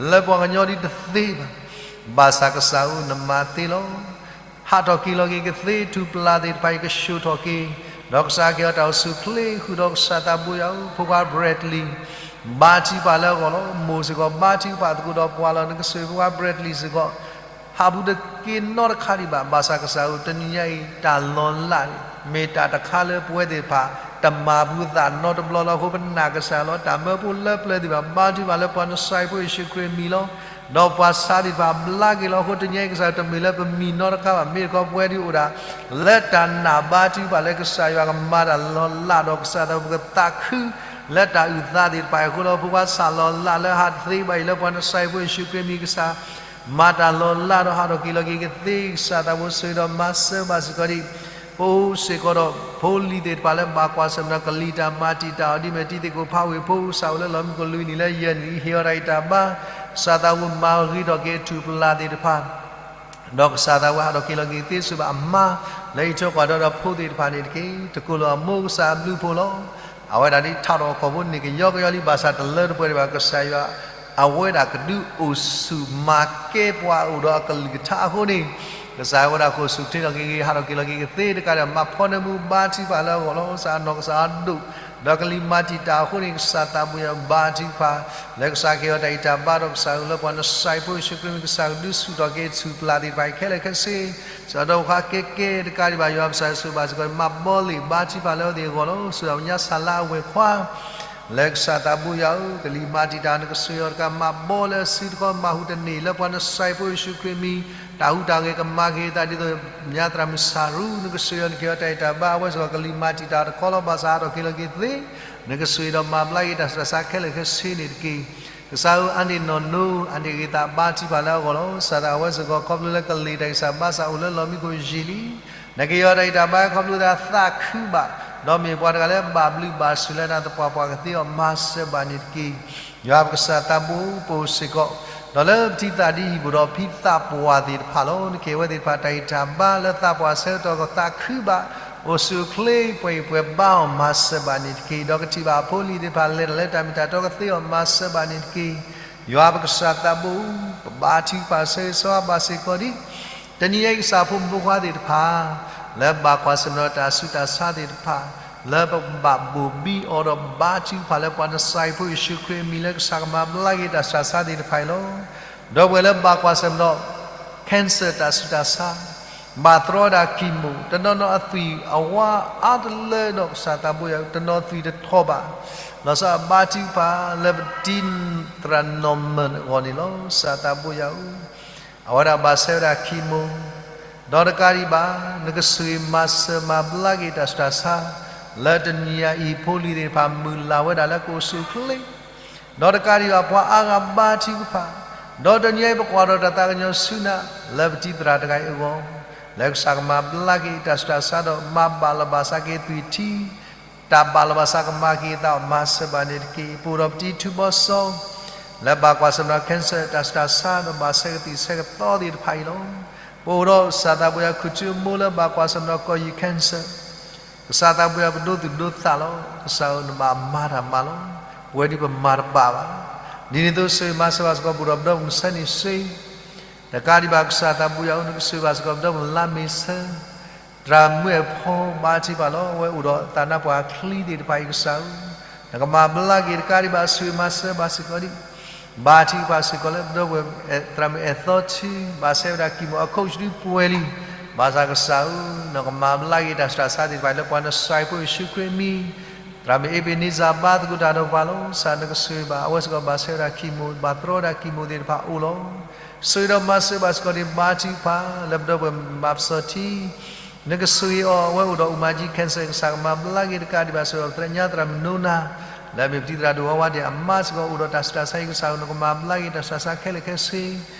လၢပှၤကညီဒ်တသ့ဘၣ်. ဘၣ်ဆၣ်ကစၢ်ဧၢ, နမၤသ့လီၤ. ဟးထီၣ်က့ၤလီၤက့ၤကသ့, ထူၣ်ပျၢ်သ့ၣ်တဖၣ်အံၤကဆှိၣ်ထီၣ်က့ၤ, ဒီးကစၢ်ကဲထီၣ်တၢ်အိၣ်ဆူၣ်အိၣ်ချ့ဃုာ်ဒီးကစၢ်သးဘိယွၤဧၢ, ဖိခွါ Bradley ဘါထုကဖၣ်လၢအဂီၢ်လီၤ. မိၢ်စ့ၢ်ကီးဘါထုကဖၣ်သကိးဒီးပှၤလီၤ. နကဆိၣ်ဂ့ၤဖိခွါ Bradley စ့ၢ်ကီး, ဟးပူၤတက့ၤနီတခါဒံးဘၣ်. ဘၣ်ဆၣ်ကစၢ်ဧၢ, တနံၤညါအံၤ တၢ်လီၤလးန့ၣ် မ့ၢ်တၢ်တခါလၢပဝဲသ့ၣ်တဖၣ် တမၤပူၤသးနီတဘျီလီၤ. အဃိပနာ်ကစၢ်လီၤ. တၢ်မၢဖိလၢပျၢၤသ့ၣ်တဖၣ် ဘါထုကဖၣ်လၢပှၤနစၤရ့းဖိယ့ၣ်ၡူးခရံာ်အမံၤလီၤ. ဒီးပှၤဆါသ့ၣ်တဖၣ်ဘျါက့ၤလီၤ. အဃိတနံၤညါအံၤကစၢ်ဧၢ, တမ့ၢ်လၢပမံၤနီတခါဘၣ်. မ့ၢ်တခီပဝဲဒၣ်အိၣ်ဒၣ် လၢတၢ်နာ်ဘါထုကဖၣ်လၢကစၢ်ယွၤကမၤတၢ်လီၤလးဒီးကစၢ်သးဘိ ပကသးခု လၢတၢ်အုၣ်သးသ့ၣ်တဖၣ်အံၤအဃိလီၤ. ဖိခွါစးလီၤလးလၢဟးတသ့ဘၣ်အံၤ လၢပှၤနစၤရ့းဖိယ့ၣ်ၡူးခရံာ်အမံၤ ကစၢ် မၤတၢ်လီၤလးဒီး ဟးထီၣ်က့ၤလီၤက့ၤကသ့, ကစၢ်သးဘိဆိၣ်ဂ့ၤဒီးမၤစၢၤဘၣ်စ့ၢ်ကီးဒံး. ပအိၣ်စ့ၢ်ကီးဒီးဖိလံၤသ့ၣ်တဖၣ်လၢဘၣ်ကွၢ်ဆၢၣ်မဲာ်ဒီးကလံၤတၢ်မၤတံာ်တာ်အီၤ ဒ်မ့ၢ်တံၤသကိးဖးဝ့ၢ်ဖိ ကစၢ်အိၣ်လၢလီၢ်မံခိၣ်လွံၢ်နံၣ်လၢယဲၢ်နံၣ် ဟ့ၣ်အီၤတၢ်အံးတၢ်ဘါ, ကစၢ်သးဘိမၤဂ့ၤထီၣ်က့ၤထူၣ်ပျၢ်သ့ၣ်တဖၣ် ဒီးကစၢ်သးဘိဟးထီၣ်က့ၤလီၤက့ၤသ့ စၢၤဘၣ်အမါ လၢအံးထွဲကွၢ်ဒီးဖိသ့ၣ်တဖၣ်န့ၣ်တက့ၢ်. တကိၢ်လၢအမိၢ်ကစၢ်အဘျုးအဖှိၣ်လီၤ. အဝဲဒၣ်ဒ်ထးထီၣ်အခီၣ်ဖိန့ၣ် ကယီကယီလံ ဘၣ်ဆၣ်တလၢတပှဲၤဒံးဘၣ်. ကစၢ်ယွၤ အဝဲဒၣ်ကဒုးအိၣ်ဆူၣ်မၤကဲပှၤအိၣ်ဒီးအကလုၢ်ကထါအဃိန့ၣ်, ကစၢ်ဝဲဒၣ်ဃိာ်ဆူၣ်ချ့ထီၣ်က့ၤဂ့ၤ ဟးထီၣ်က့ၤလီၤက့ၤကသ့တကးဒံး မၤဖီနၢမူဘါထုကဖၣ်လၢအဂီၢ်လီၤ. ကစၢ်အနီၢ်ကစၢ်အဒိၣ် ဒီးကလံၤမၤတံာ်တာ်အဃိန့ၣ် ကစၢ်သးဘိယွၤဘါထုကဖၣ် လၢကစၢ်ကဟ့ၣ်အီၤတၢ်အံးတၢ်ဘါဒီးကစၢ်ဧၢ လၢပှၤနစၤရ့းဖိယ့ၣ်ၡူးခရံာ်မံၤ ကစၢ်ကဒုးဆူၣ်ထီၣ်က့ၤထူၣ်ပျၢ်သ့ၣ်တဖၣ်အံၤခဲလၢာ်ခဲဆ့ စးဒီးပခါကဲကဲတကးဒံးဘၣ် ယွၤပစၢ်ယွၤဆိၣ်ဂ့ၤဘၣ်စ့ၢ်ကီး မၤဘီလ့ၣ်ဘါထုကဖၣ်လၢအဝဲသ့ၣ်အဂီၢ်လီၤ. စူၢ်ဒၣ်ပညါစၢ်လၢအဝဲၢ်ခွါ လၢကစၢ်သးဘိယွၤဧၢ ကလံၤမၤတံာ်တာ် နကဆိၣ်ဂ့ၤအီၤတကး မၤဘီလၢအစုတခီ မၤဟူးတန့ၢ် လၢပှၤနစၤရ့းဖိယ့ၣ်ၡူးခရံာ်မံၤ တၢ်ဟူးတၢ်ဂဲၤကမၤက့ၤအသးဒ်သိး ပညါသရၣ်မုၣ်စၤရူ နကဆိၣ်ဂ့ၤအီၤ နကဟ့ၣ်အီၤတၢ်အံးတၢ်ဘါ အဝဲစ့ၢ်ကီး ကလံၤမၤတံာ်တာ်တခီလီၤ. ဘၣ်ဆၣ်ဟးထီၣ်က့ၤလီၤက့ၤသ့ နကဆိၣ်ဂ့ၤဒီးမၤဘျါက့ၤတၢ်ဆူးတၢ်ဆါခဲလၢာ်ခဲဆ့န့ၣ်တက့ၢ်. ကစၢ်ဧၢ အါန့ၢ်နီၢ်နီၢ် အါန့ၢ်ဂ့ၤသးဘါထုကဖၣ်လၢအဂီၢ်လီၤ. စၢ်ဒၣ်အဝဲစ့ၢ်ကီး ခီဖျိလၢကလံၤတၢ်ဂံၢ်စၢ်ဘါစၢ်အိၣ်လၢလီၢ်မံခိၣ်ယံာ်လံ နကဟ့ၣ်အီၤတၢ်အံးတၢ်ဘါ ခီဖျိလၢအသးခုဘၣ် ဒီးမ့ၢ်ပှၤတဂၤလၢဘၣ်ဘျုးဘၣ်ဆိၣ်လၢနၤ သပှၢ်ပှၢ်ကသ့အီၤ မၤစၢၤဘၣ်န့ၣ်တက့ၢ်. ယွၤပကစၢ်သးဘိ ပအိၣ်စ့ၢ်ကီး ဒီးလၢပထံသးဒ်ဟံၣ်ပူၤဒီးဖံသးပှၢ်သ့ၣ်တဖၣ်လီၤ. နကဟ့ၣ်ဝဲသ့ၣ်တဖၣ်တၢ်အံးတၢ်ဘါလၢသးပှၢ်ဆၢကတီၢ်ကသးခုဘၣ် အိၣ်ဆူၣ်အိၣ်ချ့ ပှဲၤအံၤပှဲၤဘါအီၤ မၤစၢၤဘၣ်န့ၣ်တက့ၢ်. ဒီးကထံၣ်ဘၣ်အဖိအလံၤသ့ၣ်တဖၣ်လဲၤတၢ်လၢတၢ်မ့ၢ်တၢ်တီကသ့အီၤ မၤစၢၤဘၣ်န့ၣ်တက့ၢ်. ယွၤပကစၢ်သးဘိ ပဘါထုကဖၣ်ဆၢဂ့ၤဆၢဝါဘၣ်စ့ၢ်ကီးဒံး တနံၤအံၤကစၢ်ဖိမုၣ်ဖိခွါသ့ၣ်တဖၣ် လၢဘၣ်ကွၢ်ဆၢၣ်မဲာ်ဒီးတၢ်ဆူးတၢ်ဆါသ့ၣ်တဖၣ် လၢပဘၣ်ဘိၣ်ဘံအီၤဒီးဘါထုကဖၣ်လၢပှၤနစၤရ့းဖိယ့ၣ်ၡူးခရံာ်အမံၤလၢကစၢ်ကမၤဘျါက့ၤတၢ်ဆူးတၢ်ဆါသ့ၣ်တဖၣ်အံၤလီၤ. ဒီပုၢ်ဝဲၢ်လၢဘၣ်ကွၢ်ဆၢၣ်မဲာ်ဒီး cancer တၢ်ဆူးတၢ်ဆါ, ဘၣ်တြီဝဲဒၣ် chemo, တနီၤနီၤအသွံၣ်အဝါအါတလၢဒီး ကစၢ်သးဘိယွၤဧၢ, တနီၤသွံၣ်တထီၣ်ဘၣ်, လီၤဆီဘါထုကဖၣ်လၢပတံၤသရၣ် Norman အဂီၢ်န့ၣ်လီၤ. ကစၢ်သးဘိယွၤဧၢ, အဝဲဒၣ်ဘၣ်ဆဲးဝဲဒၣ် chemo, ဒီးတကးဒံးဘၣ် နကစၢ်မၤစၢၤမၤဘျါက့ၤတၢ်ဆူးတၢ်ဆါ, လၢတနံၤညါအံၤ ဖိလံၤသ့ၣ်တဖၣ်မုၢ်လၢ်ဝဲဒၣ်လၢကအိၣ်ဆူၣ်အိၣ်ချ့ ဒီးတကးဒံးဘၣ် ပှၤအါဂၤဘါထုကဖၣ်, ဒီးတနံၤအံၤပကွၢ်ဒီးတၢ်သးကညီၤဆူနၤ လၢပတံၤသရၣ်တဂၤအံၤအဂီၢ်, လၢကစၢ်ကမၤဘျါက့ၤတၢ်ဆူးတၢ်ဆါဒီး မၤဘၣ်လီၤဘၣ်စးက့ၤသွံၣ်ထံ, တၢ်ဘၣ်လီၤဘၣ်စးကမၤက့ၤအသး မၤစၢၤဘၣ်န့ၣ်တက့ၢ်. ပအိၣ်ဒီးပတံၤထူဘီစီ လၢဘၣ်ကွၢ်ဆၢၣ်မဲာ်ဒီး cancer တၢ်ဆူးတၢ်ဆါဒီးဘၣ်ဆဲးကသံၣ်ဆဲးကသီသ့ၣ်တဖၣ်အံၤလီၤ. ပအိၣ်ဒီးကစၢ်သးဘိယွၤ ခူၣ်ထူအမိၢ်လၢဘၣ်ကွၢ်ဆၢၣ်မဲာ်ဒီး ကီၢ်ယံၤ cancer ကစၢ်သးဘိယွၤ ပဒိသူၣ်ဒိသးလီၤ. ကစၢ်ဧၢ နဘၣ်မၤတၢ်မၤလီၤ. ပဝဲဒၣ်ပမၤတဘၣ်ဘၣ်. ဒ်န့ၣ်အသိး ဆိၣ်ဂ့ၤမၤစၢၤဘၣ်စ့ၢ်ကီး ပအိၣ်ဒီးပဒီပုၢ်ဝဲၢ်မုၢ်ဆ့ၣ်န့ၣ်စ့, တကးဒံးဘၣ် ကစၢ်သးဘိယွၤဧၢ, နကဆိၣ်ဂ့ၤဘၣ်စ့ၢ်ကီး ပဒီပုၢ်ဝဲၢ်မုၢ်လါမ့ၤဆၢ, သရၣ်မုၣ်အဲၣ်ဖီ ဘါထုကဖၣ်လီၤ. အဝဲအိၣ်ဒီးသးနါပှၢ်ချံသ့ၣ်တဖၣ်အံၤ ကစၢ်ဧၢ, နကမၤဘျါက့ၤတကးဒံးဘၣ် ဆိၣ်ဂ့ၤမၤစၢၤဘၣ်စ့ၢ်ကီးဒံး ဘါထုကဖၣ်စ့ၢ်ကီးလၢ ပဒီပုၢ်ဝဲၢ် သရၣ်မုၣ်အဲၣ်သီထံ, ဘၣ်ဆဲးဝဲဒၣ် chemo အခိၣ်ဆူပှဲၤလံ, ဘၣ်ဆၣ်ကစၢ်ဧၢ, နကမၤဘျါက့ၤတၢ်ဆူးတၢ်ဆါသ့ၣ်တဖၣ်လၢပှၤနစၢ်ဖိယ့ၣ်ၡူးခရံာ်အမံၤ, သရၣ်မုၣ်အ့ဘ့းနံစၢ် ဘါသကိးတၢ်ဒီးပှၤလီၤ. ကစၢ်နကဆိၣ်ဂ့ၤဘၣ် အဝဲစ့ၢ်ကီးဘၣ်ဆဲးဝဲဒၣ် chemo, ဘၣ်တြီဝဲဒၣ် chemo သ့ၣ်တဖၣ်အိၣ်လီၤ. ဆိၣ်ဂ့ၤဒီးမၤစၢၤဘၣ်စ့ၢ်ကီးဒံး ဘါထုကဖၣ်လၢပဒီပုၢ်ဝဲၢ်မၤပစီၤထံ နကဆိၣ်ဂ့ၤအီၤ, အဝဲအိၣ်ဒီးအူမၤကၠံ cancer ကစၢ်ကမၤဘျါက့ၤတကးဒံးဘၣ် ဆိၣ်ဂ့ၤဒီးပသရၣ်ညါ သရၣ်မုၣ်နိနၤ, လၢအမ့ၢ်ပတံၤသရၣ်ဒိၣ်ဝါဝါဒံးအမါစ့ၢ်ကီး အိၣ်ဒီးတၢ်ဆူးတၢ်ဆါအံၤ ကစၢ်ဧၢ, နကမၤဘျါက့ၤတၢ်ဆူးတၢ်ဆါခဲလၢာ်ခဲဆ့,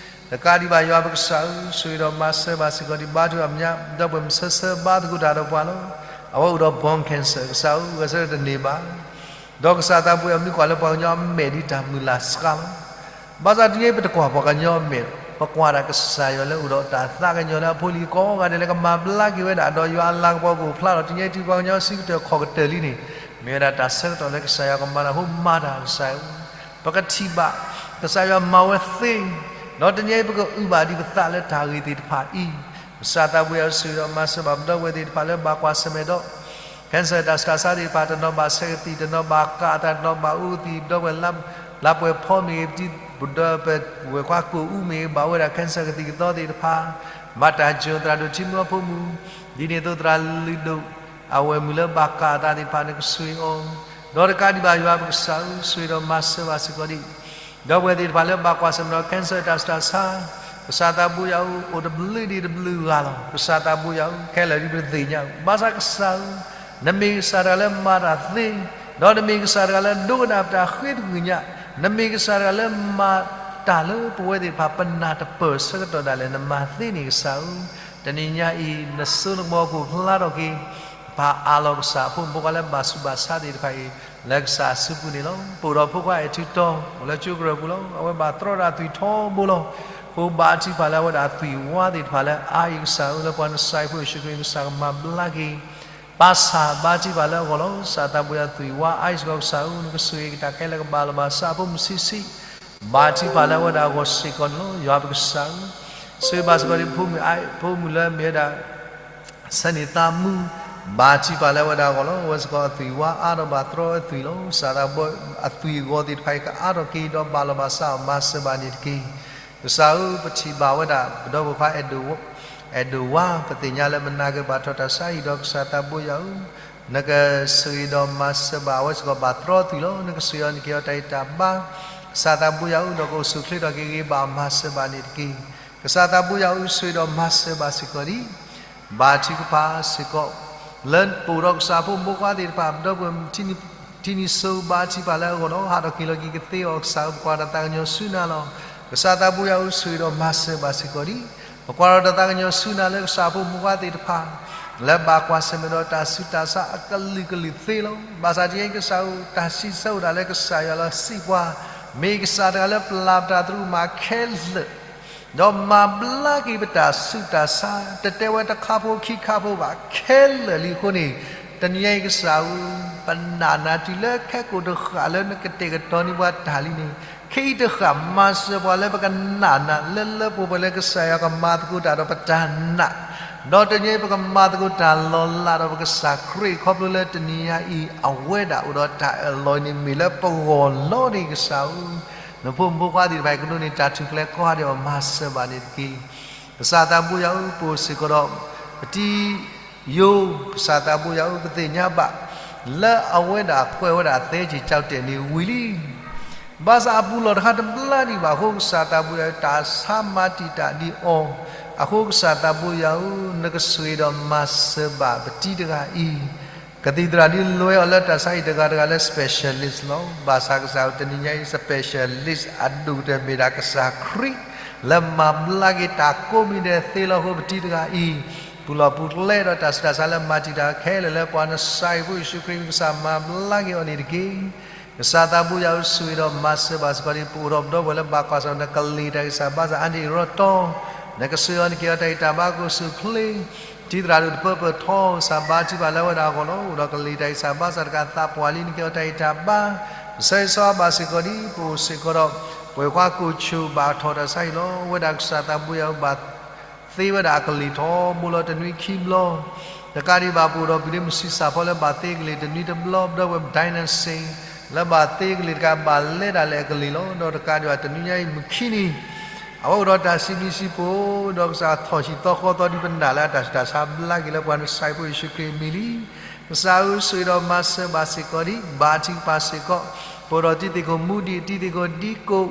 တကးဒံးဘၣ်ယွၤပကစၢ်ဧၢ, ဆိၣ်ဂ့ၤဒီးမၤစၢၤဘၣ်စ့ၢ်ကီးဒံး ဘါထုကဖၣ် ပဒီပုၢ်ဝဲၢ်မုၢ်ဆၢဆၢ ဘါသကိးတၢ်ဒီးပှၤလီၤ. အဝဲအိၣ်ဒီး bone cancer ကစၢ်ဧၢ, ဂဲၤဆၢထၢၣ်တန့ၢ်ဘၣ် ဒီးကစၢ်သးဘိယွၤ မ့ၢ်ကွၢ်လၢပှၤကညီအမဲာ်ဒ်တၢ်မုၢ်လၢ်စှၤလီၤ. ဘၣ်ဆၣ်တနံၤအံၤ ပတကွၢ်ပှၤကညီအမဲာ်, ပကွၢ်ဒၣ်ကစၢ်ယွၤလၢအိၣ်ဒီးတၢ်သးကညီၤလၢအဖိလံၤကိးဂၤဒဲးလၢကမၤဘျါက့ၤဝဲဒၣ် ဒီးယွၤအလၤကပီၤကအိၣ်ဖျါဒီး တနံၤအံၤတုၤပှၤကညီစုကတၢၢ်ခီၣ်ကတၢၢ်လံန့ၣ် မ့ၢ်ဝဲဒၣ်တၢ်ဆၢကတီၢ်လၢကစၢ်ယွၤကမၤတၢ်ဖိမၤတၢ် ကစၢ်ဧၢ, ပကထံၣ်ဘၣ် ကစၢ်ယွၤမၤဝဲသ့, ဒီးတနံၤအံၤပကအုၣ်ဘၣ်ဒံးပသးလၢတၢ်ဂ့ၢ်သ့ၣ်တဖၣ်အံၤ, ကစၢ်သးဘိယွၤ ဆိၣ်ဂ့ၤဒီးမၤစၢၤဘၣ်ပဒီပုၢ်ဝဲၢ်သ့ၣ်တဖၣ်လၢဘၣ်ကွၢ်ဆၢၣ်မဲာ်ဒီး cancer တၢ်ဆူးတၢ်ဆါသ့ၣ်တဖၣ်, တနီၤဘၣ်ဆဲးကသံၣ်, တနီၤဘၣ်ကးအသး, တနီၤဘၣ်အူကသံၣ်, ဒီပုၢ်ဝဲၢ်လါပှဲၤဖီမ့ၢ်ဂ့ၤ, ပဒီပုၢ်ဝဲၢ်ခွါကိာ်အူမ့ၢ်ဂ့ၤ, ဘၣ်ဝဲဒၣ် cancer ကသံၣ်ကသီသ့ၣ်တဖၣ်, မၤတၢ်စၢၤသရၣ်ဒိၣ်ထံမုၢ်အဖိမုၣ်, ဒ်န့ၣ်အသိးသရၣ်လုၢ်ဒိၣ် အဝဲၢ်မုၣ်လၢဘၣ်ကးအသးသ့ၣ်တဖၣ် နကဆိၣ်ဂ့ၤအီၤ, ဒီးတကးဒံးဘၣ်ယွၤပကစၢ်ဧၢ, ဆိၣ်ဂ့ၤဒီးမၤစၢၤဘၣ်စ့ၢ်ကီးဒံး ဒီပုၢ်ဝဲၢ်သ့ၣ်တဖၣ်လၢဘၣ်ကွၢ်ဆၢၣ်မဲာ်ဒီး cancer တၢ်ဆူးတၢ်ဆါ, ကစၢ်သးဘိယွၤဧၢ, အိၣ်တဘျုးဒံးတဘျုးဂၤလီၤ. ကစၢ်သးဘိယွၤဧၢ, ခဲလၢာ်ဒ်ပတသ့ၣ်ညါ, ဘၣ်ဆၣ်ကစၢ်ဧၢ, နမ့ၢ်ကစၢ်တဂၤလၢမၤတၢ်သ့, ဒီးနမ့ၢ်ကစၢ်တဂၤလၢဒိကနၣ်ပတၢ်ဃ့တဂ့ၤညါ, နမ့ၢ်ကစၢ်တဂၤလၢမၤတၢ်လၢပဝဲသ့ၣ်တဖၣ် ပနၢ်တပၢၢ်ဆၢကတီၢ်ဒၣ်လဲာ် နမၤသ့န့ၣ်ကစၢ်ဧၢ, တနံၤညါအံၤ နစိနကမီၤကအိၣ်ဖျါထီၣ်က့ၤ ပၢ်အၢၣ်လီၤကစၢ်အဖိမုၣ်ဖိခွါလၢဘၣ်ဆူးဘၣ်ဆါသ့ၣ်တဖၣ်အံၤ လၢကစၢ်အစုပူၤန့ၣ်လီၤ. ပအိၣ်ဒီးဖိခွါအဲၣ်ထူတီၤ အိၣ်လၢကၠိကရၢၢ်ပူၤလီၤ. အဝဲဘၣ်တြီဒၣ်သွံၣ်ထီဘိလီၤ. ဃိဘါထုကဖၣ်လၢအဝဲဒၣ်သွံၣ်ဝါသ့ၣ်တဖၣ်လၢအါအံၤကစၢ်ဧၢ, လၢပှၤနစၢ်ဖိယ့ၣ်ၡူးခရံာ် ကစၢ်ကမၤဘျါက့ၤ ပၢ်ဆၣ်ဘါထုကဖၣ်လၢအဂီၢ်လီၤ. ကစၢ်သးဘိယွၤ သွံၣ်ဝါအါအံၤစ့ၢ်ကီးကစၢ်ဧၢ, နကဆိၣ်ဂ့ၤက့ၤတၢ်ခဲလၢာ်ကဘၣ်လီၤဘၣ်စးအဖိမုၣ်ဆံးဆံး ဘါထုကဖၣ်လၢအဝဲဒၣ်အဂီၢ်စ့ၢ်ကီးန့ၣ်လီၤ. ယွၤပကစၢ်ဧၢ, ဆိၣ်ဂ့ၤဘၣ်စ့ၢ်ကီးဒံးဖိမုၣ်အါ, ဖိမုၣ်လၢအမ့ၢ်ဝဲဒၣ် ဆၢန့ၣ်သးမူ, ဘါထုကဖၣ်လၢအဝဲဒၣ်အဂီၢ်လီၤ. အဝဲစ့ၢ်ကီးအသွံၣ်ဝါအါဒီးဘၣ်တြီအသွံၣ်လီၤ. ကစၢ်သးဘိ အသွံၣ်အဂီၤသ့ၣ်တဖၣ်အံၤ ကအါထီၣ်က့ၤဒီးဘၣ်လီၤဘၣ်စးအီၤ မၤစၢၤဘၣ်န့ၣ်တက့ၢ်. ကစၢ်ဧၢ, ပထံၣ်ဘၣ်ဝဲဒၣ် ပဒီပုၢ်ဝဲၢ်ခွါ အဲၣ်ဒိၣ်ဝါ, ပသ့ၣ်ညါလၢမနၤကဘၣ်ထီၣ်တၢ်ဆါဟံၣ်ဒီး ကစၢ်သးဘိယွၤဧၢ, နကဆိၣ်ဂ့ၤဒီးမၤစၢၤဘၣ်အဝဲစ့ၢ်ကီး ဘၣ်တြီသွံၣ်လီၤ. နကဆိၣ်ဂ့ၤအီၤ နကဟ့ၣ်အီၤတၢ်ဂံၢ်တၢ်ဘါ, ကစၢ်သးဘိယွၤဧၢ, ဒီးကအိၣ်ဆူၣ်အိၣ်ချ့ထီၣ်က့ၤဂ့ၤ ဘၣ်မၤစၢၤဘၣ်န့ၣ်တက့ၢ်. ကစၢ်သးဘိယွၤဧၢ, ဆိၣ်ဂ့ၤဒီးမၤစၢၤဘၣ်စ့ၢ်ကီးဒံး ဘါထုကဖၣ်စ့ၢ်ကီး လၢပအိၣ်ဒီးကစၢ်ဖိမုၣ်ဖိခွါသ့ၣ်တဖၣ် ပဒီပုၢ်ဝဲၢ်ထံနံၤစိၤ ဘါထုကဖၣ်လၢအဂီၢ်လီၤ. ဟးထီၣ်က့ၤလီၤက့ၤကသ့အီၤ ကစၢ်ဧၢ, ပကွၢ်ဒီးတၢ်သးကညီၤဆူနၤလီၤ. ကစၢ်သးဘိယွၤဧၢ, ဆိၣ်ဂ့ၤဒီးမၤစၢၤဘၣ်စ့ၢ်ကီးဒံး ပကွၢ်ဒီးတၢ်သးကညီၤဆူနၤလၢကစၢ်ဖိမုၣ်ဖိခွါသ့ၣ်တဖၣ် လၢဘၣ်ကွၢ်ဆၢၣ်မဲာ်ဒီးတၢ်ဆူးတၢ်ဆါအကလုာ်ကလုာ်သ့လီၤ. ဘၣ်ဆၣ်တနံၤအံၤကစၢ်ဧၢ, တၢ်စံးဆၢဝဲဒၣ်လၢကစၢ်ယွၤလီၤစံးပှၤ, မ့ၢ်ကစၢ်တဂၤလၢပျၢ်ပတၢ်သရူးမၤခဲလၢာ် ဒီးမၤဘျါက့ၤပတၢ်ဆူးတၢ်ဆါ တတဲဝဲတခါဖိခံခါဖိဘၣ် ခဲလၢာ်လံအဃိန့ၣ်, တနံၤအံၤကစၢ်ဧၢ, ပနာ်နၤတုၤလၢခဲကိာ်တဃၣ်လၢနကတဲာ်ကတီၤန့ၢ်ပှၤတၢ်လံန့ၣ်, ခဲအံၤတဃၣ်မၤစၢၤပှၤလၢပကနာ်နၤလၢလၢပှဲၤပှဲၤလၢကစၢ်ယွၤကမၤသကိးတၢ်ဒီးပတၢ်နာ်, ဒီးတနံၤအံၤပကမၤသကိးတၢ်လီၤလးဒီးပကစၢ်ခရံာ်ခီဖျိလၢတနံၤအံၤအဝဲဒၣ်အိၣ်ဒီးတၢ်အၢၣ်လီၤအံၤန့ၣ်မ့ၢ်လၢပဂီၢ်လီၤန့ၣ်ကစၢ်ဧၢ, နဖိမုၣ်ဖိခွါသ့ၣ်တဖၣ်အံၤကဒိးန့ၢ်တၢ်ထူၣ်ဖျဲးကိးဂၤဒဲးအီၤမၤစၢၤဘၣ်န့ၣ်တက့ၢ်. ကစၢ်သးဘိယွၤဧၢ, ပအိၣ်စ့ၢ်ကီးဒီး ပတံယိ ကစၢ်သးဘိယွၤဧၢ, ပသ့ၣ်ညါဘၣ် လၢအဝဲဒၣ်ကွဲးဝဲဒၣ်သဲက့ၤကၠီတဲာ်န့ၣ်ဝံၤလံ. ဘၣ်ဆၣ်အပူၤလီၢ်တခါတဘျါဒံးဘၣ်အဃိ ကစၢ်သးဘိယွၤဧၢ, တၢ်ဆါမၤတံာ်တာ်ဒံးအီၤ, အဃိကစၢ်သးဘိယွၤဧၢ, နကဆိၣ်ဂ့ၤဒီးမၤစၢၤဘၣ်ပတံတဂၤအံၤ ကသံၣ်သရၣ်ဒုးလဲအီၤလၢတၢ်ဆါအံၤတဂၤတဂၤလၢ specialist လီၤ. ဘၣ်ဆၣ်ကစၢ်ဧၢ, တနံၤညါအံၤ specialist အဒိၣ်ကတၢၢ်မ့ၢ်ဒၣ်ကစၢ်ခရံာ် လၢမၤဘျါက့ၤတၢ်ကိးမံၤဒဲးသ့လီၤ. အဃိပတံတဂၤအံၤ ပူၤလီၢ်ပူၤကျဲဒီးတၢ်ဆူးတၢ်ဆါလၢမၤတံာ်တာ်ခဲလၢာ်လၢပှၤနစၤရ့းဖိယ့ၣ်ၡူးခရံာ် ကစၢ်မၤဘျါက့ၤအီၤန့ၣ်တက့ၢ်. ကစၢ်သးဘိယွၤဧၢ, ဆိၣ်ဂ့ၤဒီးမၤစၢၤဘၣ်စ့ၢ်ကီးဒံး ပအိၣ်ဒီးပဒီပုၢ်ဝဲၢ်လၢဘၣ်ကွၢ်ဆၢၣ်မဲာ်ဒီးကလံၤတၢ်ဂံၢ်စၢ်ဘါစၢ်အါန့ၢ်အံၤရီတီ နကဆိၣ်ဂ့ၤအီၤ နကဟ့ၣ်အီၤတၢ်ဂံၢ်တၢ်ဘါ ကအိၣ်ဆူၣ်အိၣ်ချ့ တံၤသရၣ်ဒိၣ်တပၢပၢၢ်ထီ ကစၢ်ဘါထုကဖၣ်လၢအဝဲဒၣ်အဂီၢ်လီၤ. အိၣ်ဒီးကလံၤတၢ်ဂံၢ်စၢ်ဘါစၢ်တကးသးပှၢ်လံ နကဟ့ၣ်အီၤတၢ်ဂံၢ်တၢ်ဘါ ကဆၢဂ့ၤဆၢဝါဘၣ်စ့ၢ်ကီးဒံး ပအိၣ်စ့ၢ်ကီးဒီး ပှၤခွါကိၣ်ဆူၣ်ဘၣ်ထီၣ်တၢ်ဆါအံၤလီၤ. အဝဲဒၣ်ကစၢ်သးဘိယွၤဧၢ, ဘၣ်သ့ဝဲဒၣ်အကလံၤထီဘိလီၤ တနွံခံဘျီ တကးဒံးဘၣ် ပအိၣ်ဒီးပုၢ်ဒ့မုၣ်ဆံးစၢ်ဖီလၢဘၣ်သ့ကလံၤတနွံတဘျီ ပဒီပုၢ်ဝဲၢ် ဒိၣ်နၣ်စ့ လၢဘၣ်သ့ကလံၤတကး ဘၣ်လဲၤဒၣ်လဲာ်အကလံၤလီၤ. ဒီးတကးဒံးဘၣ် တနွံညါအံၤမုၢ်ခံနံၤ အဝဲအိၣ်ဒီးတၢ်စံးဘျုးစံးဖှိၣ် ဒီးကစၢ်ထီၣ်ဟံၣ်သီဃီသီဒံးပနၢ်လၢအတၢ်ဆူးတၢ်ဆါဘျါက့ၤလၢပှၤနစၤရ့းဖိယ့ၣ်ၡူးခရံာ်အမံၤလံ. ကစၢ်ဧၢ, ဆိၣ်ဂ့ၤဒီးမၤစၢၤဘၣ်စ့ၢ်ကီးဒံး ဘါထုကဖၣ်စ့ၢ်ကီး ပအိၣ်ဒီးတံၤသကိးမူဒံး တံၤသကိးဒံကိး ဒီးတကး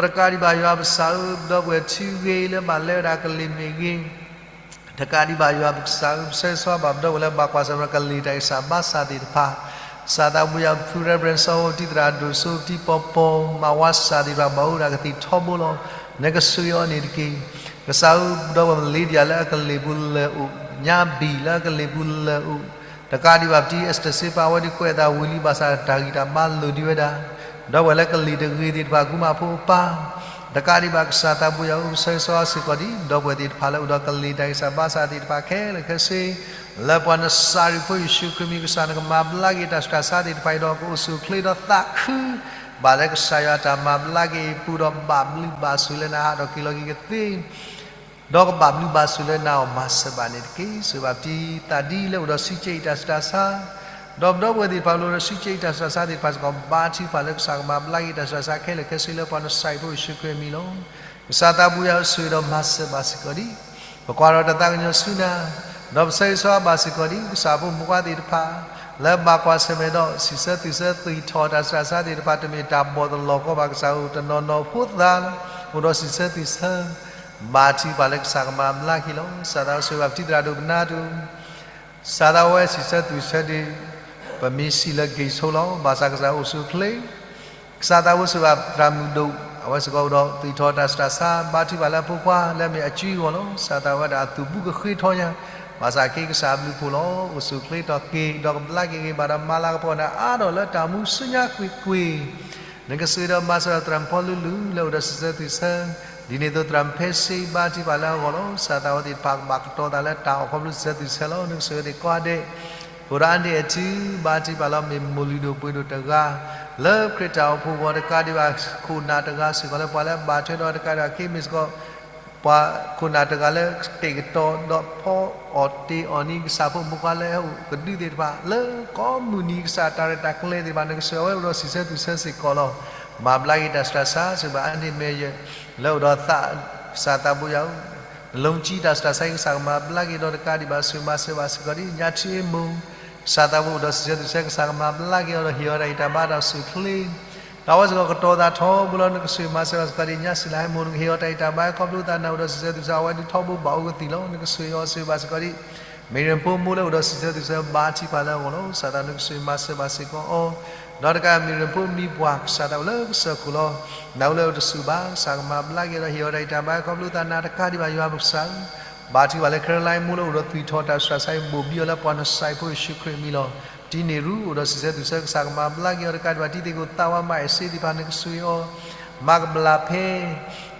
ဒံးဘၣ်ယွၤပကစၢ်ဧၢ, ပဒီပုၢ်ဝဲၢ်ထံဂ့ၤလၢဘၣ်လဲၤဝဲဒၣ်ကလံၤမ့ၢ်ဂ့ၤ တကးဒံးဘၣ်ယွၤပကစၢ်ဧၢ, ပဆၢဂ့ၤဆၢဝါဘၣ်ပဒီပုၢ်ဝဲၢ်လၢဘၣ်ကွၢ်ဆၢၣ်မဲာ်ဒီးကလံၤတၢ်ဂံၢ်စၢ်ဘါစၢ်သ့ၣ်တဖၣ်, ကစၢ်သးဘိယွၤ ဖု Reverend စီၤ တံၤသရၣ်ဒိၣ်စိ တံၤပီၤပီၤ မၤဝါစၢ်သ့ၣ်တဖၣ် ဘၣ်အိၣ်ဒၣ်ကသံၣ်ထီဘိလီၤ. နကဆိၣ်ဂ့ၤအီၤန့ၣ်တက့ၢ်. ကစၢ်ဧၢ, ပဒီပုၢ်ဝဲၢ် Lydia လၢအကလံၤပူၤလၢာ်အိၣ်, ညါဘံၣ်လၢအကလံၤပူၤလၢာ်အိၣ်, တကးဒံးဘၣ်ပတံၤ Esther စ့ပာ် အဝဲဒၣ်ကွဲးအသးဝံၤလံ ဘၣ်ဆၣ်တၢ်ဂံၢ်တၢ်ဘါလိၣ်ဒံးဝဲဒၣ် ဒီပုၢ်ဝဲၢ်လၢကလံၤတဂ့ၤသ့ၣ်တဖၣ် ကူမၣ်ဖိအပၢ်, တကးဒံးဘၣ်ကစၢ်သးဘိယွၤဧၢ, ပဆၢဂ့ၤဆၢဝါစ့ၢ်ကီးဒံး ဒီပုၢ်ဝဲၢ်သ့ၣ်တဖၣ်လၢအိၣ်ဒီးကလံၤတၢ်ဂံၢ်စၢ်ဘါစၢ်သ့ၣ်တဖၣ်ခဲလၢာ်ခဲဆ့, လၢပှၤနစၤရ့းဖိယ့ၣ်ၡူးခရံာ်မံၤ ကစၢ်နကမၤဘျါက့ၤတၢ်ဆူးတၢ်ဆါသ့ၣ်တဖၣ်အံၤဒီး ကအိၣ်ဆူၣ်အိၣ်ချ့ဒီးသးခု ဘၣ်လၢကစၢ်ယွၤအတၢ်မၤဘျါက့ၤအပူၤဒီး ဘၣ်ဘျုးဘၣ်ဆိၣ်လၢနဟးထီၣ်က့ၤလီၤက့ၤကသ့ ဒီးကဘၣ်ဘျုးဘၣ်ဆိၣ်လၢနအီၣ်မၤစၢၤဘၣ်န့ၣ်တက့ၢ်. ဆိၣ်ဂ့ၤဘၣ်ပတံၤသးဒ်လၢအိၣ်ဒီးဆံးကဲအံၤတၢ်ဆူးတၢ်ဆါ, ဒီးပဒီပုၢ်ဝဲၢ်သ့ၣ်တဖၣ်လၢအိၣ်ဒီးဆံးကဲအံၤတၢ်ဆူးတၢ်ဆါသ့ၣ်တဖၣ်စ့ၢ်ကီး ဘါထုကဖၣ်လၢကစၢ်ကမၤဘျါက့ၤတၢ်ဆူးတၢ်ဆါခဲလၢာ်ခဲဆ့လၢပှၤနစၤရ့းဖိယ့ၣ်ၡူးခရံာ်အမံၤလီၤ. ကစၢ်သးဘိယွၤဧၢ, ဆိၣ်ဂ့ၤဒီးမၤစၢၤဘၣ်စ့ၢ်ကီးဒံး ပကွၢ်ထီၣ်တၢ်သးကညီၤဆူနၤ, ဒီးပဆၢဂ့ၤဆၢဝါဘၣ်စ့ၢ်ကီးဒံး ကစၢ်ဖိမုၣ်ဖိခွါသ့ၣ်တဖၣ် လၢဘၣ်ကွၢ်ဆၢၣ်မဲာ်ဒီး စံးဆၢသွံၣ်ဆၢ သွံၣ်ထီၣ်တၢ်ဆူးတၢ်ဆါသ့ၣ်တဖၣ် တမ့ၢ်တၢ်ဘီၣ်တလီၢ်ကီဘၣ် ကစၢ်ဧၢ, တနီၤနီၤဖိသၣ် အိၣ်ဒီးစံးဆၢသွံၣ်ဆၢ ဘါထုကဖၣ်လၢကစၢ်ကမၤဘျါက့ၤလီၤ. ကစၢ်သးဧၢ, ဆိၣ်ဂ့ၤဘၣ်ပတံၤသရၣ်ဒိၣ်ပနါတၢ် ကစၢ်သးဝဲစံးဆၢသွံၣ်ဆၢဒံး ပမ့ၢ်စံးလၢ က့ၤဆိ လီၤ. ဘၣ်ဆၣ်ကစၢ်အိၣ်ဆူၣ်အိၣ်ချ့, ကစၢ်သးဝဲဆိၣ်ဂ့ၤဘၣ်သရၣ်မုၣ်ဒိၣ် အဝဲစ့ၢ်ကီးအိၣ်ဒီးသွံၣ်ထီၣ်တၢ်ဆူးတၢ်ဆါ ဘါထုကဖၣ်လၢအဖိခွါလၢအမ့ၢ်အကုအဂီၢ်လီၤ. ကစၢ်သးဝဲဒၣ်အသူၣ်ဘုကဃ့ထီညါ, ဘၣ်ဆၣ်က့ၤကစၢ်အဘျုးအဖှိၣ်လီၤ. အိၣ်ဆူၣ်အိၣ်ချ့ထီၣ်က့ၤ ဒီးကဘျါက့ၤဂ့ၤဘၣ်ဒီးမၤလၤကပီၤနၤအါထီၣ်လၢတၢ်မူဆူညါကွ့ၢ်ကွ့ၢ် နကဆိၣ်ဂ့ၤဒီးမၤစၢၤဒီးသရၣ်မုၣ်ဖီလူလူ လၢအိၣ်ဒီးစံးဆၢသွံၣ်ဆၢ, ဒ်န့ၣ်အသိးသရၣ်မုၣ်ဖဲစ့ ဘါထုကဖၣ်လၢအဂီၢ်လီၤ. ကစၢ်သးဝဲသ့ၣ်တဖၣ်ကဘၣ်ကတီၤသးလၢတၢ်အီၣ်ခီဖျိစံးဆၢသွံၣ်ဆၢလီၤ. နကဆိၣ်ဂ့ၤသ့ၣ်ကိးဂၤဒဲး အိၣ်ဒီးအါန့ၢ်အထံ ဘါထုကဖၣ်လီၤ. မ့ၢ်မိၢ်လုၢ်ဒိၣ်ပှ့ၤဒိၣ်တဂၤ လၢခရံာ်တၢ်အိၣ်ဖှိၣ်အဂီၢ် တကးဒံးဘၣ် ခိၣ်နၢ်တဂၤစ့ၢ်ကီး လၢပှၤလၢအဘၣ်ထွဲဒီးတကးဒံးဘၣ် က့ၤမ့ၢ်စ့ၢ်ကီး ပှၤခိၣ်နၢ်တဂၤလၢကတဲာ်ကတီၤဒီးဖီအီၣ်တ့အီၣ်နံၤ ကစၢ်ဖိမုၣ်ဖိခွါလၢအအိၣ်ကဒုသ့ၣ်တဖၣ် လၢကိးမုၢ်နံၤ ကစၢ်တၢ်ရဲၣ်တၢ်ကျဲၤသ့ၣ်တဖၣ် နကဆိၣ်ဂ့ၤအဝဲအိၣ်ဒီးစံးဆၢသွံၣ်ဆၢစ့ၢ်ကီးလီၤ. မၤဘျါက့ၤတၢ်ဆူးတၢ်ဆါ ဆိၣ်ဂ့ၤဘၣ်အါန့ၢ်မဲာ်ယဲၢ် လၢအိၣ်ဒီးသး ကစၢ်သးဘိယွၤဧၢ, နလီၤကံတၢ်ဆူးတၢ်ဆါ ကစၢ်ကမၤဘျါက့ၤဒီးတကးဒံးဘၣ် ဆိၣ်ဂ့ၤမၤစၢၤဘၣ်စ့ၢ်ကီးဒံး ညါထံအ့မိၢ် ကစၢ်သးဘိအိၣ်ဒီးစံးဆၢသွံၣ်ဆၢ ကစၢ်ကမၤဘျါက့ၤအီၤဒီးဟ့ၣ်အီၤတၢ်ဂံၢ်တၢ်ဘါဒီးအိၣ်ဆူၣ်အိၣ်ချ့ ဒီးအဝဲစ့ၢ်ကီးကတီၤသးထီဘိလီၤ. နကဆိၣ်ဂ့ၤမၤစၢၤဘၣ်စ့ၢ်ကီးဒံး ညါစံလၤဟဲမိၢ် နကဟ့ၣ်အီၤတၢ်ဂံၢ်တၢ်ဘါ ခီဖျိသးနၢ်အိၣ်ဒီးစံးဆၢသွံၣ်ဆၢ အဝဲဒုးထီဘိဘၣ်အိၣ်ကသံၣ်လီၤ. နကဆိၣ်ဂ့ၤအီၤဆိၣ်ဂ့ၤဘၣ်စ့ၢ်ကီးဒံး မ့ၢ်ရ့ၣ်ဖိမိၢ်လၢအိၣ်ဒီးစံးဆၢသွံၣ်ဆၢ ဘါထုကဖၣ်လၢအဂီၢ်လီၤ. ကစၢ်သးနကဆိၣ်ဂ့ၤမၤစၢၤဘၣ်စ့ၢ်ကီးအီၤ ဒီးတကးမ့ၢ်ရ့ၣ်ဖိမံၤပှၢ် ကစၢ်သးအိၣ်လၢကစၢၢ်ခိၣ်လီၤ. နအိၣ်လၢအတစူၣ်ဘၣ် ကစၢ်ကမၤဘျါက့ၤဒီးဟ့ၣ်အီၤတၢ်ဂံၢ်တၢ်ဘါ ခီဖျိသးနၢ်တကးဒံးဘၣ် ယွၤပကစၢ်ဧၢ ဘါထုကဖၣ်လၢ Caroline မိၢ်လၢအိၣ်ဒီးသွံၣ်ထီၣ်တၢ်ဆူးတၢ်ဆါအံၤ ဘိၣ်ဘံအီၤလၢပှၤနစၤရ့းဖိ ယ့ၣ်ၡူးခရံာ်မံၤလီၤ. တံၤန့ၣ်ရူ အိၣ်ဒီးစံးဆၢသွံၣ်ဆၢ ကစၢ်ကမၤဘျါက့ၤအီၤ တကးဒံးဘၣ် တံၤသကိးသးဝး မၤအဲၣ်စ့သ့ၣ်တဖၣ် နကဆိၣ်ဂ့ၤအီၤ မၤကဘျၣ်ဖဲ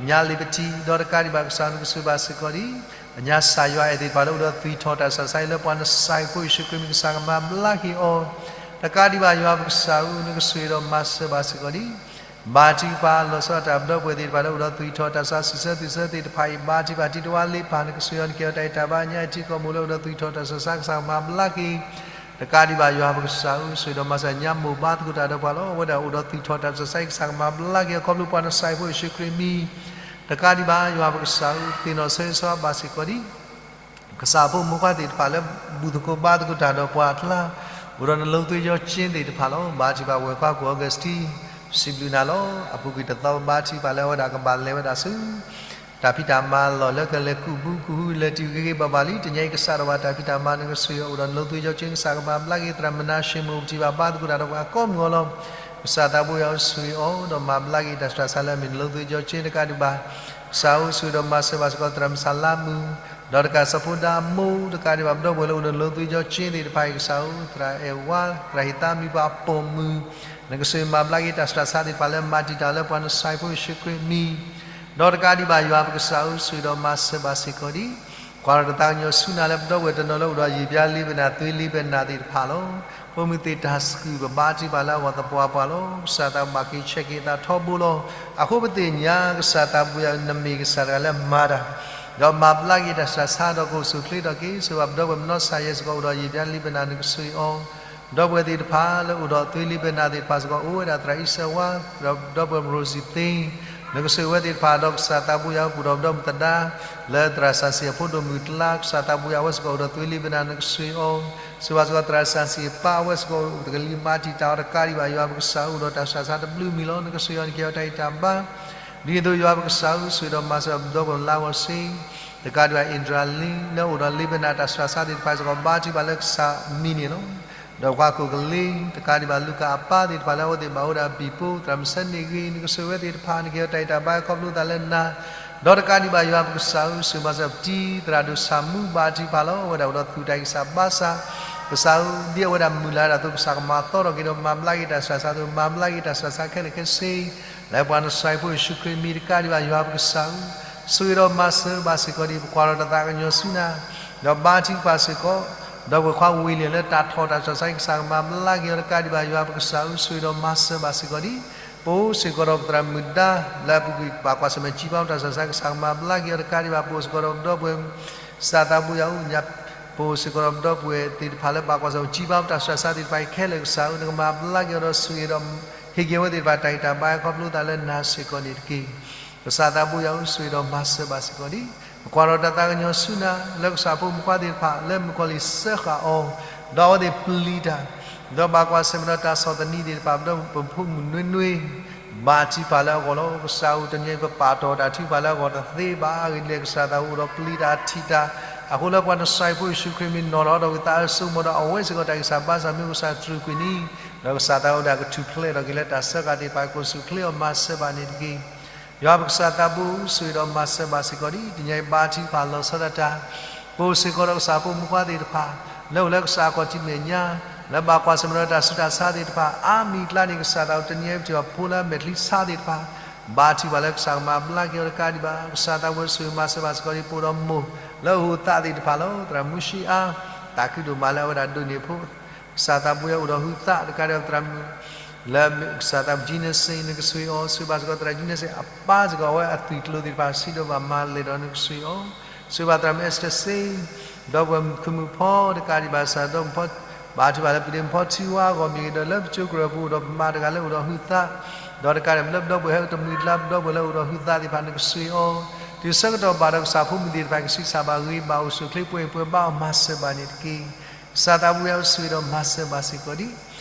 ညါလံပတံၤ ဒီးတကးဒံးဘၣ် ကစၢ်နကဆိၣ်ဂ့ၤဘၣ်စ့ၢ်ကီးဒံး အညါစၢ်ယွၤအဲၣ်သ့ၣ်တဖၣ်လၢအိၣ်ဒီးသွံၣ်ထီၣ်တၢ်ဆူးတၢ်ဆါအံၤ လၢပှၤနစၤရ့းဖိ ယ့ၣ်ၡူးခရံာ်မံၤ ကစၢ်ကမၤဘျါက့ၤအီၤ တကးဒံးဘၣ် ယွၤပကစၢ်ဧၢ နကဆိၣ်ဂ့ၤဒီးမၤစၢၤဘၣ်စ့ၢ်ကီးဒံး ဘါထုကဖၣ်လီၤဆီဒၣ်တၢ် ပဒီပုၢ်ဝဲၢ်သ့ၣ်တဖၣ်လၢအိၣ်ဒီးသွံၣ်ထီၣ်တၢ်ဆူးတၢ်ဆါ စံးဆၢသွံၣ်ဆၢသ့ၣ်တဖၣ်အံၤ ဘါထုကဖၣ် တံၤတဝါလ့ပၢ် နကဆိၣ်ဂ့ၤအီၤ နကဟ့ၣ်အီၤတၢ်ဂံၢ်တၢ်ဘါ ညါအံၤထံကီၢ်မိၢ်လၢအိၣ်ဒီးသွံၣ်ထီၣ်တၢ်ဆူးတၢ်ဆါ ကစၢ်ကမၤဘျါက့ၤ တကးဒံးဘၣ် ယွၤပကစၢ်ဧၢ ဆိၣ်ဂ့ၤဒီးမၤစၢၤ ညါမိၢ်ဘါသကိးတၢ်ဒီးပှၤလီၤ. အဝဲဒၣ်အိၣ်ဒီးသွံၣ်ထီၣ်တၢ်ဆူးတၢ်ဆါအံၤ ကစၢ်ကမၤဘျါက့ၤအီၤ ခီဖျိပှၤနစၤရ့းဖိ ယ့ၣ်ၡူးခရံာ်မံၤ တကးဒံးဘၣ် ယွၤပကစၢ်ဧၢ, သ့ၣ်နီၣ်ဆၢဂ့ၤဆၢဝါဘၣ်စ့ၢ်ကီးဒံး ကစၢ်အဖိမုၣ်ခွါသ့ၣ်တဖၣ်လၢ ဘူၣ်သကိးဘါသကိးတၢ်ဒီးပှၤအကျါ, အိၣ်ဒီးနလိၤသွ့ယီၤကၠ့သ့ၣ်တဖၣ်လီၤ. ဘါထုကဖၣ်ဝဲၢ်ခွါကိၣ်အီကူးစတံ, စံးဘျုးနၤလီၤ. အပူၤကွံာ်တသီဘါထုကဖၣ်လၢအဝဲဒၣ်ကဘၣ်လဲၤဝဲဒၣ်ဆူ တၢ်ဖံးတၢ်မၤလီၢ်လၢကလဲၤကူးဘုကူးဟု လဲၤတုၤဂ့ၤဂ့ၤဘၣ်ဘၣ်လံ. တနံၤအံၤကစၢ်ဒီးဘၣ်တၢ်ဖံးတၢ်မၤနကဆိၣ်ဂ့ၤအီၤ အိၣ်ဒီးနလိၤသွ့ယီၤကၠ့ ကစၢ်ကမၤဘျါက့ၤသရၣ်မုၣ်နၤၡ့ မ့ၢ်အိၣ်ပထံၣ်ဘၣ်ဘါသကိးတၢ်ဒီးပှၤကိးမုၢ်ဂီၤလီၤ. ကစၢ်သးဘိယွၤဧၢ ဆိၣ်ဂ့ၤအီၤ ဒီးမၤဘျါက့ၤတၢ်စှၤဆါလၢအမ့ၢ်နလိၤသွ့ယီၤကၠ့ တကးဒံးဘၣ် ကစၢ်ဧၢ ဆိၣ်ဂ့ၤဒီးမၤစၢၤဘၣ်စ့ၢ်ကီးသရၣ်မုၣ်ဆၣ်လါမုၣ် ဒီးတကးစၢ်ဖိဒါမိၢ် တကးဒံးဘၣ် ပဒီပုၢ်ဝဲၢ်လၢအိၣ်ဒီးနလိၤသွ့ယီၤကၠ့သ့ၣ်တဖၣ်အံၤ ကစၢ်ဧၢ သရၣ်အဲၣ်ဝါ သရၣ်ဟ့ၣ်သါမံၤပှၤအပိာ်မုၣ် နကဆိၣ်ဂ့ၤမၤဘျါက့ၤတၢ်စှၤဆါသ့ၣ်တဖၣ်လၢမၤတံာ်တာ်လၢပှၤနစၢ်ဖိယ့ၣ်ၡူးခရံာ်မံၤ ဒီးတကးဒံးဘၣ် ယွၤပကစၢ်ဧၢ ဆိၣ်ဂ့ၤဒီးမၤစၢၤဘၣ်စ့ၢ်ကီးဒံး ကွၢ်ဒီးတသးကညီၤဆူနၤလၢ ပဒီပုၢ်ဝဲၢ်တနီၤလၢအိၣ်ဒီးယံာ်ဘျါလံပနၢ် သွ့လံပနၢ်သ့ၣ်တဖၣ်လီၤ. ပမုၢ်သ့ၣ်တၢ်စူၢ် ပဘါထုကဖၣ်လၢအဂီၢ်သပှၢ်ပှၢ်လီၤ. ကစၢ်သးဘၣ်က့ၤဆဲးက့ၤအသးထီဘိလီၤ. အဃိပသ့ၣ်ညါ ကစၢ်သးဘိယွၤဧၢ နမ့ၢ်ကစၢ်တဂၤလၢမၤတၢ် ဒီးမၤဘျါက့ၤတၢ်စှၤဆါဒီးကအိၣ်ဆူၣ်အိၣ်ချ့ထီၣ်က့ၤ ဆိၣ်ဂ့ၤဘၣ်ပဒီပုၢ်ဝဲၢ်မနီၤစၢ်ယဲၢ်စ့ၢ်ကီး အိၣ်ဒီးယံာ်ဘျါလံပနၢ် နကဆိၣ်ဂ့ၤအီၤ ဒီပုၢ်ဝဲၢ်သ့ၣ်တဖၣ်လၢအိၣ်ဒီးသွ့လံပနၢ်သ့ၣ်တဖၣ်စ့ၢ်ကီး အိၣ်ဝဲဒၣ်သရၣ်အံၣ်စၢၣ်ဝါ ဒီးပဒီပုၢ်ဝဲၢ်ရိစံသ့ နကဆိၣ်ဂ့ၤဝဲသ့ၣ်တဖၣ် ဒီးကစၢ်သးဘိယွၤ ပူၤဒီးပဒီပုၢ်ဝဲၢ်သဒါ လၢသရၣ်စၣ်စံၣ်အဖိဒိၣ်မုၢ်ကျါ ကစၢ်သးဘိယွၤ အဝဲစ့ၢ်ကီးအိၣ်ဒီးသွ့လံပနၢ် နကဆိၣ်ဂ့ၤအီၤ ဆိၣ်ဂ့ၤဘၣ်စ့ၢ်ကီးသရၣ်စၣ်စံၣ်အပၢ် အဝဲစ့ၢ်ကီးအိၣ်တကလံၤမၤတံာ်တာ်အီၤ တကးဒံးဘၣ် ယွၤပကစၢ်ဧၢ အိၣ်ဒီးတၢ်စှၤဆါတဘျုးမံၤလီၤ. နကဆိၣ်ဂ့ၤအီၤ နကဟ့ၣ်အီၤတၢ်အံၣ်တၢ်ဘါ ဒ်သိးယွၤပကစၢ်ဧၢ ဆိၣ်ဂ့ၤဒီးမၤစၢၤပဒီပုၢ်ဝဲၢ်လါဂီၢ်စ့ တကးဒံးဘၣ် အ့ဒြၤလ့ လၢအိၣ်ဒီးလံပနၢ်တၢ်စှၤဆါသ့ၣ်တဖၣ်စ့ၢ်ကီး ဘါထုကဖၣ်လၢကစၢ်မံၤန့ၣ်လီၤ. ဒီးပှၤကိၣ်ကလ့ တကးဒံးဘၣ် လူၤကၣ်အပၢ်သ့ၣ်တဖၣ်လၢအဝဲသ့ၣ်ဘၣ်အိၣ်ဝဲဒၣ်ဘံၣ်ပိ သရၣ်မုၣ်ဆၢန့ၢ်ဂ့ၤ နကဆိၣ်ဂ့ၤဝဲသ့ၣ်တဖၣ် နကဟ့ၣ်အီၤတၢ်အံၣ်တၢ်ဘါ ခီဖျိသးလၢနၤ ဒီးတကးဒံးဘၣ် ယွၤပကစၢ်ဧၢ ဆိၣ်ဂ့ၤမၤစၢၤပတံၤသရၣ်ဒိၣ်ဆၣ်မူ ဘါထုကဖၣ်လီၤ. အဝဲဒၣ်အိၣ်ဒီးသူၣ်တၢ်ကံၢ်စၢ်ဘါစၢ် ကစၢ်ဧၢ ဒ်အဝဲဒၣ်မုၢ်လၢ်ဒၣ်အသိး ကစၢ်ကမၤသီထီၣ်က့ၤဒီး မၤဘျါက့ၤတၢ်စှၤဆါအသိး မၤဘျါက့ၤတၢ်စှၤဆါခဲလၢာ်ခဲဆ့ လၢပှၤနစၢ်ဖိယ့ၣ်ၡူးခရံာ်မံၤ တကးဒံးဘၣ် ယွၤပကစၢ်ဧၢ ဆိၣ်ဂ့ၤဒီးမၤစၢၤဘၣ်စ့ၢ်ကီးဒံး ပကွၢ်ဒီးတသးကညီၤဆူနၤ ဒီးဘါထုကဖၣ်စ့ၢ်ကီး ဒီပုၢ်ဝဲၢ်ခွါဝ့ၢ်လ့ၣ်လၢတၢ်ထီၣ်တၢ်စှၤဆါ ကစၢ်ကမၤဘျါက့ၤအီၤ တကးဒံးဘၣ် ယွၤပကစၢ်ဧၢ ဆိၣ်ဂ့ၤဒီးမၤစၢၤဘၣ်စ့ၢ်ကီးဒံး ပအိၣ်စ့ၢ်ကီးဒီးပသရၣ်မုၣ်ဒါ လၢအပူၤကွံာ်ဘၣ်ကွၢ်ဆၢၣ်မဲာ်စံးပာ်တၢ်စှၤဆါ ကစၢ်ကမၤဘျါက့ၤအီၤ တကးဒံးဘၣ် ပအိၣ်စ့ၢ်ကီးဒီးပဒီပုၢ်ဝဲၢ် ကစၢ်သးဘိယွၤဧၢ ပအိၣ်စ့ၢ်ကီးဒီးပဒီပုၢ်ဝဲၢ်သ့ၣ်တဖၣ်လၢဘၣ်ကွၢ်ဆၢၣ်မဲာ်စံးပာ်တၢ်စှၤဆါသ့ၣ်တဖၣ်အံၤခဲလၢာ် ကစၢ်ဧၢ နကမၤဘျါက့ၤအီၤဒီးဆိၣ်ဂ့ၤဒီး ဟ့ၣ်က့ၤအဝဲသ့ၣ်တဖၣ်တၢ်ဂံၢ်တၢ်ဘါ ခီဖျိသးလၢနၤစ့ၢ်ကီးန့ၣ်တက့ၢ်. ကစၢ်သးဘိယွၤဧၢ ဆိၣ်ဂ့ၤဒီးမၤစၢၤဘၣ်စ့ၢ်ကီးဒံး ပကွၢ်ဒီးတၢ်သးကညီၤဆူနၤ လၢကစၢ်ဖိမုၣ်ခွါသ့ၣ်တဖၣ် လၢမုၣ်ကီၤလံၢ်စၢဃာ်အီၤ ဒီးအဝဲသ့ၣ်ပျံၤတၢ် ဒီးဘၣ်ကွၢ်ဆၢၣ်မဲာ်ဒီးတၢ်ဆီၣ်သနံးသ့ၣ်တဖၣ် ပဒီပုၢ်ဝဲၢ်ဖိမုၣ်နွ့နွ့ ဘါထုကဖၣ်လၢအဂီၢ်လီၤ. ကစၢ်ဧၢ တနံၤအံၤပပာ်တီၢ်တၢ်ထုကဖၣ်လၢအဂီၢ်တသ့ဘၣ် အဂ့ၢ်ဒ်လဲၣ် ကစၢ်သးဘိအိၣ်ဒီးပျံၤတၢ်ထံၣ်တၢ် အဃိလၢပှၤနစၢ်ဖိယ့ၣ်ၡူးခရံာ်မံၤနီၣ်ထီၣ်ဒီးဝံသးအၢစိကမီၤဒီး အဝဲစ့ၢ်ကီးတၢ်ဂံၢ်စၢ်ဘါစၢ်မ့ၢ်ကစၢ်တြူာ်ကွံာ်န့ၣ် ဒီးကစၢ်သးဘိအိၣ်ဒီးကထူၣ်ဖျဲးထီၣ်က့ၤလၢတၢ်စၢဃာ်သ့ၣ်တဖၣ် ကအိၣ်ဆူၣ်အိၣ်ချ့အီၤမၤစၢၤဘၣ်န့ၣ်တက့ၢ်. ယွၤပကစၢ်သးဘိဧၢ ဆိၣ်ဂ့ၤဒီးမၤစၢၤဘၣ်စ့ၢ်ကီးဒံး တနံၤအံၤဘါထုကဖၣ်လီၤဆီဒၣ်တၢ် ပအိၣ်စ့ၢ်ကီးဒီးကစၢ်ဖိမုၣ်ခွါသ့ၣ်တဖၣ် လၢအိၣ်လၢကစၢ်အခီၣ်ထံးမဲာ်ညါ လၢဘၣ်ကွၢ်ဆၢၣ်မဲာ်ဒီးတၢ်ဆူးတၢ်ဆါသ့ၣ်တဖၣ် အါမံၤအကျါန့ၣ် ကစၢ်သးဘိ တနံၤအံၤပထံၣ်ဘၣ်ဖိလၢအမဲာ်ချံဆါသ့ၣ်တဖၣ် ဘါထုကဖၣ်လၢကစၢ်ကမၤဘျါက့ၤအီၤတကးဒံးဘၣ် ကစၢ်သးဘိဧၢ ဆိၣ်ဂ့ၤမၤစၢၤဘၣ်စ့ၢ်ကီးဒံး ပအိၣ်ဒီးမိၢ် လၢအဟူးသးသ့ၣ်တဖၣ်လီၤ သရၣ်မူၡံအါ သးခုဒိၣ်မးလၢအဝဲဒၣ်ဒိးန့ၢ်ဖိ ကစၢ်သးဘိယွၤအိၣ်ဒီးဟူးသးတကးဒံးဘၣ် သရၣ်မုၣ် လၢကစၢ်သးဘိ ကၠံနစ့ နကဆိၣ်ဂ့ၤအီၤ ဆိၣ်ဂ့ၤဘၣ်စ့ၢ်ကီးသရၣ်ကၠံနစ့ အပၢ်စ့ၢ်ကီး အဝဲအသွံၣ်ကျိၤသ့ၣ်တဖၣ် စံးဒီးဘၣ်မၤလဲၢ်ဒီးနကဆိၣ်ဂ့ၤအီၤ ဆိၣ်ဂ့ၤဘၣ်သရၣ်မုၣ်အဲစတၢၢ်စ့ ဒီပုၢ်ဝဲၢ်မုၣ်ခုၣ်မုၣ်ဖီ တကးဒံးဘၣ် ကစၢ်ဒီပုၢ်မုၣ်ဖီ ဘါထုကဖၣ်လၢပဒ့မုၣ်ဖီထံဝါအဂီၢ်မ့ၢ်ဂ့ၤ ဒီးလၢပစိကရၢၢ်ပူၤအိၣ်ဒီးပမါတဂၤလၢအိၣ်ဒီးဟူးသး ဒီးတကးဒံးဘၣ်လၢပဒီပုၢ်ဝဲၢ်ဟဲတမှံၤတလါ ပဒီပုၢ်ဝဲၢ်လၢအိၣ်ဒီးဟူးသးသ့ၣ်တဖၣ် နကဆိၣ်ဂ့ၤအီၤ တုၤဆၢကတီၢ်ဘၣ်ဒီးကစၢ်ဖိမုၣ်သ့ၣ်တဖၣ် ကဆံးစၢ်ဘၣ်ဂ့ၤဘၣ် အိၣ်ဆူၣ်အိၣ်ချ့ပှဲၤပှဲၤဘၣ်အီၤမၤစၢၤဘၣ်န့ၣ်တက့ၢ်. ကစၢ်သးဘိယွၤဧၢ ဆိၣ်ဂ့ၤဒီးမၤစၢၤဘၣ်စ့ၢ်ကီးဒံး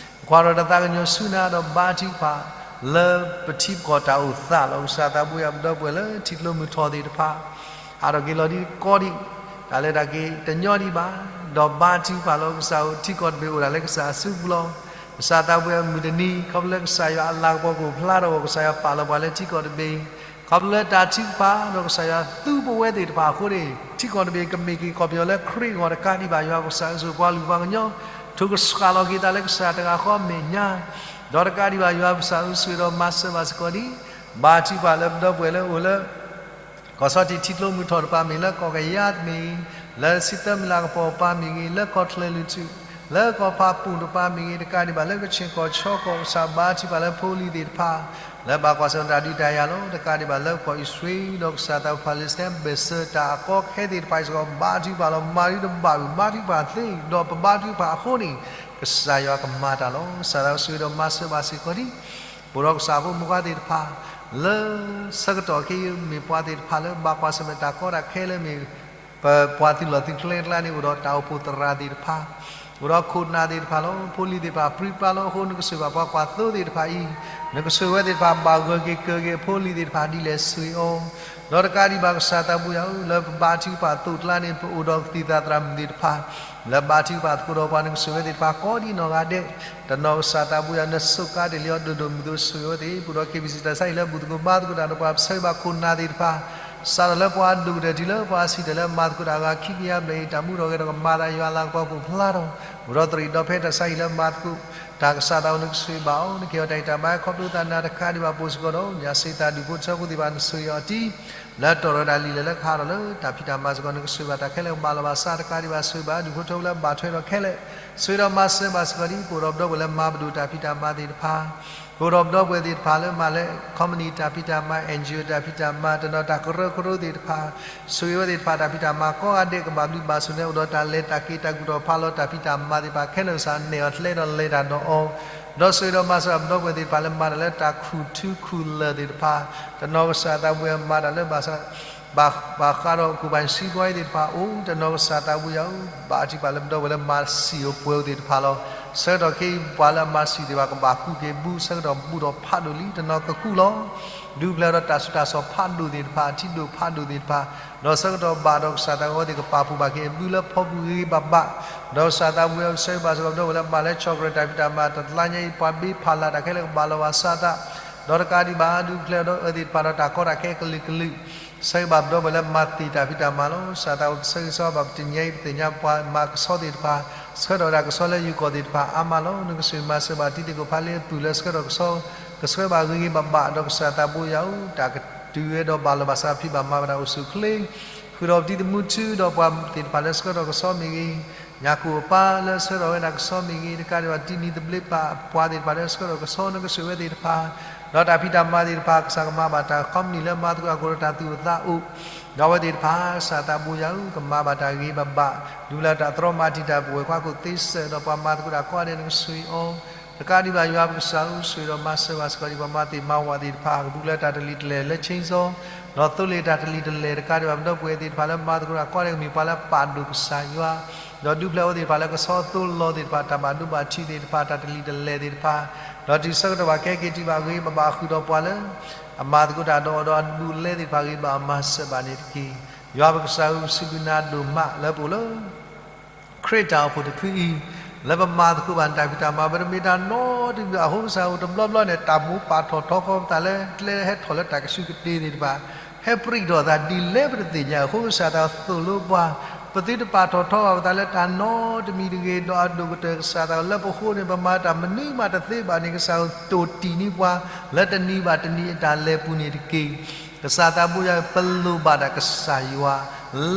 ကွၢ်ဒီးတၢ်သးကညီၤဆူနၤဒီးဘါထုကဖၣ် လၢပထံပကီၢ်တၢ်အိၣ်သးလီၤ. ကစၢ်သးဘိယွၤ ပဒီပုၢ်ဝဲၢ်လၢထံကျိမုၢ်ထီၣ်သ့ၣ်တဖၣ် ဟးထီၣ်က့ၤလီၤဒံးကီဒံး တၢ်လဲၤတၢ်က့ၤတညီဒံးဘၣ် ဒီးဘါထုကဖၣ်လီၤ. ကစၢ်ဧၢ ထံကီၢ်တဘ့ၣ်အိၣ်ဒၣ်လၢကစၢ်အစုပူၤလီၤ. ကစၢ်သးဘိယွၤ မုၢ်တနံၤ ခီဖျိလၢကစၢ်ယွၤအလၤကပီၤကအိၣ်ဖျါထီၣ်အဂီၢ် ကစၢ်ယွၤပာ်လီၤပှၤလၢထံကီၢ်တဘ့ၣ် ခီဖျိလၢတၢ်ထုကဖၣ်ဒီးကစၢ်ယွၤသူပဝဲသ့ၣ်တဖၣ်အဃိန့ၣ် ထံကီၢ်တဘ့ၣ်ကမ့ၢ်က့ၤကီၢ်ပယီၤလၢခရံာ်အဂီၢ် တကးဒံးဘၣ် ယွၤပကစၢ်ဧၢ ဆိၣ်ဂ့ၤပှၤလုၢ်ပှၤကညီ ထိၣ်ကစှၤလီၤက့ၤသးလၢကစၢ်တဂၤဃီအမဲာ်ညါ ဒီးတကးဒံးဘၣ် ယွၤပကစၢ်ဧၢ ဆိၣ်ဂ့ၤဒီးမၤစၢၤဘၣ်စ့ၢ်ကီးဒံး ဘါထုကဖၣ်လၢပဒီပုၢ်ဝဲၢ်လၢအိၣ်လၢ ကီၢ်ဆီၣ်တံၢ်ထံကျိမုၢ်ထီၣ်တပၤမ့ၢ်ဂ့ၤ လၢကီၢ်ကယၤမ့ၢ်ဂ့ၤ လၢဆံသၢမုၢ်လၢ်ကပီၤတပၤမ့ၢ်ဂ့ၤ လၢကီၢ်ချၢၣ်လွံၢ်ထူၣ် လၢကီၢ်ဖးပူၣ်တပၤမ့ၢ်ဂ့ၤ တကးဒံးဘၣ် လၢကခ့ၣ်ကီၢ်ဆီကီၢ် ကစၢ်ဘါထုကဖၣ်လၢဖိလံၤသ့ၣ်တဖၣ် လၢဘၣ်ကွၢ်ဆၢၣ်မဲာ်တၢ်ဒုးတၢ်ယၤလီၤ. တကးဒံးဘၣ် လၢကီၢ်အံၣ်စရ့လး ဒီးကစၢ်သးဘိ Palestine ဘၢၣ်စၢၤတၢ်အကီခဲသ့ၣ်တဖၣ်စ့ၢ်ကီး ဘါထုကဖၣ်လီၤ. မၤဒုတဘၣ်ဝံၤ ဘါထုကဖၣ်သ့ ဒီးပဘါထုကဖၣ်အဃိန့ၣ် ကစၢ်ယွၤကမၤတၢ်လီၤ. ကစၢ်သးဘိဆိၣ်ဂ့ၤဒီးမၤစၢၤဘၣ်စ့ၢ်ကီးဒံး ပအိၣ်ဒီးကစၢ်ဖိမုၣ်ခွါသ့ၣ်တဖၣ် လၢဆၢကတီၢ်ခဲအံၤ မ့ၢ်ပှၤသ့ၣ်တဖၣ်လၢဘၣ်ကွၢ်ဆၢၣ်မဲာ်တၢ်ကီတၢ်ခဲလၢမ့ၢ် ပပှၤသုးလီၢ်သုးကျဲအကျါန့ၣ် အိၣ်ဒီးတၢ်အိၣ်ဖှိၣ်သရၣ်သ့ၣ်တဖၣ်, အိၣ်ဒီးခိၣ်နၢ်သ့ၣ်တဖၣ်လီၤ. ဖိလံၤသ့ၣ်တဖၣ်ပြံပြါလီၤ. အဃိနကဆိၣ်ဂ့ၤဘၣ်ပှၤကွၢ်သိသ့ၣ်တဖၣ်အံၤ, နကဆိၣ်ဂ့ၤဝဲသ့ၣ်တဖၣ် ဘၣ်ဂၢၢ်က့ၤကၢၤက့ၤအဖိလံၤသ့ၣ်တဖၣ်ဒ်လဲၣ်ဆိၣ်ဂ့ၤအီၤ, ဒီးတကးဒံးဘၣ်ကစၢ်သးဘိယွၤဧၢ, လၢပဘါထုကဖၣ်အသိးအကျါန့ၣ် ပအိၣ်ဒီးသံၣ်သရၣ်မုၣ်သ့ၣ်တဖၣ် လၢဘါထုကဖၣ်သကိးဒီးပှၤ နကဆိၣ်ဂ့ၤဝဲသ့ၣ်တဖၣ်ကိးဒံးနီၢ်ဂၤဒဲး, တနီၤကစၢ်သးဘိယွၤ နဆိၣ်ကါတ့ၢ်လံအီၤဒိၣ်ဒိၣ်မုၢ်မုၢ် ဆိၣ်ဂ့ၤဝဲသ့ၣ်, ပအိၣ်ဒီး KBC တၢ်ဆါဟံၣ်လၢဘူၣ်သကိးဘါသကိးတၢ်ဒီးပှၤ ပဆၢဂ့ၤဘၣ်ခိၣ်နၢ်သ့ၣ်တဖၣ်, စးထီၣ်လၢပှၤဒိၣ်ကတၢၢ်တုၤလၢပှၤဆံးတၢၢ်လၢမၤသကိးတၢ်အဂၤခံကယၤဘျဲၣ်အံၤ တၢ်မူထီၣ်ဂဲၤထီၣ်ကမၤသးယွၤအလၤကပီၤပူၤဖျါထီၣ်, အိၣ်ဒီးသရံးဒီးဖဲတၢ်ဆါဟံၣ်လၢမၤသကိးတၢ်ကစၢ်သးဘိ နကဆိၣ်ဂ့ၤဘၣ်အီၤ, နကဟ့ၣ်အီၤတၢ်ဂံၢ်တၢ်ဘါခီဖျိသးနၤတကးဒံးဘၣ် ပိာ်စ့ၢ်ကီးဒီး ညၣ်စ့သးဒူၣ်ဖိထၢဖိသ့ၣ်တဖၣ် နဆိၣ်ဂ့ၤအီၤတက့ၢ်, လၢတီၢ်ထီၣ်ဝဲဒၣ်လံာ်လဲၢ်လၢကဟးထီၣ်လၢတၢ်ဖံးတၢ်မၤစ့ၢ်ကီး နကဆိၣ်ဂ့ၤဘၣ်တၢ်ခဲလၢာ်ကဘၣ်လီၤဘၣ်စးတကးဒံးဘၣ် ဆိၣ်ဂ့ၤဘၣ်ဒူၣ်ဖိထၢဖိလၢဘၣ်ထွဲဒီးခဲလၢာ်, ဆိၣ်ဂ့ၤဒီးမၤစၢၤဘၣ်စ့ၢ်ကီးဒ် ပအိၣ်ဒီးပဒီပုၢ်ဝဲၢ်လၢမၤပဒိၣ်တၢ်ဖံးတၢ်မၤသ့ၣ်တဖၣ် ပအိၣ်ဒီးပဒီပုၢ်ဝဲၢ်သ့ၣ်တဖၣ်လၢမၤလၢ company တၢ်ဖံးတၢ်မၤ NGO တၢ်ဖံးတၢ်မၤ တနီၤတၢ်ကရၢကရိသ့ၣ်တဖၣ်, ဆိၣ်ဂ့ၤဝဲသ့ၣ်တဖၣ်တၢ်ဖံးတၢ်မၤကိးဂၤဒဲး ကဘၣ်ဘျုးဘၣ်ဆိၣ်ဂ့ၤ အိၣ်ဒီးတၢ်လဲၤတၢ်က့ၤတၢ်ကူၣ်ထီၣ်ဖးလီၤတၢ်ဖံးတၢ်မၤသ့ၣ်တဖၣ်ခဲလၢာ် ကစၢ်နဲၣ်အီၤကျဲဒီးလဲၤတၢ်ဒီးအီၤ, ဒီးဆိၣ်ဂ့ၤဒီးမၤစၢၤဘၣ်ပဒီပုၢ်ဝဲၢ်သ့ၣ်တဖၣ်လၢမၤတၢ်လၢတၢ်ခူၣ်ထူခူၣ်လၢၢ်သ့ၣ်တဖၣ်, တနီၤကစၢ်သးဘိယွၤမၤတၢ်လၢဘၣ်ဆၣ် ဘၣ်ဃးဒီး ကိုယ်ပိုင်စီးပွားရေး သ့ၣ်တဖၣ်အိၣ်, တနီၤကစၢ်သးဘိယွၤဧၢ, ဘါထုကဖၣ်လၢပဒီပုၢ်ဝဲၢ်လၢမၤစံာ်အိၣ်ပှဲၤအိၣ်သ့ၣ်တဖၣ်လီၤ. ဆၢကတီၢ်ခဲအံၤ ပှၤလၢအမၤစံာ်သ့ၣ်တဖၣ် ကဘၣ်ကူးက့ၤဘု ဆၢကတီၢ်ဘူးထီၣ်ဖးဒိၣ်လံ တနီၤကကူးလီၤ. ဒုးဖျဲးဒီးတၢ်ဆူးတၢ်ဆါဖးဒိၣ်သ့ၣ်တဖၣ် ထံဒိၣ်ဖးဒိၣ်သ့ၣ်တဖၣ်, ဒီးဆၢကတီၢ်ဘၣ်ဒီးကစၢ်သးဘိယွၤသ့ၣ်ကပာ်ဖှိၣ်ဘၣ်က့ၤအဘုလၢဖီပူၤဂ့ၤဂ့ၤဘၣ်ဘၣ်, ဒီးကစၢ်သးဘိယွၤ ဆၢဂ့ၤဘၣ်စ့ၢ်ကီးပဒီပုၢ်ဝဲၢ်လၢမၤလၢ chocolate တၢ်ဖံးတၢ်မၤ တလါညါအံၤ ပှၤဘ့ဖးလာ်တၢ်ခဲလၢာ်ကဘၣ်လီၤဘၣ်စးတၢ်, ဒီးတကးဒံးဘၣ် ဒုးဖျဲးဒီးအၢသ့ၣ်တဖၣ်ဒီးတၢ်ကီတၢ်ခဲကလုာ်ကလုာ်, ဆၢဂ့ၤဘၣ်ပဒီပုၢ်ဝဲၢ်လၢမၤသ့ၣ်တၢ်ဖံးတၢ်မၤလီၤ. ကစၢ်သးဘိယွၤ ပဆၢဂ့ၤဆၢဝါဘၣ် ပတနံၤညါအံၤ ပသ့ၣ်ညါပှၤမၤကဆှီသ့ၣ်တဖၣ် ဆှၢထီၣ်ဝဲဒၣ်ကဆှီလၢယိၤကီၢ်သ့ၣ်တဖၣ်အါမးလီၤ. နကဆိၣ်ဂ့ၤမၤစၢၤဘၣ်တံၤသကိးဖးလ့အပုၢ်လၢဆှၢထီၣ်ကဆှီ, ကဆှၢဘၣ်ဂ့ၤဂ့ၤဘၣ်ဘၣ် ဒီးကစၢ်သးဘိယွၤဧၢ, တၢ်ကတုၤဝဲဒီးဘၣ်လီၤဘၣ်စး ဖံးဘၣ်မၤဘၣ်တၢ်အိၣ်ဆူၣ်အိၣ်ချ့, ဃုာ်ဒီးပတံၤသမူထူဒီးပှၤသ့ၣ်တဖၣ်လၢဆှၢထီၣ်ကဆှီမ့ၢ်ဂ့ၤ, ညၣ်ကိၣ်အပၢ်လၢဆှၢထီၣ်ဝဲဒၣ်ကဆှီမ့ၢ်ဂ့ၤ, တကးဒံးဘၣ်တံၤနံၤသဘျ့ပာ်ပှၤသ့ၣ်တဖၣ်လၢဆှၢထီၣ်ကဆှီ နကဆိၣ်ဂ့ၤဝဲသ့ၣ်တဖၣ်, ဒီးတၢ်ဖံးတၢ်မၤသ့ၣ်တဖၣ် ကစၢ်ကမၤဘၣ်တၢ် company လၢမၤသကိးအကိာ်ဒီးတၢ်သူၣ်အိၣ်သးအိၣ်, ဒီးအဝဲသ့ၣ်တဖၣ် ကစၢ်သးဘိယွၤဧၢ, ကမၤဘၣ်တၢ်ဂ့ၤဘၣ်ဘၣ်, ဒုးလၢတၢ်တြီမၤတံာ်တာ် ပဝဲၢ်ခွါခိၣ်သ့စဲး ဒီးပှၤမၤသကိးတၢ်ကိးဂၤဒဲး နကဆိၣ်ဂ့ၤအီၤ, တကးဒံးဘၣ်ယွၤပကစၢ်ဧၢ, ဆိၣ်ဂ့ၤဒီးမၤစၢၤဘၣ်စ့ၢ်ကီးဒံး ပှၤမၤသ့ၣ်မၤဝၣ်သ့ၣ်တဖၣ် ကဒုးလၢတၢ်တလံၤတလဲၢ်လၢ chainsaw ဒီးသိလ့ၣ်တၢ်တလံၤတလဲၢ် တကးဒံးဘၣ်ပဒီပုၢ်ဝဲၢ်သ့ၣ်တဖၣ်လၢမၤသကိးတၢ်ကိးဂၤဒဲး ကမ့ၢ်ပှၤလၢပာ်ဒိၣ်ကစၢ်ယွၤ, ဒီးဒုးဖျဲးအဝဲသ့ၣ်တဖၣ်လၢကဆီအသိလီၤသ့ၣ်တဖၣ် တၢ်ဘၣ်ဒိဘၣ်ထံးသ့ၣ်တဖၣ် တၢ်တလံၤတလဲၢ်သ့ၣ်တဖၣ်, ဒီးတုၤဆၢကတီၢ်ဘၣ်ကဟဲက့ၤတုၤဘၣ်ဂ့ၤဘၣ်ဘၣ်ဃုာ်ဒီးပှၤလၢ အမၤသကိးတၢ်ဒီးအီၤဒီးအဘူးအလဲသ့ၣ်တဖၣ်ဂ့ၤဘၣ် မၤစၢၤဘၣ်န့ၣ်တက့ၢ်. ယွၤပကစၢ်ဧၢ, ပစံးဘျုးနၤဒိၣ်မးလၢပအိၣ်လၢ ခရံာ်တၢ်အိၣ်ဖှိၣ်တဖုအံၤ, လၢပမၤသကိးဘၣ်နတၢ်ဖံးတၢ်မၤ ပတမ့ၢ်တၢ်နီတမံၤဘၣ်အဃိ ကစၢ်ဧၢ တဘျီဘျီန့ၣ် တၢ်မိၣ်ပာ်ထီၣ်ထီထီၣ်ပသးလၢကျဲဟဲထီၣ်လၢတၢ်ကဆူးကတ့ၤသ့ၣ်တဖၣ် ဟဲပြံးထီၣ်သးဒ်လဲၣ်ပတသ့ၣ်ညါအဃိ ကစၢ်တၢ်သိၣ်လိပှၤ, ပသုတပာ်ထီၣ်ထီဘၣ်ပသးလၢတၢ်နီတမံၤတဂ့ၤ, ဒီးအဒိၣ်ကတၢၢ်ကစၢ်တၢ် လၢပဃိန့ၣ် ပမၤတၢ်မနုၤမးတသ့ဘၣ်န့ၣ် ကစၢ်ဧၢ တိၢ်တံၢ်န့ၢ်ပှၤ လၢတနံၤဘၣ်တနံၤအတၢ်လဲၤပူၤန့ၣ်တက့ၢ်. ကစၢ်သးဘိယွၤ ပလိၣ်ဘၣ်တၢ်ကစၢ်ယွၤ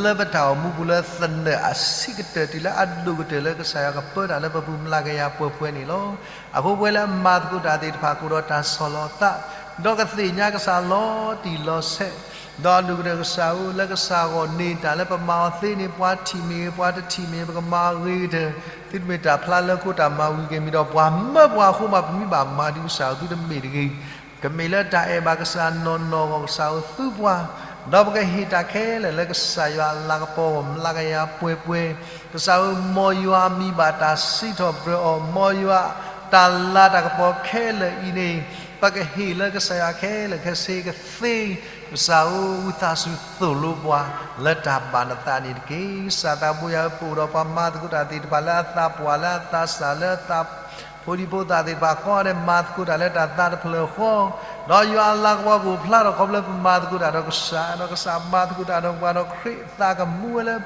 လၢပတၢ်အိၣ်မူပူၤလၢသနၢၣ်အဆံးကတၢၢ်တုၤလၢအဒိၣ်ကတၢၢ်လၢကစၢ်ယွၤကပၢတၢ်လၢပပူၤမျးကယၤပှဲၤပှဲၤန့ၣ်လီၤ. အဃိပဝဲလၢအမၤသကိးတၢ်သ့ၣ်တဖၣ် ကအိၣ်ဒီးတၢ်ဆီၣ်လီၤသး, ဒီးကသ့ၣ်ညါကစၢ်လီၤတံၢ်လီၤဆဲး, ဒီးအဒိၣ်ကတၢၢ်ကစၢ်ဧၢ လၢကစၢ်အဂီၢ်န့ၢ်တၢ်လၢပမၤအီၤသ့န့ၣ် ပှၤထံၣ်မ့ၢ်ဂ့ၤ ပှၤတထံၣ်မ့ၢ်ဂ့ၤ ပကမၤအီၤဂ့ၤကတၢၢ်, သုတမ့ၢ်တၢ်ဖျါလၢခိတၢ်မၤဝံၤက့ၤမံၤဒီး ပှၤမၢပှၤအဃိမး ပမ့ၢ်ဘၣ်မၤဒ်ကစၢ်ဧၢ သုတမ့ၢ်တဂ့ၤ ကမ့ၢ်လၢတၢ်အဲၣ်ဘၣ်ကစၢ်နီၢ်နီၢ်အဂီၢ် ကစၢ်ဧၢ သူပှၤ, ဒီးပကဟ့ၣ်တၢ်ခဲလၢာ်လၢကစၢ်ယွၤအလၤကပီၤအဂီၢ် မျးကယၤပှဲၤပှဲၤ, ကစၢ်ဧၢ မ်ယွၤမံၤဘၣ်တၢ်စံးထီၣ်ပတြၢၤအီၤ, မ်ယွၤတၢ်လၤတၢ်ကပီၤခဲလၢာ်အံၤန့ၣ် ပကဟ့ၣ်လၢကစၢ်ယွၤခဲလၢာ်ခဲဆ့ကသ့, ကစၢ်ဧၢ ဝံသးစူၤသိၣ်လိပှၤ လၢတၢ်ဘၣ်နသးန့ၣ်တက့ၢ်. ကစၢ်သးဘိယွၤဧၢ ပအိၣ်ဒီးပှၤမၤသကိးတၢ်သ့ၣ်တဖၣ်လၢအသးပှၢ်လၢအသးစၢ် လၢအသးဖိဒံဖိသၣ်သ့ၣ်တဖၣ်ကိးဂၤဒဲး မၤသကိးတၢ်လၢတၢ်သးတဖျၢၣ်ဃီ, ဒီးယွၤအလၤကပီၤကအိၣ်ဖျါထီၣ်ခီဖျိလၢပမၤသကိးတၢ်ဒီးကစၢ်, ဒီးကစၢ်မၤသကိးတၢ်ဒီးပှၤဒီးခရံာ်အသးကမူဝဲလၢ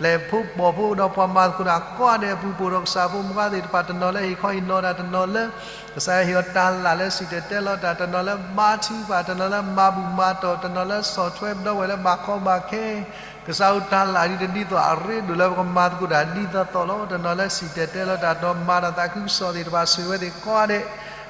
ပျဲၢ်ဖိပိာ်ဖိဒီးပှၤမၤသကိးတၢ်ကိးဂၤဒဲးအပူၤ ပအိၣ်ဒီးကစၢ်ဖိမုၣ်ဖိသ့ၣ်တဖၣ် တနီၤလၢဟ့ၣ်ခီဟ့ၣ်နီၤတၢ်, တနီၤလၢ ကစၢ်ယွၤဟ့ၣ်အီၤတၢ်လၢ်လၢစံၣ်တဲၤတဲလီၤတၢ်, တနီၤလၢဘါထုကဖၣ်, တနီၤလၢမၤဘူၣ်မၤတီၢ်, တနီၤလၢဆီၣ်ထွဲပဒီပုၢ်ဝဲၢ်လၢဘၣ်ကီဘၣ်ခဲ, ကစၢ်ဧၢ တၢ်လၢ်ဒ်တဒ်သိးအရ့ဒိၣ်လၢပကမၤသကိးတၢ်ဒ်သိးသိးလီၤ. တနီၤလၢစံၣ်တဲၤတဲလီၤတၢ် ဒီးမၤတၢ်သးခုကစီၣ်သ့ၣ်တဖၣ် ဆိၣ်ဂ့ၤဝဲသ့ၣ်ကိးဂၤဒဲး,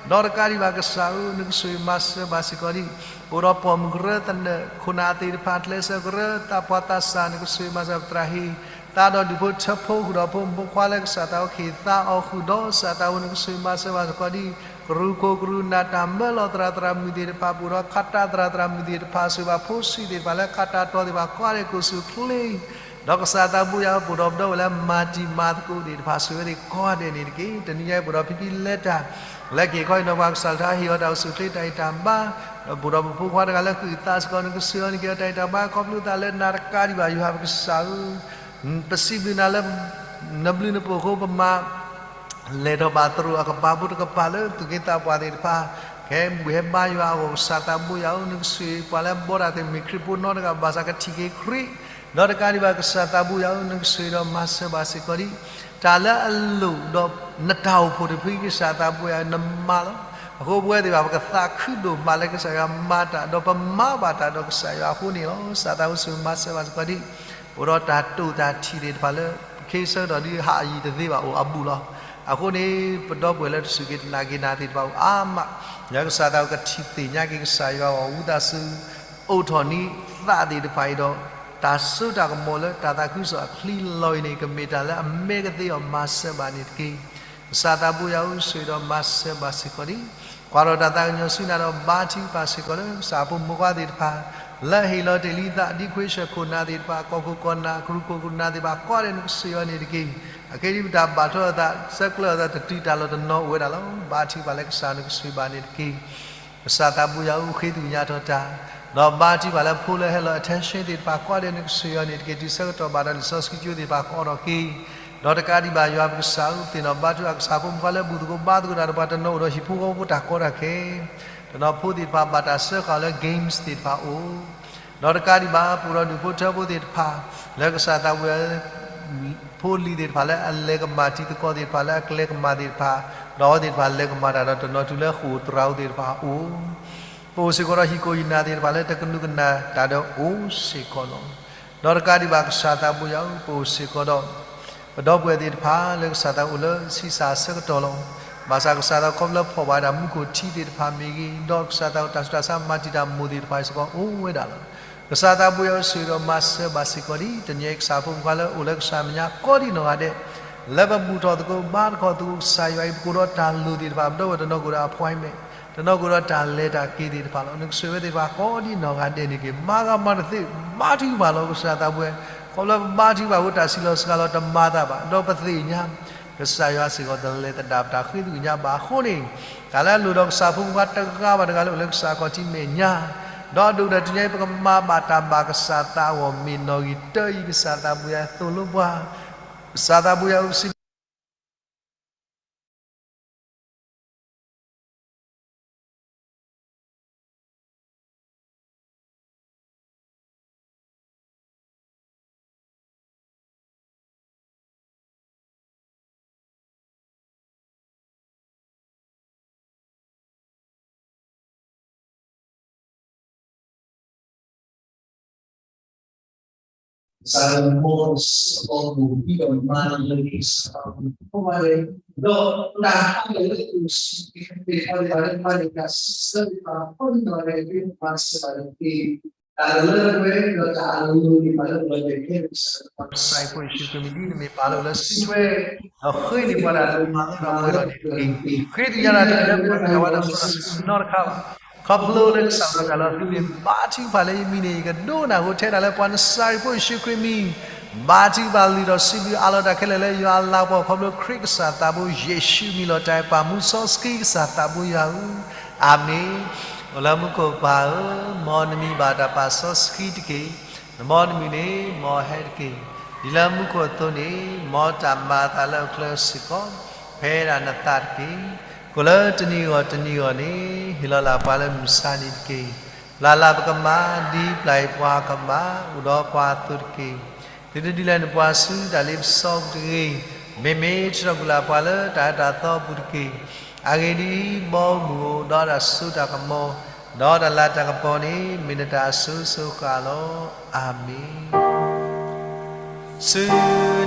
ဒီးတကးဒံးဘၣ်ကစၢ်ဧၢ နကဆိၣ်ဂ့ၤမၤစၢၤဘၣ်စ့ၢ်ကီးဒံး ပအိၣ်ဒီးပိာ်မုၣ်ကရၢသနၢၣ် ခိၣ်နၢ်သ့ၣ်တဖၣ် ကျဲးစၢးကရၢ သးပှၢ်သးစၢ် နကဆိၣ်ဂ့ၤမၤစၢၤပသရၣ်ဟ့ၣ် သးဒီးဒူၣ်ဖိထၢဖိ ဃုာ်ဒီးဖိမုၣ်ဖိခွါလၢကစၢ်သးအိၣ် ကဟ့ၣ်သါအီၤဃုာ်ဒီး ကစၢ်သးဝဲ နကဆိၣ်ဂ့ၤမၤစၢၤဘၣ်စ့ၢ်ကီးဒံး ကရူၢ်ခိၣ်ကရူၢ်နၢ်တၢ်မၢလီၤသရၣ်သရၣ်မုၣ်သ့ၣ်တဖၣ် ပအိၣ်ဒီးခးတၢ်သရၣ်သရၣ်မုၣ်သ့ၣ်တဖၣ် ဆိၣ်ဂ့ၤဘၣ်ဖိဆံးသ့ၣ်တဖၣ်လၢခးတၢ်တီသ့ၣ်တဖၣ် ကိးဂၤဒဲးကိးဆူၣ်ချ့, ဒီးကစၢ်သးဘိယွၤဧၢ ပအိၣ်ဒီးပဒီပုၢ်ဝဲၢ်လၢမၤတံၤမၤသကိးသ့ၣ်တဖၣ် ဆိၣ်ဂ့ၤဝဲသ့ၣ်ကိးဂၤဒဲးန့ၣ်တက့ၢ်. တနံၤညါအံၤ ပအိၣ်ဒီးဖံဖံလဲၤတၢ် လၢက့ၤခီအံၤနီၤ ပှၤကစၢ်လၢတၢ်ဟ့ၣ်အီၤတၢ်အိၣ်ဆူၣ်ချ့တၢ်ဂံၢ်တၢ်ဘါ, ဒီးပအိၣ်ဒီးပဖိခွါတဂၤလၢဃုာ်သးစ့ၢ်ကီး နကဆိၣ်ဂ့ၤအီၤ နကဟ့ၣ်အီၤတၢ်ဂံၢ်တၢ်ဘါ ခီဖျိသးလၢနၤတကးဒံးဘၣ် ယွၤပကစၢ်ဧၢ ပစံးဘျုးနၤလၢ နဘျုးနဖှိၣ်အဃိ ပမၤ လဲၤထီၣ်ဘၣ်သရိာ်အကပၤဖိတကပၤလၢသူၣ်က့သးပှၢ်သ့ၣ်တဖၣ် ကဟဲဘူၣ်ဟဲဘါယွၤအဂီၢ် ကစၢ်သးဘိယွၤဧၢ နကဆိၣ်ဂ့ၤပှၤလၢအဘီတၢ်သ့ၣ် မ့ၢ်ခရံာ်ဖိနီတဂၤဘၣ်ဆၣ် ကထံၣ်က့ၤခရံာ်, ဒီးတကးဒံးဘၣ် ကစၢ်သးဘိယွၤဧၢ နကဆိၣ်ဂ့ၤဒီးမၤစၢၤဘၣ်စ့ၢ်ကီးဒံး တၢ်လၢအလိၣ်ဒီးနတၢ်အိၣ်ဖှိၣ်တဖု ကစၢ်သးဘိယွၤဧၢ နမၤလီၤ. အဃိပဝဲသ့ၣ်တဖၣ် ပကသးခုဒိၣ်မးလၢကစၢ်ယွၤမၤတၢ် ဒီးပမၤဘၣ်တၢ်ဒီးကစၢ်ယွၤအဃိန့ၣ်လီၤ. ကစၢ်သးဘိဆိၣ်ဂ့ၤမၤစၢၤဘၣ်စ့ၢ်ကီးဒံး ပအိၣ်ဒီးတၢ်တိာ်တၢ်ထံၣ်သ့ၣ်တဖၣ်လၢ ပခ့ဆၢကတီၢ်ဒ်ဟးယံၤတသ့ဘၣ်အိၣ်အဘူးလီၤ. အဃိန့ၣ် ပဒီပုၢ်ဝဲၢ်လၢတစူၢ်က့ၤတနာ်က့ၤနၤသ့ၣ်တဖၣ်အိၣ်အါမး, ယွၤကစၢ်သးဘိကထံၣ်သ့ၣ်ညါက့ၤကစၢ်ယွၤအဂီၢ် ဝံသးစူၤ အိးထီၣ်န့ၢ်သးသ့ၣ်တဖၣ်အံၤဒီး တၢ်စိတၢ်ကမီၤလၢတၢ်သးခုကစီၣ်အချံလီၤအံၤန့ၣ် ကမ့ၢ်တၢ်လၢအမဲာ်ကသ့အီၤ မၤစၢၤဘၣ်န့ၣ်တက့ၢ်. ကစၢ်သးဘိယွၤဧၢ ဆိၣ်ဂ့ၤဒီးမၤစၢၤဘၣ်စ့ၢ်ကီးဒံး ကွၢ်ထီၣ်တၢ်သးကညီၤဆူနၤဒီး ဘါထုကဖၣ်စ့ၢ်ကီးလၢ ကစၢ်ဖိမုၣ်ဖိခွါသ့ၣ်တဖၣ် လၢဟ့ၣ်လီၤတ့ၢ်လံသး ဒ်ခွ့ဆၢၣ်ခိၣ်နၢ်သ့ၣ်တဖၣ် ကီၢ်ခိၣ်ကီၢ်နၢ် ကရူၢ်ခိၣ်ကရူၢ်နၢ်သ့ၣ်တဖၣ် ကိးဂၤဒဲးနကဆိၣ်ဂ့ၤအီၤန့ၣ်တက့ၢ်. အခဲအံၤဒ်ပတၢ်ဘၣ်ထွဲအသး ဆဲးကျၢအသး တတုၤတၢ်လီၢ်တနီၤအိၣ်ဝဲဒၣ်လီၤ. ဘါထုကဖၣ်လၢကစၢ်နကဆိၣ်ဂ့ၤဘၣ်န့ၣ်တက့ၢ်. ကစၢ်သးဘိယွၤဧၢ ဃ့သ့ၣ်ညါထီၣ်တၢ်, ဒီးဘါထုကဖၣ်လၢဖိလၢဟဲလီၤ attention သ့ၣ်တဖၣ် ကိးဂၤဒဲးနကဆိၣ်ဂ့ၤအီၤန့ၣ်တက့ၢ်. တုၤဆၢကတီၢ်ဘၣ်ဒီး လံာ်စီဆှံကၠိသ့ၣ်တဖၣ်ကအိးထီၣ်က့ၤ, ဒီးတကးဒံးဘၣ် ယွၤပကစၢ်ဧၢ သ့ၣ်နီၣ်ဘါထုကဖၣ် ကစၢ်ဖိမုၣ်ဖိခွါလၢဘူၣ်သကိးဘါသကိးတၢ်ဒီး ပှၤတနီၤအိၣ်ဒီးဟံၣ်ဖိဃီဖိတၢ်ကီတၢ်ခဲ, တနီၤဖိသ့ၣ်တဖၣ်ဘၣ်တၢ်စၢဃာ်လၢ games သ့ၣ်တဖၣ်အိၣ် ဒီးတကးဒံးဘၣ် ပအိၣ်ဒီးဒူၣ်ဖိထၢဖိသ့ၣ်တဖၣ် လၢကစၢ်သးဘိယွၤဧၢ ဖိလံၤသ့ၣ်တဖၣ်လၢအလဲၤကမၣ် တံၤသကိးသ့ၣ်တဖၣ်လၢအကျဲကမၣ်သ့ၣ်တဖၣ်, ဒီးအဝဲသ့ၣ်တဖၣ်လဲၤကမၣ်တၢ်ဒီးတနီၤတုၤလၢဃိာ်သရၣ်ဧိၤသ့ၣ်တဖၣ်အိၣ်, ပအိၣ်စ့ၢ်ကီးဒီးဟံၣ်ကိၢ်ဟံၣ်နၢ်သ့ၣ်တဖၣ်လၢတကနူးကနၣ်တၢ်ဒီးအိၣ်စ့ၢ်ကီးလီၤ. ဒီးတကးဒံးဘၣ် ကစၢ်သးဘိယွၤဧၢ ပအိၣ်စ့ၢ်ကီးဒီး ပဒီပုၢ်ဝဲၢ်သ့ၣ်တဖၣ်လၢကစၢ်သးအိၣ်လၢဆံးစၢ်ဆၢကတီၢ်လီၤ. ဘၣ်ဆၣ်ကစၢ်သးခီဖျိလၢဖီၣ်ဘၣ်ဝဲဒၣ်မူခိၣ်ထံသ့ၣ်တဖၣ်မ့ၢ်ဂ့ၤ, ဒီးကစၢ်သးအိၣ်တၢ်ဆူးတၢ်ဆါမၤတံာ်တာ်မိၢ်သ့ၣ်တဖၣ်စ့ၢ်ကီးအိၣ်ဝဲဒၣ်လီၤ. ကစၢ်သးဘိယွၤဧၢ ဆိၣ်ဂ့ၤဒီးမၤစၢၤဘၣ်စ့ၢ်ကီးဒံး တနံၤအံၤကစၢ်ဖိမုၣ်ဖိခွါလၢအိၣ်လၢကစၢ်မဲာ်ညါကိးဒံးနီၢ်ဂၤဒဲး, လၢပဘူၣ်ထီၣ်သကိးဘါထီၣ်သကိးကစၢ်ယွၤအံၤ ပကအိၣ်ဒီးတၢ်လိၣ်သ့ၣ်တဖၣ် ပဒီပုၢ်ဝဲၢ်တနီၤကအိၣ်ဒီး appointment, တနီၤကအိၣ်ဒီးတၢ်လဲၤတၢ်က့ၤသ့ၣ်တဖၣ်လီၤ. နကဆိၣ်ဂ့ၤဝဲသ့ၣ်တဖၣ်ကိးဒံးနီၢ်ဂၤဒဲးန့ၣ်တက့ၢ်. မၤဂ့ၤမၤဒၣ်သ့ ဘါထုကဖၣ်လီၤ ကစၢ်သးဘိယွၤဧၢ, ခီဖျိပဘါထုကဖၣ်အဃိ တၢ်စံးလီၤစှၤလီၤ တမၤသးဘၣ်, ဒီးပသ့ၣ်ညါ ကစၢ်ယွၤစ့ၢ်ကီး တလဲၤသဒၣ်ပတၢ်ဃ့သ့ၣ်ညါဘၣ်အဃိန့ၣ်, တၢ်လၢအလိၣ်ဒီးကစၢ်ဖိမုၣ်ဖိခွါတဂၤဘၣ်တဂၤလၢအိၣ်လၢကစၢ်ခီၣ်ထံးမဲာ်ညါ, ဒီးအဒိၣ်ကတၢၢ်တနံၤအံၤ ပကမၤဘၣ်တၢ်ဘၣ်ကစၢ်သးအဂီၢ် မ့ၢ်နီၣ်ဂံၢ်တၢအံၤ ကစၢ်သးဘိယွၤသိၣ်လိပှၤ, ကစၢ်သးဘိယွၤဧၢ စံးဘျုး ကစၢ်ယ့ၣ်ၡူးခရံာ်မံၤ ဒ်နမ့ၢ်ပာ်လီၤလၢပှၤလၢကစၢ်စံးဆၢသ့ၣ်တဖၣ် ခီဖျိလၢပှၤလၢအမၤလၢပှဲၤဒီးန့ၣ်တက့ၢ်. ဃ့သ့ၣ်ညါတၢ်တမ့ၢ်လၢပှၤတဂၤဘၣ်ဒီး ပှၤတနီၤတခါဘၣ်. ခီဖျိလၢကစၢ်လီၤတၢ်လၢသုမ့ၢ်ဘါထုကဖၣ်လၢ ယမံၤန့ၣ် ယကဒိကနၣ်အဃိ ထဲဒၣ်လၢပှၤနစၤရ့းဖိယ့ၣ်ၡူးခရံာ်မံၤ ဘါထုကဖၣ်လုၢ်ထီၣ်စံးဘျုးအးလီၤတၢ်ခဲလၢာ်လၢယွၤအလၤကပီၤ ခီဖျိခရံာ်ကစၢ်သးဘိ ယ့ၣ်ၡူးမံၤလီၤတၢ်အဲၣ်ပၢ်မူစီဆှံ ကစၢ်သးဘိယွၤဧၢ, အၤမ့ၣ်. အိၣ်လၢမူခိၣ်ပၢ်ဧၢ, မ်နမံၤဘၣ်တၢ်ပာ်စီဆှံတက့ၢ်. မ်နမုၢ်နံၤန့ၣ် မ်ဟဲတက့ၢ်. ဒ်လၢမူခိၣ်အသိးန့ၣ် မ်တၢ်မၤအသးလၢအချၢစ့ၢ်ကီး ဖဲဒၣ်နသးတက့ၢ်. ကိၣ်လၢတနံၤဂီၢ်တနံၤဂီၢ်န့ၣ် ဟ့ၣ်လီၤလၢ်ပှၤလၢမုၢ်ဆါနံၤတက့ၢ်. ပျၢ်လၢ်ပကမၤ ဒ်ပျၢ်အံၤပှၤကမၤ အိၣ်ဒီးပှၤအသိးတက့ၢ်. သုတဒုးလဲၤနပှၤဆူတၢ်လ့ပစီပူၤတဂ့ၤ. မ့မ့ၢ်ထုးထီၣ်ကွံာ်လၢ်ပှၤလၢတၢ်အၢတၢ်သီအပူၤတက့ၢ်. အဂ့ၢ်ဒ်အံၤ, ဘီမုၢ်အိၣ်ဒီးတၢ်စိတၢ်ကမီၤ ဒီးတၢ်လၤတၢ်ကပီၤန့ၣ် မ့ၢ်နတၢ်အစိၤစိၤဃၣ်ဃၣ်လီၤ. အၤမ့ၣ်. ဆူ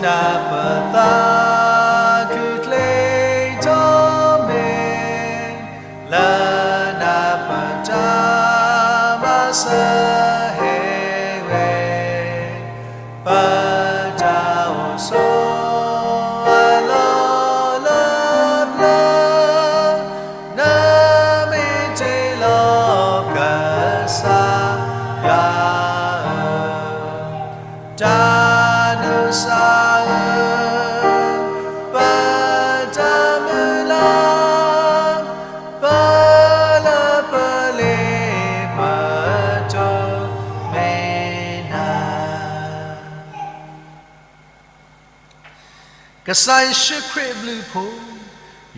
နၢ်ပၢၢ်သးခုချ့ထီၣ်မဲာ် လၢနၢ်ပၢၢ်တၢ်မၤစၢၤဟဲဝဲ ပတၢ်အိၣ်ဆိးအလီၢ်လၢပျၢၤ န တၢ်နုၤစၢ်ဧၢ, ပတၢ်မုၢ်လၢ်, ပလၢပလ့ၤပတိၢ်မ့ၢ်နၤ. ကစၢ်ယ့ၣ်ၡူးခရံာ်အဘျုးအဖှိၣ်,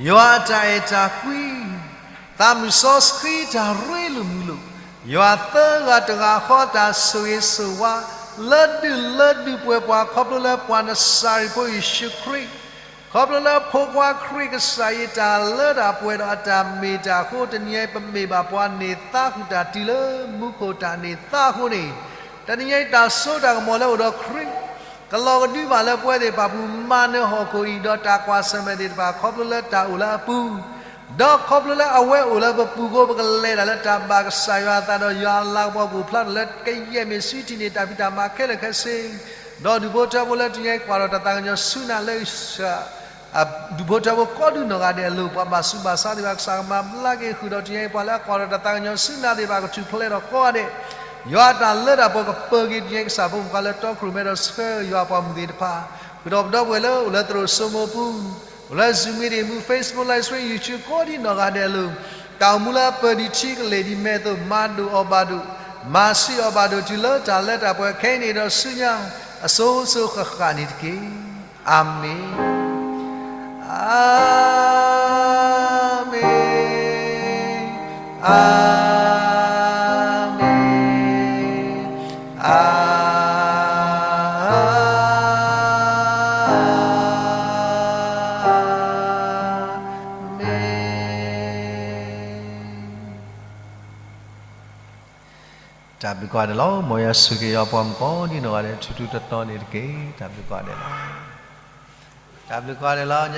ယွၤအတၢ်အဲၣ်တၢ်ကွံ, သးမုၢ်စီဆှံတၢ်ရ့လိာ်မုာ်လိာ်, ယွၤသၢဂၤတဂၤဃီတၢ်ဆိၣ်ဂ့ၤဆိၣ်ဝါ, လၢဒုၣ်လၢဒုၣ်ပှဲၤပှၤ ခီဖျိလၢပှၤနစၤရ့းဖိယ့ၣ်ၡူးခရံာ်, ခီဖျိလၢဖိခွါခရံာ်ကစၢ်ယွၤအတၢ်လၢတၢ်ပှဲၤဒီးအတၢ်မ့ၢ်တၢ်အဃိ, တနံၤအံၤပမ့ၢ်ဘၣ်ပှၤန့ၢ်သါဃုာ်တၢ်တုၤလၢမူခိၣ်တၢ်န့ၢ်သါအဃိန့ၣ်, တနံၤအံၤတၢ်စိတၢ်ကမီၤလၢအိၣ်ဒီးခရံာ် ကလီၤကဒုဘၣ်လၢပဝဲသ့ၣ်တဖၣ်အပူၤ မၤနၢၤဟီၣ်ခိၣ်အံၤ ဒီးတၢ်ကွၢ်ဆၢၣ်မဲာ်သ့ၣ်တဖၣ် ခီဖျိလၢတၢ်အိၣ်လၢအပူၤ, ဒီးခီဖျိလၢအဝဲအိၣ်လၢပပူၤအဃိ ပကလဲၤတၢ်လၢတၢ်ဘၣ်ကစၢ်ယွၤအသးဒီးယွၤအလၤကပီၤကအိၣ်ဖျါထီၣ်လၢကယဲၢ်မ့ၢ်ဆူထံၣ်န့ၢ် တၢ်ဖံးတၢ်မၤခဲလၢာ်ခဲဆ့, ဒီးဒူၣ်ဖိထၢဖိလၢတနံၤအံၤကွၢ်ထီၣ်တၢ်သးကညီၤဆူနၤလၢ ဒူၣ်ဖိထၢဖိကိးဒံနီၢ်ဂၤဒဲးအလိၤ ပှၤဘၣ်ဆူးဘၣ်ဆါသ့ၣ်တဖၣ် ကစၢ်ကမၤဘျါက့ၤဃုာ်ဒီး တနံၤအံၤပှၤလၢအကွၢ်ထီၣ်တၢ်သးကညီၤဆူနၤသ့ၣ်တဖၣ် ကထူၣ်ဖျဲးထီၣ်ကိးဂၤဒဲး, ယွၤအတၢ်လၢတၢ်ပှဲၤကပၢၤက့ၤ တနံၤအံၤကစၢ်ဖိမုၣ်ဖိလၢတီခိၣ်ရိၣ်မဲဒီးဆှၢယွၤပှၤမုၣ်သ့ၣ်တဖၣ်, ဃုာ်ဒီးပဒီပုၢ်ဝဲၢ်လၢအိၣ်လၢသရိာ်စိမိးပူၤ, အိၣ်လၢ Zoom meeting မူ Facebook Live Stream YouTube ကိးဒံနီၢ်ဂၤဒဲးအလိၤ, တၢ်အိၣ်မူလၢအပၢၢ်ဒံးထံကလ့ၢ်ဒံးမဲာ်အသိး မၤဒိၣ်အီၣ်ဘၣ်ဒိၣ်, မၤဆံးအီၣ်ဘၣ်ဒိၣ် တုၤလၢတၢ်လၢတၢ်ပှဲၤခဲအံၤန့ၣ်ဒီးဆူညါ အစိၤစိၤဃၣ်ဃၣ်န့ၣ်တက့ၢ်. အၤမ့ၣ်, အၤမ့ၣ်, အၤမ့ၣ်, အၤမ့ၣ်. တၢ်ဘျုးကိးဂၤဒဲးလီၤ. မ်ယွၤဆိၣ်ဂ့ၤယွၤပှၤမုၣ်ကိးဒံနီၢ်ဂၤဒဲး ထူထူတီတီန့ၣ်တက့ၢ်. တၢ်ဘျုးကိးဂၤဒဲးလီၤ. တၢ်ဘျုးကိးဂၤဒဲးလီၤ.